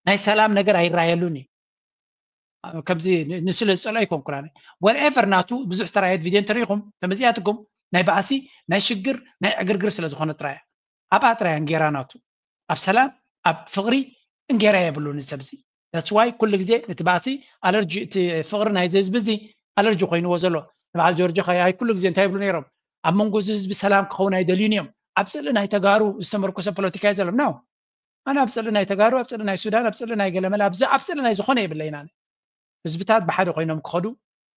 ናይ ሰላም ነገር ኣይራየሉን እዩ። ከምዚ ንስለ ዝፀልኦ ኣይኮንኩናን whatever ናቱ ብዙሕ ዝተራየት ቪድዮ እንተሪኢኹም ተመዚኣትኩም ናይ ባእሲ ናይ ሽግር ናይ ዕግርግር ስለ ዝኾነ ጥራያ ኣብኣ ጥራያ እንጌራ ናቱ ኣብ ሰላም ኣብ ፍቕሪ እንጌራ የብሉን እዚ ሰብዚ that's why ኩሉ ግዜ ነቲ ባእሲ ኣለርጂ እቲ ፍቕሪ ናይዚ ህዝቢ እዚ ኣለርጂ ኮይንዎ ዘሎ ንበዓል ጆርጆ ከያይ ኩሉ ግዜ እንታይ ይብሉ ነይሮም ኣብ መንጎ እዚ ህዝቢ ሰላም ክኸውን ኣይደልዩን እዮም ኣብ ስእሊ ናይ ተጋሩ ዝተመርኮሰ ፖለቲካ እዩ ዘሎም ነው ኣነ ኣብ ስእሊ ናይ ተጋሩ ኣብ ስእሊ ናይ ሱዳን ኣብ ስእሊ ናይ ገለመለ ኣብ ስእሊ ናይ ዝኾነ የብለይን ኣነ ህዝብታት ብሓደ ኮይኖም ክኸዱ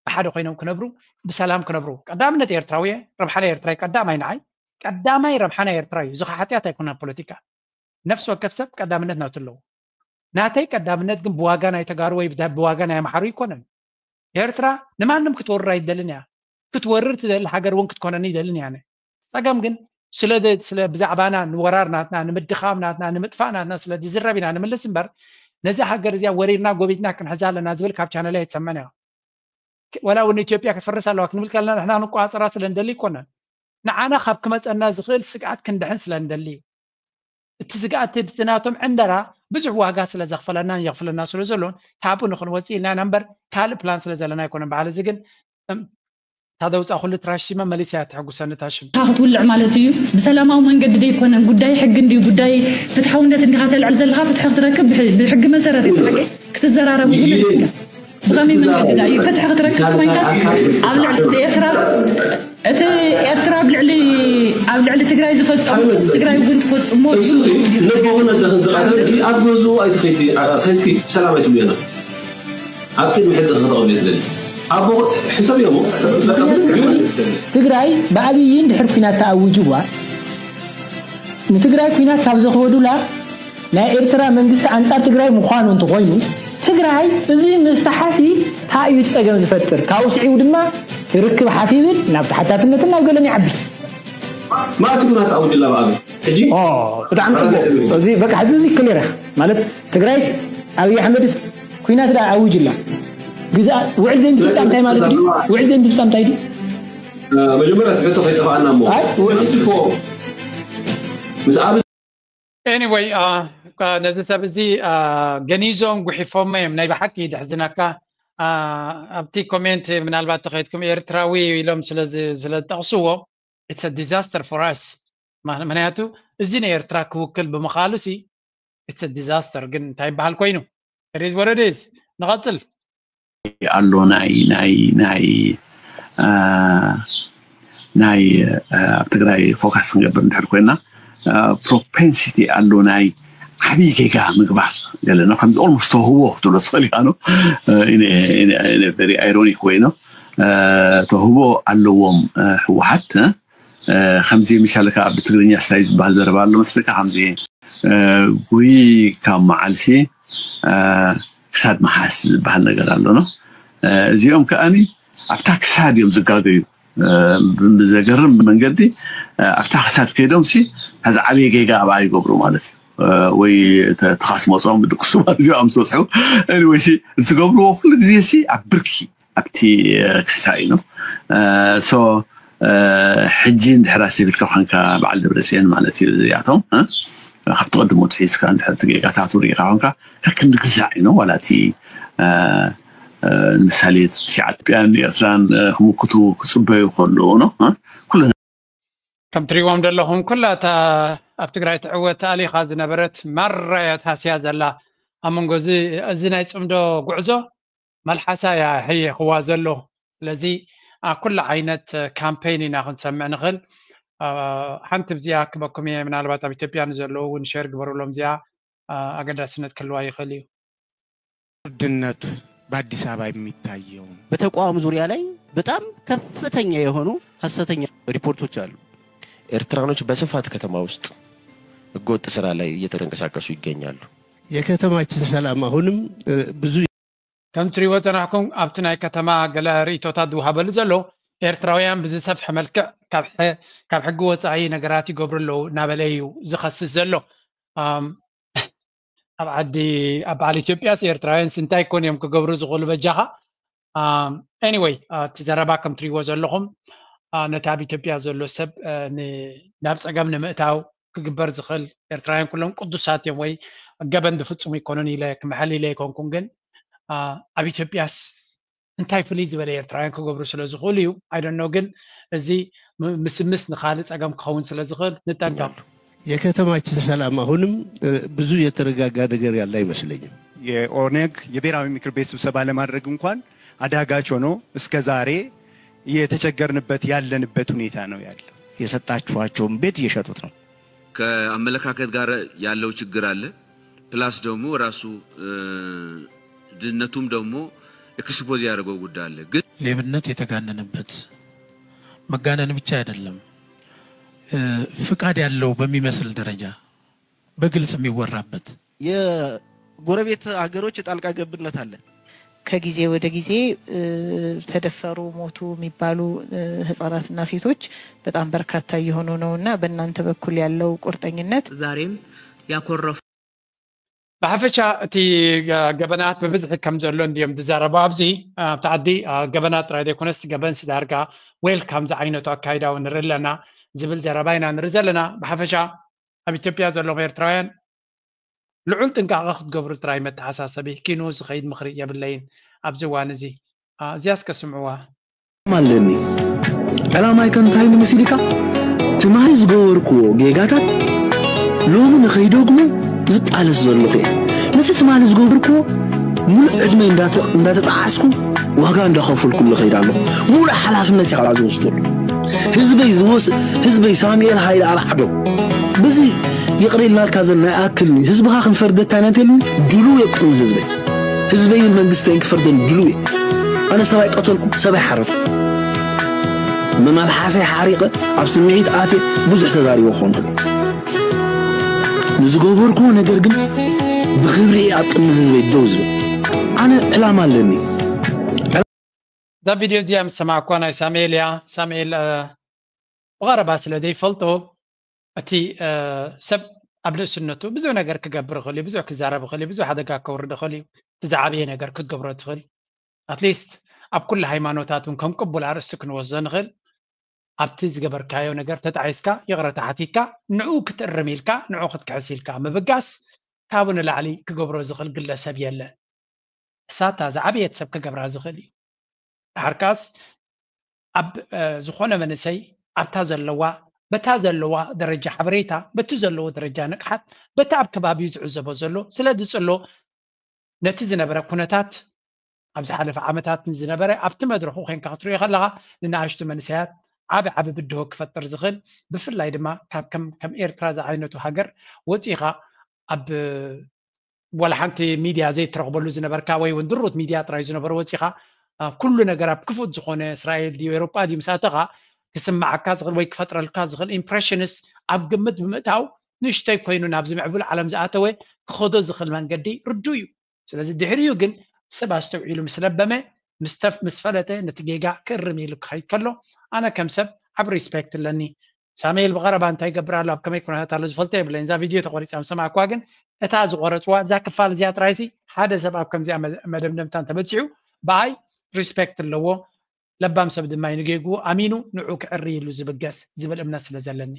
ብሓደ ኮይኖም ክነብሩ ብሰላም ክነብሩ ቀዳምነት ኤርትራዊ ረብሓ ናይ ኤርትራ ቀዳማይ ንዓይ ቀዳማይ ረብሓ ናይ ኤርትራ እዩ እዚ ሓጢኣት ኣይኮነን ፖለቲካ ነፍሲ ወከፍ ሰብ ቀዳምነት ናቱ ኣለዎ ናተይ ቀዳምነት ግን ብዋጋ ናይ ተጋሩ ወይ ብዋጋ ናይ ኣምሓሩ ኣይኮነን ኤርትራ ንማንም ክትወርር ኣይደልን እያ ክትወርር ትደሊ ሃገር እውን ክትኮነኒ ይደልን እያ ፀገም ግን ስለ ብዛዕባና ንወራር ናትና ንምድኻም ናትና ንምጥፋእ ናትና ስለ ዝዝረብ ኢና ንምልስ እምበር ነዚ ሃገር እዚኣ ወሪርና ጎቢትና ክንሕዛ ኣለና ዝብል ካብ ቻነል ኣይትሰምዕን እያ ወላ እውን ኢትዮጵያ ክትፈርስ ኣለዋ ክንብል ከለና ንሕና ክንቆፃፀራ ስለ ንደሊ ኣይኮነን ንዓና ካብ ክመፀና ዝኽእል ስግኣት ክንድሕን ስለ ንደሊ እዩ እቲ ስግኣት እቲ ናቶም ዕንደራ ብዙሕ ዋጋ ስለ ዘኽፈለናን የኽፍለና ስለ ዘሎን ካብኡ ንኽንወፅእ ኢልና ኢና እምበር ካልእ ፕላን ስለ ዘለና ኣይኮነን በዓል እዚ ግን እታ ደውፃ ኩሉ ትራሽ ሽመ መሊሳ እያ ተሐጉሰኒ እታ ሽም። ንስኻ ክትውልዕ ማለት እዩ። ብሰላማዊ መንገዲ ደይኮነን ጉዳይ ሕጊ እንድዩ ጉዳይ ፍትሓውነት እንዲኻ ተልዕል ዘለኻ ፍትሒ ክትረክብ ብሕ- ብሕጊ መሰረት እዩ ብሓቂ ክትዘራረብ እውን ይግባእ። ብኸመይ መንገዲ ዳ እዩ ፍትሒ ክትረክብ ኮይንካስ ኣብ ልዕሊ እቲ ኤርትራ እቲ ኤርትራ ኣብ ልዕሊ ኣብ ልዕሊ ትግራይ ዝፈፀሙ ምስ ትግራይ እውን ትፈፅሞ ንቦኹን ኣደኽን ዝቐተል ኣብ ገዝኡ ኣይትኸይዲ ከይድኪ ሰላም ኣይትብልዮና ኣብ ቅድሚ ሕጊ ከተቐብልዮ ትደሊ ኣቦ ሕሰብዮ እሞ በቃ ብልክዕ ማለት ትደሊ ትግራይ ብኣብይ እንድሕር ኩናት ተኣዊጅዋ ንትግራይ ኩናት ካብ ዘኽበዱላ ናይ ኤርትራ መንግስቲ ኣንፃር ትግራይ ምዃኑ እንተኾይኑ ትግራይ እዚ ምፍታሓሲ ታይ እዩ ፀገም ዝፈጥር ካብኡ ስዒቡ ድማ ርክብ ሓፊብን ናብ ተሓታትነትን ናብ ገለን ይዓቢ መዓስ ኩናት ተኣዊጅላ ብኣብይ ሕጂ ኦ ብጣዕሚ ጽቡቅ። እዚ በቃ ሕዚ እዚ ክሊር ኢኻ ማለት ትግራይስ ኣብይ ኣሕመድስ ኩናት ዳ ኣውጅላ ግዛ ውዕል ዘይምፍጻም እንታይ ማለት እዩ? ውዕል ዘይምፍጻም እንታይ እዩ? መጀመርያ እቲ ሕቶ ከይጠፋኣና እሞ ኣይ ውዕል ሕቶ ምስ ኣብ anyway ነዚ ሰብ እዚ ገኒዞም ጉሒፎሞ እዮም። ናይ ብሓቂ ደሕዝነካ። ኣብቲ ኮሜንት ምናልባት ተኸይድኩም ኤርትራዊ ኢሎም ስለዝጠቕስዎ it's disaster for us። ምክንያቱ እዚ ንኤርትራ ክውክል ብምኻሉ ሲ it's disaster። ግን እንታይ ይበሃል ኮይኑ is what it is። ንቐጽል። ኣሎ ናይ ናይ ናይ ናይ ኣብ ትግራይ ፎካስ ክንገብር እንድሕር ኮይና propensity ኣሎ ናይ ዓብዪ ጌጋ ምግባር ገለ ነው ከም almost ተውህቦ ክትብሎ ትኽእል ኢኻ ነው very ironic ወይ ነው ተውህቦ ኣለዎም ህወሓት ከምዚ ምሻለካ ብትግርኛ ስታይ ዝበሃል ዘረባ ኣሎ መስለካ ከምዚ ጉይ ካብ መዓልሲ ክሳድ መሓስ ዝበሃል ነገር ኣሎ ነው እዚኦም ከኣኒ ኣብታ ክሳድ እዮም ዝጋገዩ ብዘገርም መንገዲ ኣብታ ክሳድ ከይዶም ሲ ሕዚ ዓብየ ጌጋ ኣብኣ ይገብሩ ማለት እዩ ወይ ተኻስ መፅኦም ድቅሱ ማለት እዩ ኣምስበፅሑ ወይ ዝገብርዎ ኩሉ ግዜ ሲ ኣብ ብርኪ ኣብቲ ክስታይ ነው so ሕጂ እንድሕር ኣስቢልካ ኮንካ በዓል ደብረፅዮን ማለት እዩ እዚኣቶም ካብቲ ቅድሙ ትሒዝካ እንድሕር እቲ ጌጋታቱ ርኢካ ኮንካ ከክንዲ ግዛዕ እዩ ነው ዋላ እቲ ንምሳሌ ኢትዮጵያን ኤርትራን ክምክቱ ክፅበዩ ከለዉ ነው ኩሉ ከም ትሪእዎም ዘለኹም ኩላ እታ ኣብ ትግራይ ትዕወት ተኣሊኻ ዝነበረት ማራ እያ ተሃስያ ዘላ ኣብ መንጎ እዚ ናይ ፅምዶ ጉዕዞ መልሓሳ እያ ህየኽዋ ዘሎ ስለዚ ኩሉ ዓይነት ካምፔን ኢና ክንሰምዕ ንኽእል ሓንቲ ብዚኣ ክበኩም እየ ምናልባት ኣብ ኢትዮጵያ ንዘለዉ እውን ሸር ግበሩሎም እዚኣ ኣገዳስነት ክህልዋ ይኽእል እዩ ውድነቱ በአዲስ አበባ የሚታየውን በተቋሙ ዙሪያ ላይ በጣም ከፍተኛ የሆኑ ሐሰተኛ ሪፖርቶች አሉ። ኤርትራኖች በስፋት ከተማ ውስጥ ህገወጥ ስራ ላይ እየተንቀሳቀሱ ይገኛሉ። የከተማችን ሰላም አሁንም ብዙ ከም ትሪእዎ ጸናሕኩም ኣብቲ ናይ ከተማ ገለ ርእቶታት ዝወሃበሉ ዘሎ ኤርትራውያን ብዝሰፍሐ መልክዕ ካብ ሕጊ ወፃኢ ነገራት ይገብሩ ኣለዉ እናበለ እዩ ዝኸስስ ዘሎ ኣብ ዓዲ ኣብ በዓል ኢትዮጵያስ ኤርትራውያንስ እንታይ ኮን እዮም ክገብሩ ዝኽእሉ በጃኻ anyway እቲ ዘረባ ከም ትሪእዎ ዘለኹም ነቲ ኣብ ኢትዮጵያ ዘሎ ሰብ ናብ ፀገም ንምእታው ክግበር ዝኽእል ኤርትራውያን ኩሎም ቅዱሳት እዮም ወይ ገበን ዝፍፅሙ ይኮኑን ኢለ ክምሕል ኢለ ኣይኮንኩን ግን ኣብ ኢትዮጵያስ እንታይ ፍልይ ዝበለ ኤርትራውያን ክገብሩ ስለ ዝኽእሉ እዩ ኣይደኖ ግን እዚ ምስምስ ንካልእ ፀገም ክኸውን ስለ ዝኽእል ንጠንቀቕ የከተማችን ሰላም አሁንም ብዙ የተረጋጋ ነገር ያለ አይመስለኝም። የኦነግ የብሔራዊ ምክር ቤት ስብሰባ ለማድረግ እንኳን አዳጋች ሆኖ እስከ ዛሬ እየተቸገርንበት ያለንበት ሁኔታ ነው ያለው። የሰጣችኋቸውን ቤት እየሸጡት ነው። ከአመለካከት ጋር ያለው ችግር አለ። ፕላስ ደግሞ ራሱ ድህነቱም ደግሞ ኤክስፖዝ ያደረገው ጉዳይ አለ። ግን ሌብነት የተጋነነበት መጋነን ብቻ አይደለም፣ ፍቃድ ያለው በሚመስል ደረጃ በግልጽ የሚወራበት የጎረቤት ሀገሮች ጣልቃ ገብነት አለ። ከጊዜ ወደ ጊዜ ተደፈሩ፣ ሞቱ የሚባሉ ህጻናትና ሴቶች በጣም በርካታ እየሆኑ ነው እና በእናንተ በኩል ያለው ቁርጠኝነት ዛሬም ያኮረፉ ብሓፈሻ እቲ ገበናት ብብዝሒ ከም ዘሎ እንዲዮም ዝዛረቡ ኣብዚ ኣብቲ ዓዲ ገበናት ጥራይ ዘይኮነስ ገበንስ ዳርጋ ዌልካም ዝዓይነቱ ኣካይዳ እውን ንርኢ ኣለና ዝብል ዘረባ ኢና ንርኢ ዘለና። ብሓፈሻ ኣብ ኢትዮጵያ ዘለኹም ኤርትራውያን ልዑል ጥንቃቐ ክትገብሩ ጥራይ መተሓሳሰቢ። ኪኑ ዝኸይድ ምኽሪ የብለይን ኣብዚ እዋን እዚ። እዚኣ እስከ ስምዕዋ። ኣለኒ። ዕላማይ ከ እንታይ ንመስል ኢልካ? ትማሊ ዝገበርክዎ ጌጋታት ሎሚ ንኸይደግሞ ዝቃለስ ዘለኹ እየ። ነቲ ትማሊ ዝገበርክዎ ሙሉእ ዕድመይ እንዳተ- እንዳተጣዓስኩ ዋጋ እንዳኸፈልኩሉ እኸይድ ኣለኹ። ሙሉእ ሓላፍነት እየ ካብኣ ዝወስደሉ። ህዝበይ ዝወስ ህዝበይ ሳሙኤል ሃይለ ኣርዓዶም በዚ ይቕረ ኢልናልካ ዘለና ይኣክል እዩ። ህዝብኻ ክንፈርደካ ኢና እንተልኒ ድሉው እየ ቅድሚ ህዝበይ። ህዝበይን መንግስተይን ክፈርደኒ ድሉው እየ። ኣነ ሰብ ኣይቀተልኩ፣ ሰብ ኣይሓረድኩ። መመልሓሰይ ሓሪቐ ኣብ ስምዒት ኣትየ ብዙሕ ተዛሪበ ክኾን ይኽእል። ንዝገበርክዎ ነገር ግን ብኽብሪ እየ ኣብ ቅድሚ ህዝበይ ደው ዝብል። ኣነ ዕላማ ኣለኒ። እዛ ቪድዮ እዚኣ ምስ ሰማዕኳ ናይ ሳሙኤል እያ። ሳሙኤል ብቐረባ ስለ ዘይፈልጦ እቲ ሰብ ኣብ ንእስነቱ ብዙሕ ነገር ክገብር ይኽእል እዩ፣ ብዙሕ ክዛረብ ይኽእል እዩ፣ ብዙሕ ሓደጋ ከውርድ ይኽእል እዩ። እቲ ዝዓበየ ነገር ክትገብሮ ትኽእል ኣትሊስት ኣብ ኩሉ ሃይማኖታት እውን ከም ቅቡል ኣርእስቲ ክንወስዶ ንኽእል። ኣብቲ ዝገበርካዮ ነገር ተጣዒስካ ይቕረታ ሓቲትካ ንዕኡ ክትእርም ኢልካ ንዕኡ ክትክሕስ ኢልካ ምብጋስ ካብኡ ንላዕሊ ክገብሮ ዝኽእል ግለሰብ የለን። እሳታ ዝዓበየት ሰብ ክገብራ ዝኽእል እዩ። ድሓር ከኣስ ኣብ ዝኾነ መንእሰይ ኣብታ ዘለዋ በታ ዘለዋ ደረጃ ሓበሬታ በቲ ዘለዎ ደረጃ ንቕሓት በቲ ኣብ ከባቢኡ ዝዕዘቦ ዘሎ ስለ ዝፅሎ ነቲ ዝነበረ ኩነታት ኣብ ዝሓለፈ ዓመታት ዝነበረ ኣብቲ መድረኹ ኮይንካ ክትሪኦ ከለኻ ንናእሽቱ መንእሰያት ዓቢ ዓቢ ብድሆ ክፈጥር ዝኽእል ብፍላይ ድማ ካብ ከም ኤርትራ ዝዓይነቱ ሃገር ወፂኻ ኣብ ዋላ ሓንቲ ሚድያ ዘይትረኽበሉ ዝነበርካ ወይ እውን ድሩት ሚድያ ጥራይ ዝነበሩ ወፂኻ ኩሉ ነገር ኣብ ክፉት ዝኾነ እስራኤል ድዩ ኤሮጳ ድዩ ምስ ኣተኻ ክስማዓካ ዝኽእል ወይ ክፈጥረልካ ዝኽእል ኢምፕሬሽንስ ኣብ ግምት ብምእታው ንእሽተይ ኮይኑ ናብዚ ምዕቡል ዓለም ዝኣተወ ክኸዶ ዝኽእል መንገዲ ርዱ እዩ። ስለዚ ድሕሪኡ ግን ሰብ ኣስተውዒሉ ምስ ለበመ ምስ ፈለጠ ነቲ ጌጋ ክእርም ኢሉ ክኸይድ ከሎ ኣነ ከም ሰብ ዓብ ሪስፔክት ኣለኒ። ሳሙኤል ብቐረባ እንታይ ይገብር ኣሎ ኣብ ከመይ ኩነታት ኣሎ ዝፈልጦ የብለይን። እዛ ቪድዮ ተቆሪፃ ምስ ሰማዕኩዋ ግን እታ ዝቆረፅዋ እዛ ክፋል እዚኣ ጥራይሲ ሓደ ሰብ ኣብ ከምዚኣ መደምደምታ እንተበፂሑ ብኣይ ሪስፔክት ኣለዎ። ለባም ሰብ ድማ እዩ ንጌግኡ ኣሚኑ ንዑ ክዕሪ ኢሉ ዝብገስ ዝብል እምነት ስለ ዘለኒ።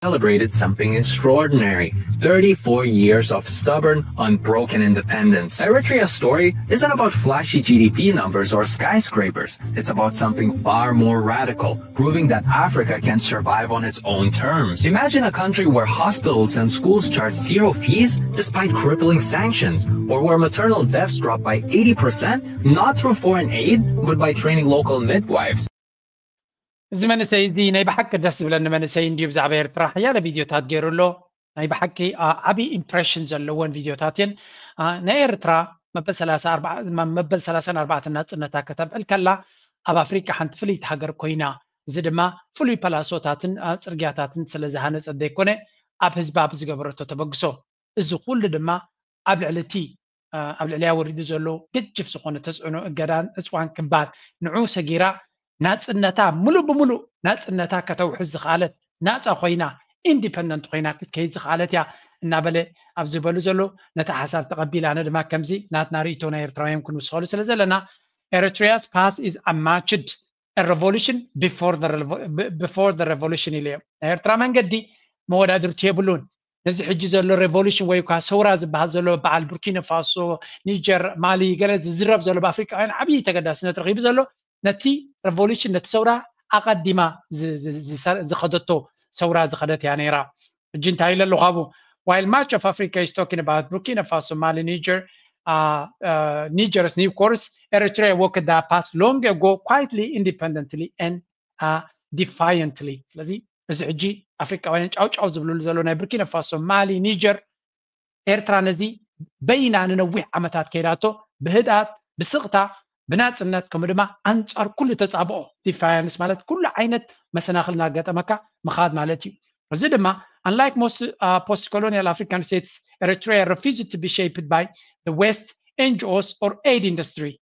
Celebrated something extraordinary. Thirty-four years of stubborn, unbroken independence. Eritrea's story isn't about flashy G D P numbers or skyscrapers. It's about something far more radical, proving that Africa can survive on its own terms. Imagine a country where hospitals and schools charge zero fees despite crippling sanctions, or where maternal deaths drop by eighty percent, not through foreign aid, but by training local midwives. እዚ መንእሰይ እዚ ናይ ብሓቂ ደስ ዝብለኒ መንእሰይ እንድዩ። ብዛዕባ ኤርትራ ሓያለ ቪድዮታት ገይሩ ኣሎ። ናይ ብሓቂ ዓብዪ ኢምፕሬሽን ዘለወን ቪድዮታት እየን። ናይ ኤርትራ መበል ሰላሳን ኣርባዕተን ናጽነታ ከተብዕል ከላ ኣብ ኣፍሪቃ ሓንቲ ፍልይቲ ሃገር ኮይና፣ እዚ ድማ ፍሉይ ፓላሶታትን ጽርግያታትን ስለ ዝሃነጸት ዘይኮነ ኣብ ህዝባ ብዝገበረቶ ተበግሶ። እዚ ኩሉ ድማ ኣብ ልዕሊ እቲ ኣብ ልዕሊያ ወሪዱ ዘሎ ገጅፍ ዝኾነ ተፅዕኖ እገዳን ዕፅዋን ክባር ንዑ ሰጊራ ናፅነታ ሙሉእ ብሙሉእ ናፅነታ ከተውሕዝ ዝኽኣለት ናፃ ኮይና ኢንዲፐንደንት ኮይና ክትከይድ ዝኽኣለት እያ እናበለ ኣብ ዝበሉ ዘሎ ነቲ ሓሳብ ተቐቢለ ኣነ ድማ ከምዚ ናትና ርእይቶ ናይ ኤርትራውያን ክንውስኸሉ ስለ ዘለና Eritrea's past is unmatched a revolution before the revolution ኢለዮም ናይ ኤርትራ መንገዲ መወዳድርቲ የብሉን ነዚ ሕጂ ዘሎ ሬቮሉሽን ወይ ኳ ሰውራ ዝበሃል ዘሎ በዓል ቡርኪነ ፋሶ ኒጀር ማሊ ገለ ዝዝረብ ዘሎ ብኣፍሪቃውያን ዓብዪ ተገዳስነት ረኺቡ ዘሎ ነቲ ሬቮሉሽን ነቲ ሰውራ ኣቐዲማ ዝኸደቶ ሰውራ ዝኸደት እያ ነይራ ሕጂ እንታይ ኢለ ኣለኹ ኣብኡ while much of Africa is talking about Burkina Faso, Mali, Niger, uh, uh, Niger's new course, Eritrea walked that path long ago, quietly, independently, and uh, defiantly. ስለዚ እዚ ሕጂ ኣፍሪቃውያን ጫውጫው ዝብልሉ ዘሎ ናይ ብርኪነ ፋሶ ማሊ ኒጀር ኤርትራ ነዚ በይና ንነዊሕ ዓመታት ከይዳቶ ብህድኣት ብስቕታ ብናፅነት ከምኡ ድማ ኣንፃር ኩሉ ተፃብኦ ዲፋያንስ ማለት ኩሉ ዓይነት መሰናክል እናገጠመካ ምኻድ ማለት እዩ እዚ ድማ unlike most uh, post-colonial African states, Eritrea refused to be shaped by the West N G Os or aid industry.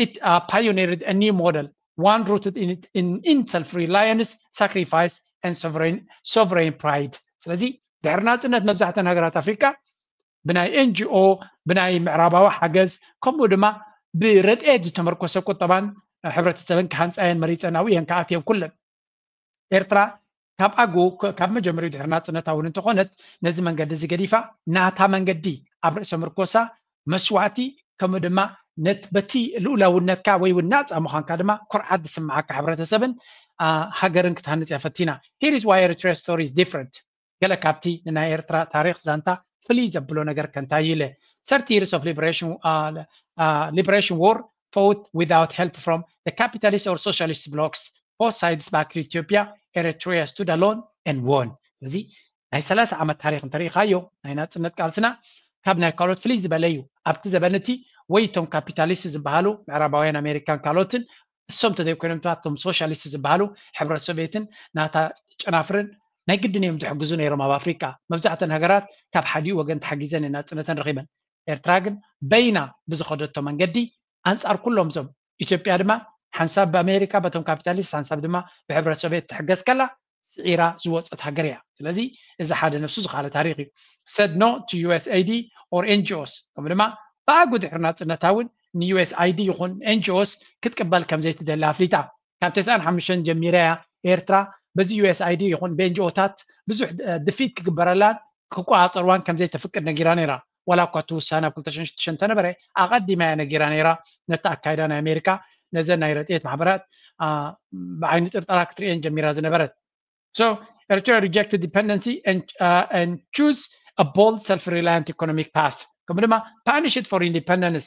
It uh, pioneered a new model, one rooted in, in, in self-reliance, sacrifice, and sovereign, sovereign pride. ስለዚ ድሕሪ ናፅነት መብዛሕተን ሃገራት ኣፍሪቃ ብናይ ኤንጂኦ ብናይ ምዕራባዊ ሓገዝ ከምኡ ድማ ብረድኤት ዝተመርኮሰ ቁጠባን ሕብረተሰብን ክሃንፃየን መሪፀን ኣብኡ እየን ክኣትየን ኩለን ኤርትራ ካብ ኣጉ ካብ መጀመሪኡ ድሕሪ ናፅነታ እውን እንተኾነት ነዚ መንገዲ እዚ ገዲፋ ናታ መንገዲ ኣብ ርእሰ ምርኮሳ መስዋእቲ ከምኡ ድማ ነት በቲ ልኡላውነትካ ወይ እውን ናፃ ምዃንካ ድማ ኩርዓት ዝስምዓካ ሕብረተሰብን ሃገርን ክትሃንፅ እያ ፈቲና here is why Eritrea story is different ገለ ካብቲ ንናይ ኤርትራ ታሪክ ዛንታ ፍልይ ዘብሎ ነገር ከንታይ ኢለ thirty years of liberation, uh, uh, liberation war fought without help from the capitalist or socialist blocs both sides back to Ethiopia, Eritrea stood alone and won. ስለዚ ናይ ሰላሳ ዓመት ታሪክ እንተሪኢኻዮ ናይ ናፅነት ቃልስና ካብ ናይ ካልኦት ፍልይ ዝበለ እዩ። ኣብቲ ዘበን እቲ ወይ እቶም ካፒታሊስት ዝበሃሉ ምዕራባውያን ኣሜሪካን ካልኦትን እሶም እንተዘይኮይኖም እቶም ሶሻሊስት ዝበሃሉ ሕብረት ሶቪየትን ናታ ጨናፍርን ናይ ግድን እዮም ዝሕግዙ ነይሮም ኣብ ኣፍሪቃ። መብዛሕተን ሃገራት ካብ ሓዲኡ ወገን ተሓጊዘን ናፅነተን ረኺበን። ኤርትራ ግን በይና ብዝኸደቶ መንገዲ ኣንፃር ኩሎም እዞም ኢትዮጵያ ድማ ሓንሳብ ብኣሜሪካ በቶም ካፒታሊስት ሓንሳብ ድማ ብሕብረት ሶቪየት ትሕገዝ ከላ ጥዒራ ዝወፀት ሃገር እያ። ስለዚ እዚ ሓደ ነብሱ ዝኻለ ታሪክ እዩ። Said no to U S aid or N G Os፣ ከምኡ ድማ ብኣጉ ድሕሪ ናፅነታ እውን ን U S aid ይኹን N G Os ክትቅበል ከም ዘይትደሊ ኣፍሊጣ። ካብ ተስዓን ሓሙሽተን ጀሚራ እያ ኤርትራ በዚ U S aid ይኹን ብ N G O ታት ብዙሕ ድፊት ክግበረላን ክቆፃፀርዋን ከም ዘይተፍቅድ ነጊራ ነይራ። ዋላ እኳ እቲ ውሳነ ኣብ ክልተ ሽሕን ሽዱሽተን እንተነበረ ኣቐዲማ እያ ነጊራ ነይራ ነቲ ኣካይዳ ናይ ኣሜሪካ ነዘን ናይ ረድኤት ማሕበራት ብዓይኒ ጥርጠራ ክትርእየን ጀሚራ ዝነበረት። So Eritrea rejected dependency and, uh, and choose a bold self-reliant economic path. ከምኡ ድማ punish it for independence.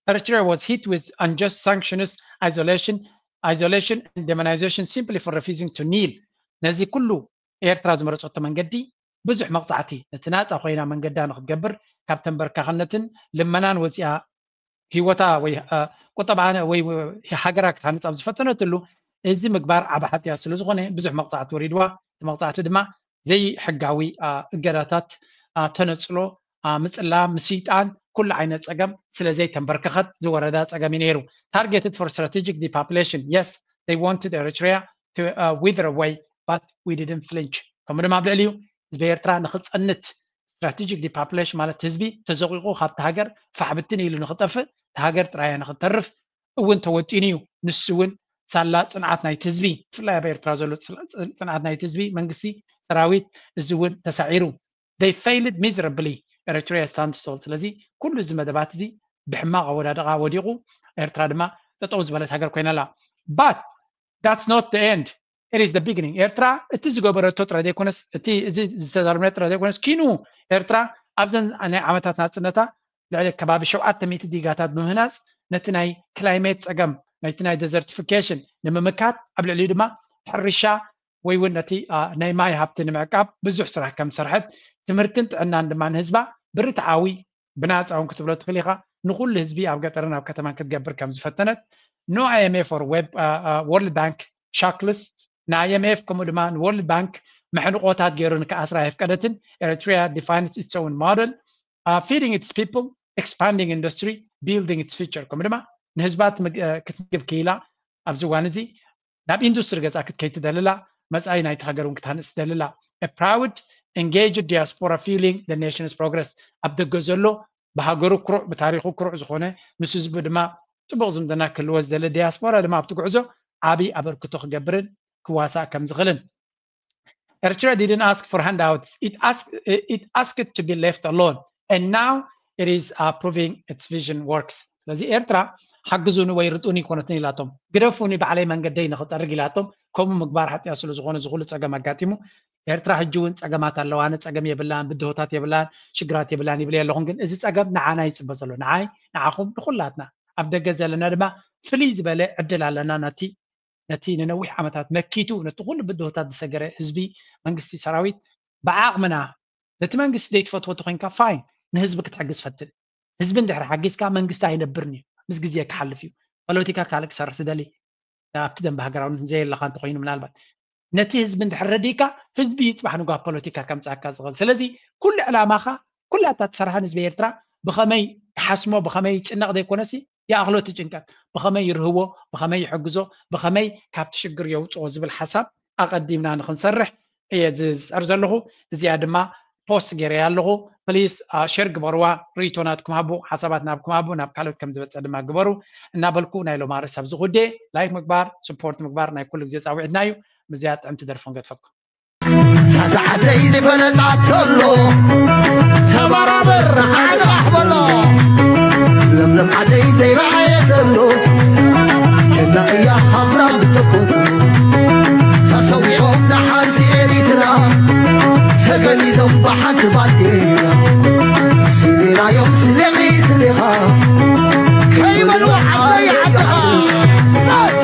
Eritrea was hit with unjust sanctions, isolation, isolation and demonization simply for refusing to kneel. ነዚ ኩሉ ኤርትራ ዝመረፀቶ መንገዲ ብዙሕ መቕፃዕቲ፣ ነቲ ናፃ ኮይና መንገዳ ንክትገብር ካብ ተንበርካኽነትን ልመናን ወፂኣ ህይወታ ወይ ቁጠባ ወይ ሃገራ ክትሃንፅ ኣብ ዝፈተነትሉ፣ እዚ ምግባር ዓቢ ሓጢኣት ስለ ዝኾነ ብዙሕ መቕፃዕቲ ወሪድዋ። እቲ መቕፃዕቲ ድማ ዘይሕጋዊ እገዳታት፣ ተነፅሎ፣ ምፅላ፣ ምስይጣን፣ ኩሉ ዓይነት ፀገም ስለ ዘይተንበርከኸት ዝወረዳ ፀገም እዩ ነይሩ። Targeted for strategic depopulation. Yes, they wanted Eritrea to, uh, wither away, but we didn't flinch. ከምኡ ድማ ኣብ ልዕሊኡ ህዝቢ ኤርትራ ንክፀንት strategic depopulation ማለት ህዝቢ ተዘቂቑ ካብቲ ሃገር ፋሕብትን ኢሉ ንክጠፍእ፣ እቲ ሃገር ጥራይ ንክተርፍ እውን ተወጢኑ እዩ። ንሱ እውን ሳላ ፅንዓት ናይቲ ህዝቢ፣ ብፍላይ ኣብ ኤርትራ ዘሎ ፅንዓት ናይቲ ህዝቢ፣ መንግስቲ፣ ሰራዊት፣ እዚ እውን ተሳዒሩ። They failed miserably. Eritrea stands tall. ስለዚ ኩሉ እዚ መደባት እዚ ብሕማቕ ኣወዳድቓ ወዲቑ፣ ኤርትራ ድማ ጠጠው ዝበለት ሃገር ኮይና ኣላ። But that's not the end. It is the beginning. ኤርትራ እቲ ዝገበረቶ ጥራይ ዘይኮነስ፣ እቲ እዚ ዝተዛረብናዮ ጥራይ ዘይኮነስ፣ ኪኑ ኤርትራ ኣብዘን ናይ ዓመታት ናጽነታ ልዕሊ ከባቢ ሸውዓተ ሚእቲ ዲጋታት ብምህናጽ ነቲ ናይ ክላይሜት ጸገም፣ ነቲ ናይ desertification ንምምካት፣ ኣብ ልዕሊኡ ድማ ሕርሻ ወይ እውን ነቲ ናይ ማይ ሃብቲ ንምዕቃብ ብዙሕ ስራሕ ከም ዝሰርሐት፣ ትምህርትን ጥዕናን ድማ ንህዝባ ብርትዓዊ ብናፃ እውን ክትብሎ ትኽእል ኢኻ፣ ንኹሉ ህዝቢ ኣብ ገጠርን ኣብ ከተማን ክትገብር ከም ዝፈተነት፣ no I M F or World Bank shackles፣ ን I M F ከምኡ ድማ ን World Bank መሕንቆታት ገይሩ ንክኣስራ የፍቀደትን። Eritrea defines its own model, feeding its people, expanding industry, building its future። ከምኡ ድማ ንህዝባ ክትምግብ ክኢላ ኣብዚ እዋን እዚ ናብ ኢንዱስትሪ ገጻ ክትከይድ ትደልላ፣ መጻኢ ናይቲ ሃገር እውን ክትሃንጽ ትደልላ። A proud, engaged diaspora fueling the nation's progress። ኣብ ደገ ዘሎ ብሃገሩ ክሩዕ፣ ብታሪኹ ክሩዕ ዝኾነ፣ ምስ ህዝቡ ድማ ጥቡቕ ዝምድና ክህልዎ ዝደሊ ዲያስፖራ ድማ ኣብቲ ጉዕዞ ዓቢ ኣበርክቶ ክገብርን ክዋሳእ ከም ዝኽእልን። Eritrea didn't ask for handouts. It asked, it asked to be left alone. And now it is, uh, proving its vision works. ስለዚ ኤርትራ ሓግዙኒ ወይ ርጡኒ ይኮነትን ኢላቶም፣ ግደፉኒ ባዕለይ መንገደይ ንክፀርግ ኢላቶም። ከምኡ ምግባር ሓጢያ ስለ ዝኾነ ዝኹሉ ፀገም ኣጋጢሙ። ኤርትራ ሕጂ እውን ፀገማት ኣለዋ፣ ኣነ ፀገም የብላን፣ ብድሆታት የብላን፣ ሽግራት የብላን ይብል ኣለኹም። ግን እዚ ፀገም ንዓና ይፅበ ዘሎ፣ ንዓይ፣ ንዓኹም፣ ንኩላትና። ኣብ ደገ ዘለና ድማ ፍልይ ዝበለ ዕድል ኣለና። ነቲ ነቲ ንነዊሕ ዓመታት መኪቱ ነቲ ኩሉ ብድሆታት ዝሰገረ ህዝቢ፣ መንግስቲ፣ ሰራዊት ብዓቕምና፣ ነቲ መንግስቲ ዘይትፈትዎ እንተኮይንካ ፋይን፣ ንህዝቢ ክትሕግዝ ፈትን። ህዝቢ እንድሕር ሓጊዝካ መንግስቲ ኣይነብርን እዩ፣ ምስ ግዜ ክሓልፍ እዩ። ፖለቲካ ካልእ ክሰርሕ ትደሊ ኣብቲ ደንበ ሃገራውነት ዘየለካ እንተኮይኑ ምናልባት ነቲ ህዝቢ እንድሕር ረዲእካ ህዝቢ እዩ ፅባሕ ንጓ ፖለቲካ ከምፅኣካ ዝኽእል። ስለዚ ኩሉ ዕላማኻ ኩላታ ትሰርሓ ንህዝቢ ኤርትራ ብኸመይ ትሓስሞ ብኸመይ ይጭነቕ ዘይኮነሲ ይኣኽሎ እቲ ጭንቀት፣ ብኸመይ ይርህዎ፣ ብኸመይ ይሕግዞ፣ ብኸመይ ካብቲ ሽግር የውፅኦ ዝብል ሓሳብ ኣቐዲምና ንኽንሰርሕ እየ ዝፅዕር ዘለኹ። እዚኣ ድማ ፖስት ገይረያ ኣለኹ። ፕሊስ ሸር ግበርዋ፣ ርእይቶ ናትኩም ሃቡ፣ ሓሳባት ናብኩም ሃቡ፣ ናብ ካልኦት ከም ዝበፅሕ ድማ ግበሩ እናበልኩ ናይ ሎማ ርእስ ኣብዚ ጉዴ ላይክ ምግባር ስፖርት ምግባር ናይ ኩሉ ግዜ ፃውዒትና እዩ። ምስዚኣ ጥዕምቲ ደርፎ ንገድፈኩም። ሳዛ ዓደይ ዝፈለጣት ዘሎ ተባራበር ዓንቓሕ በሎ። ለምለም ዓደይ ዘይረኣየ ዘሎ ጀና እያ ሃፍራ ብተፈጥሮ። ተሰዊኦም ንሓንቲ ኤሪትራ ተገኒዞም ብሓንቲ ባንዴራ። ስሌናዮም ስሌኺ ስሌኻ ከይበልዋ ዓደይ ዓድኻ። ሰብ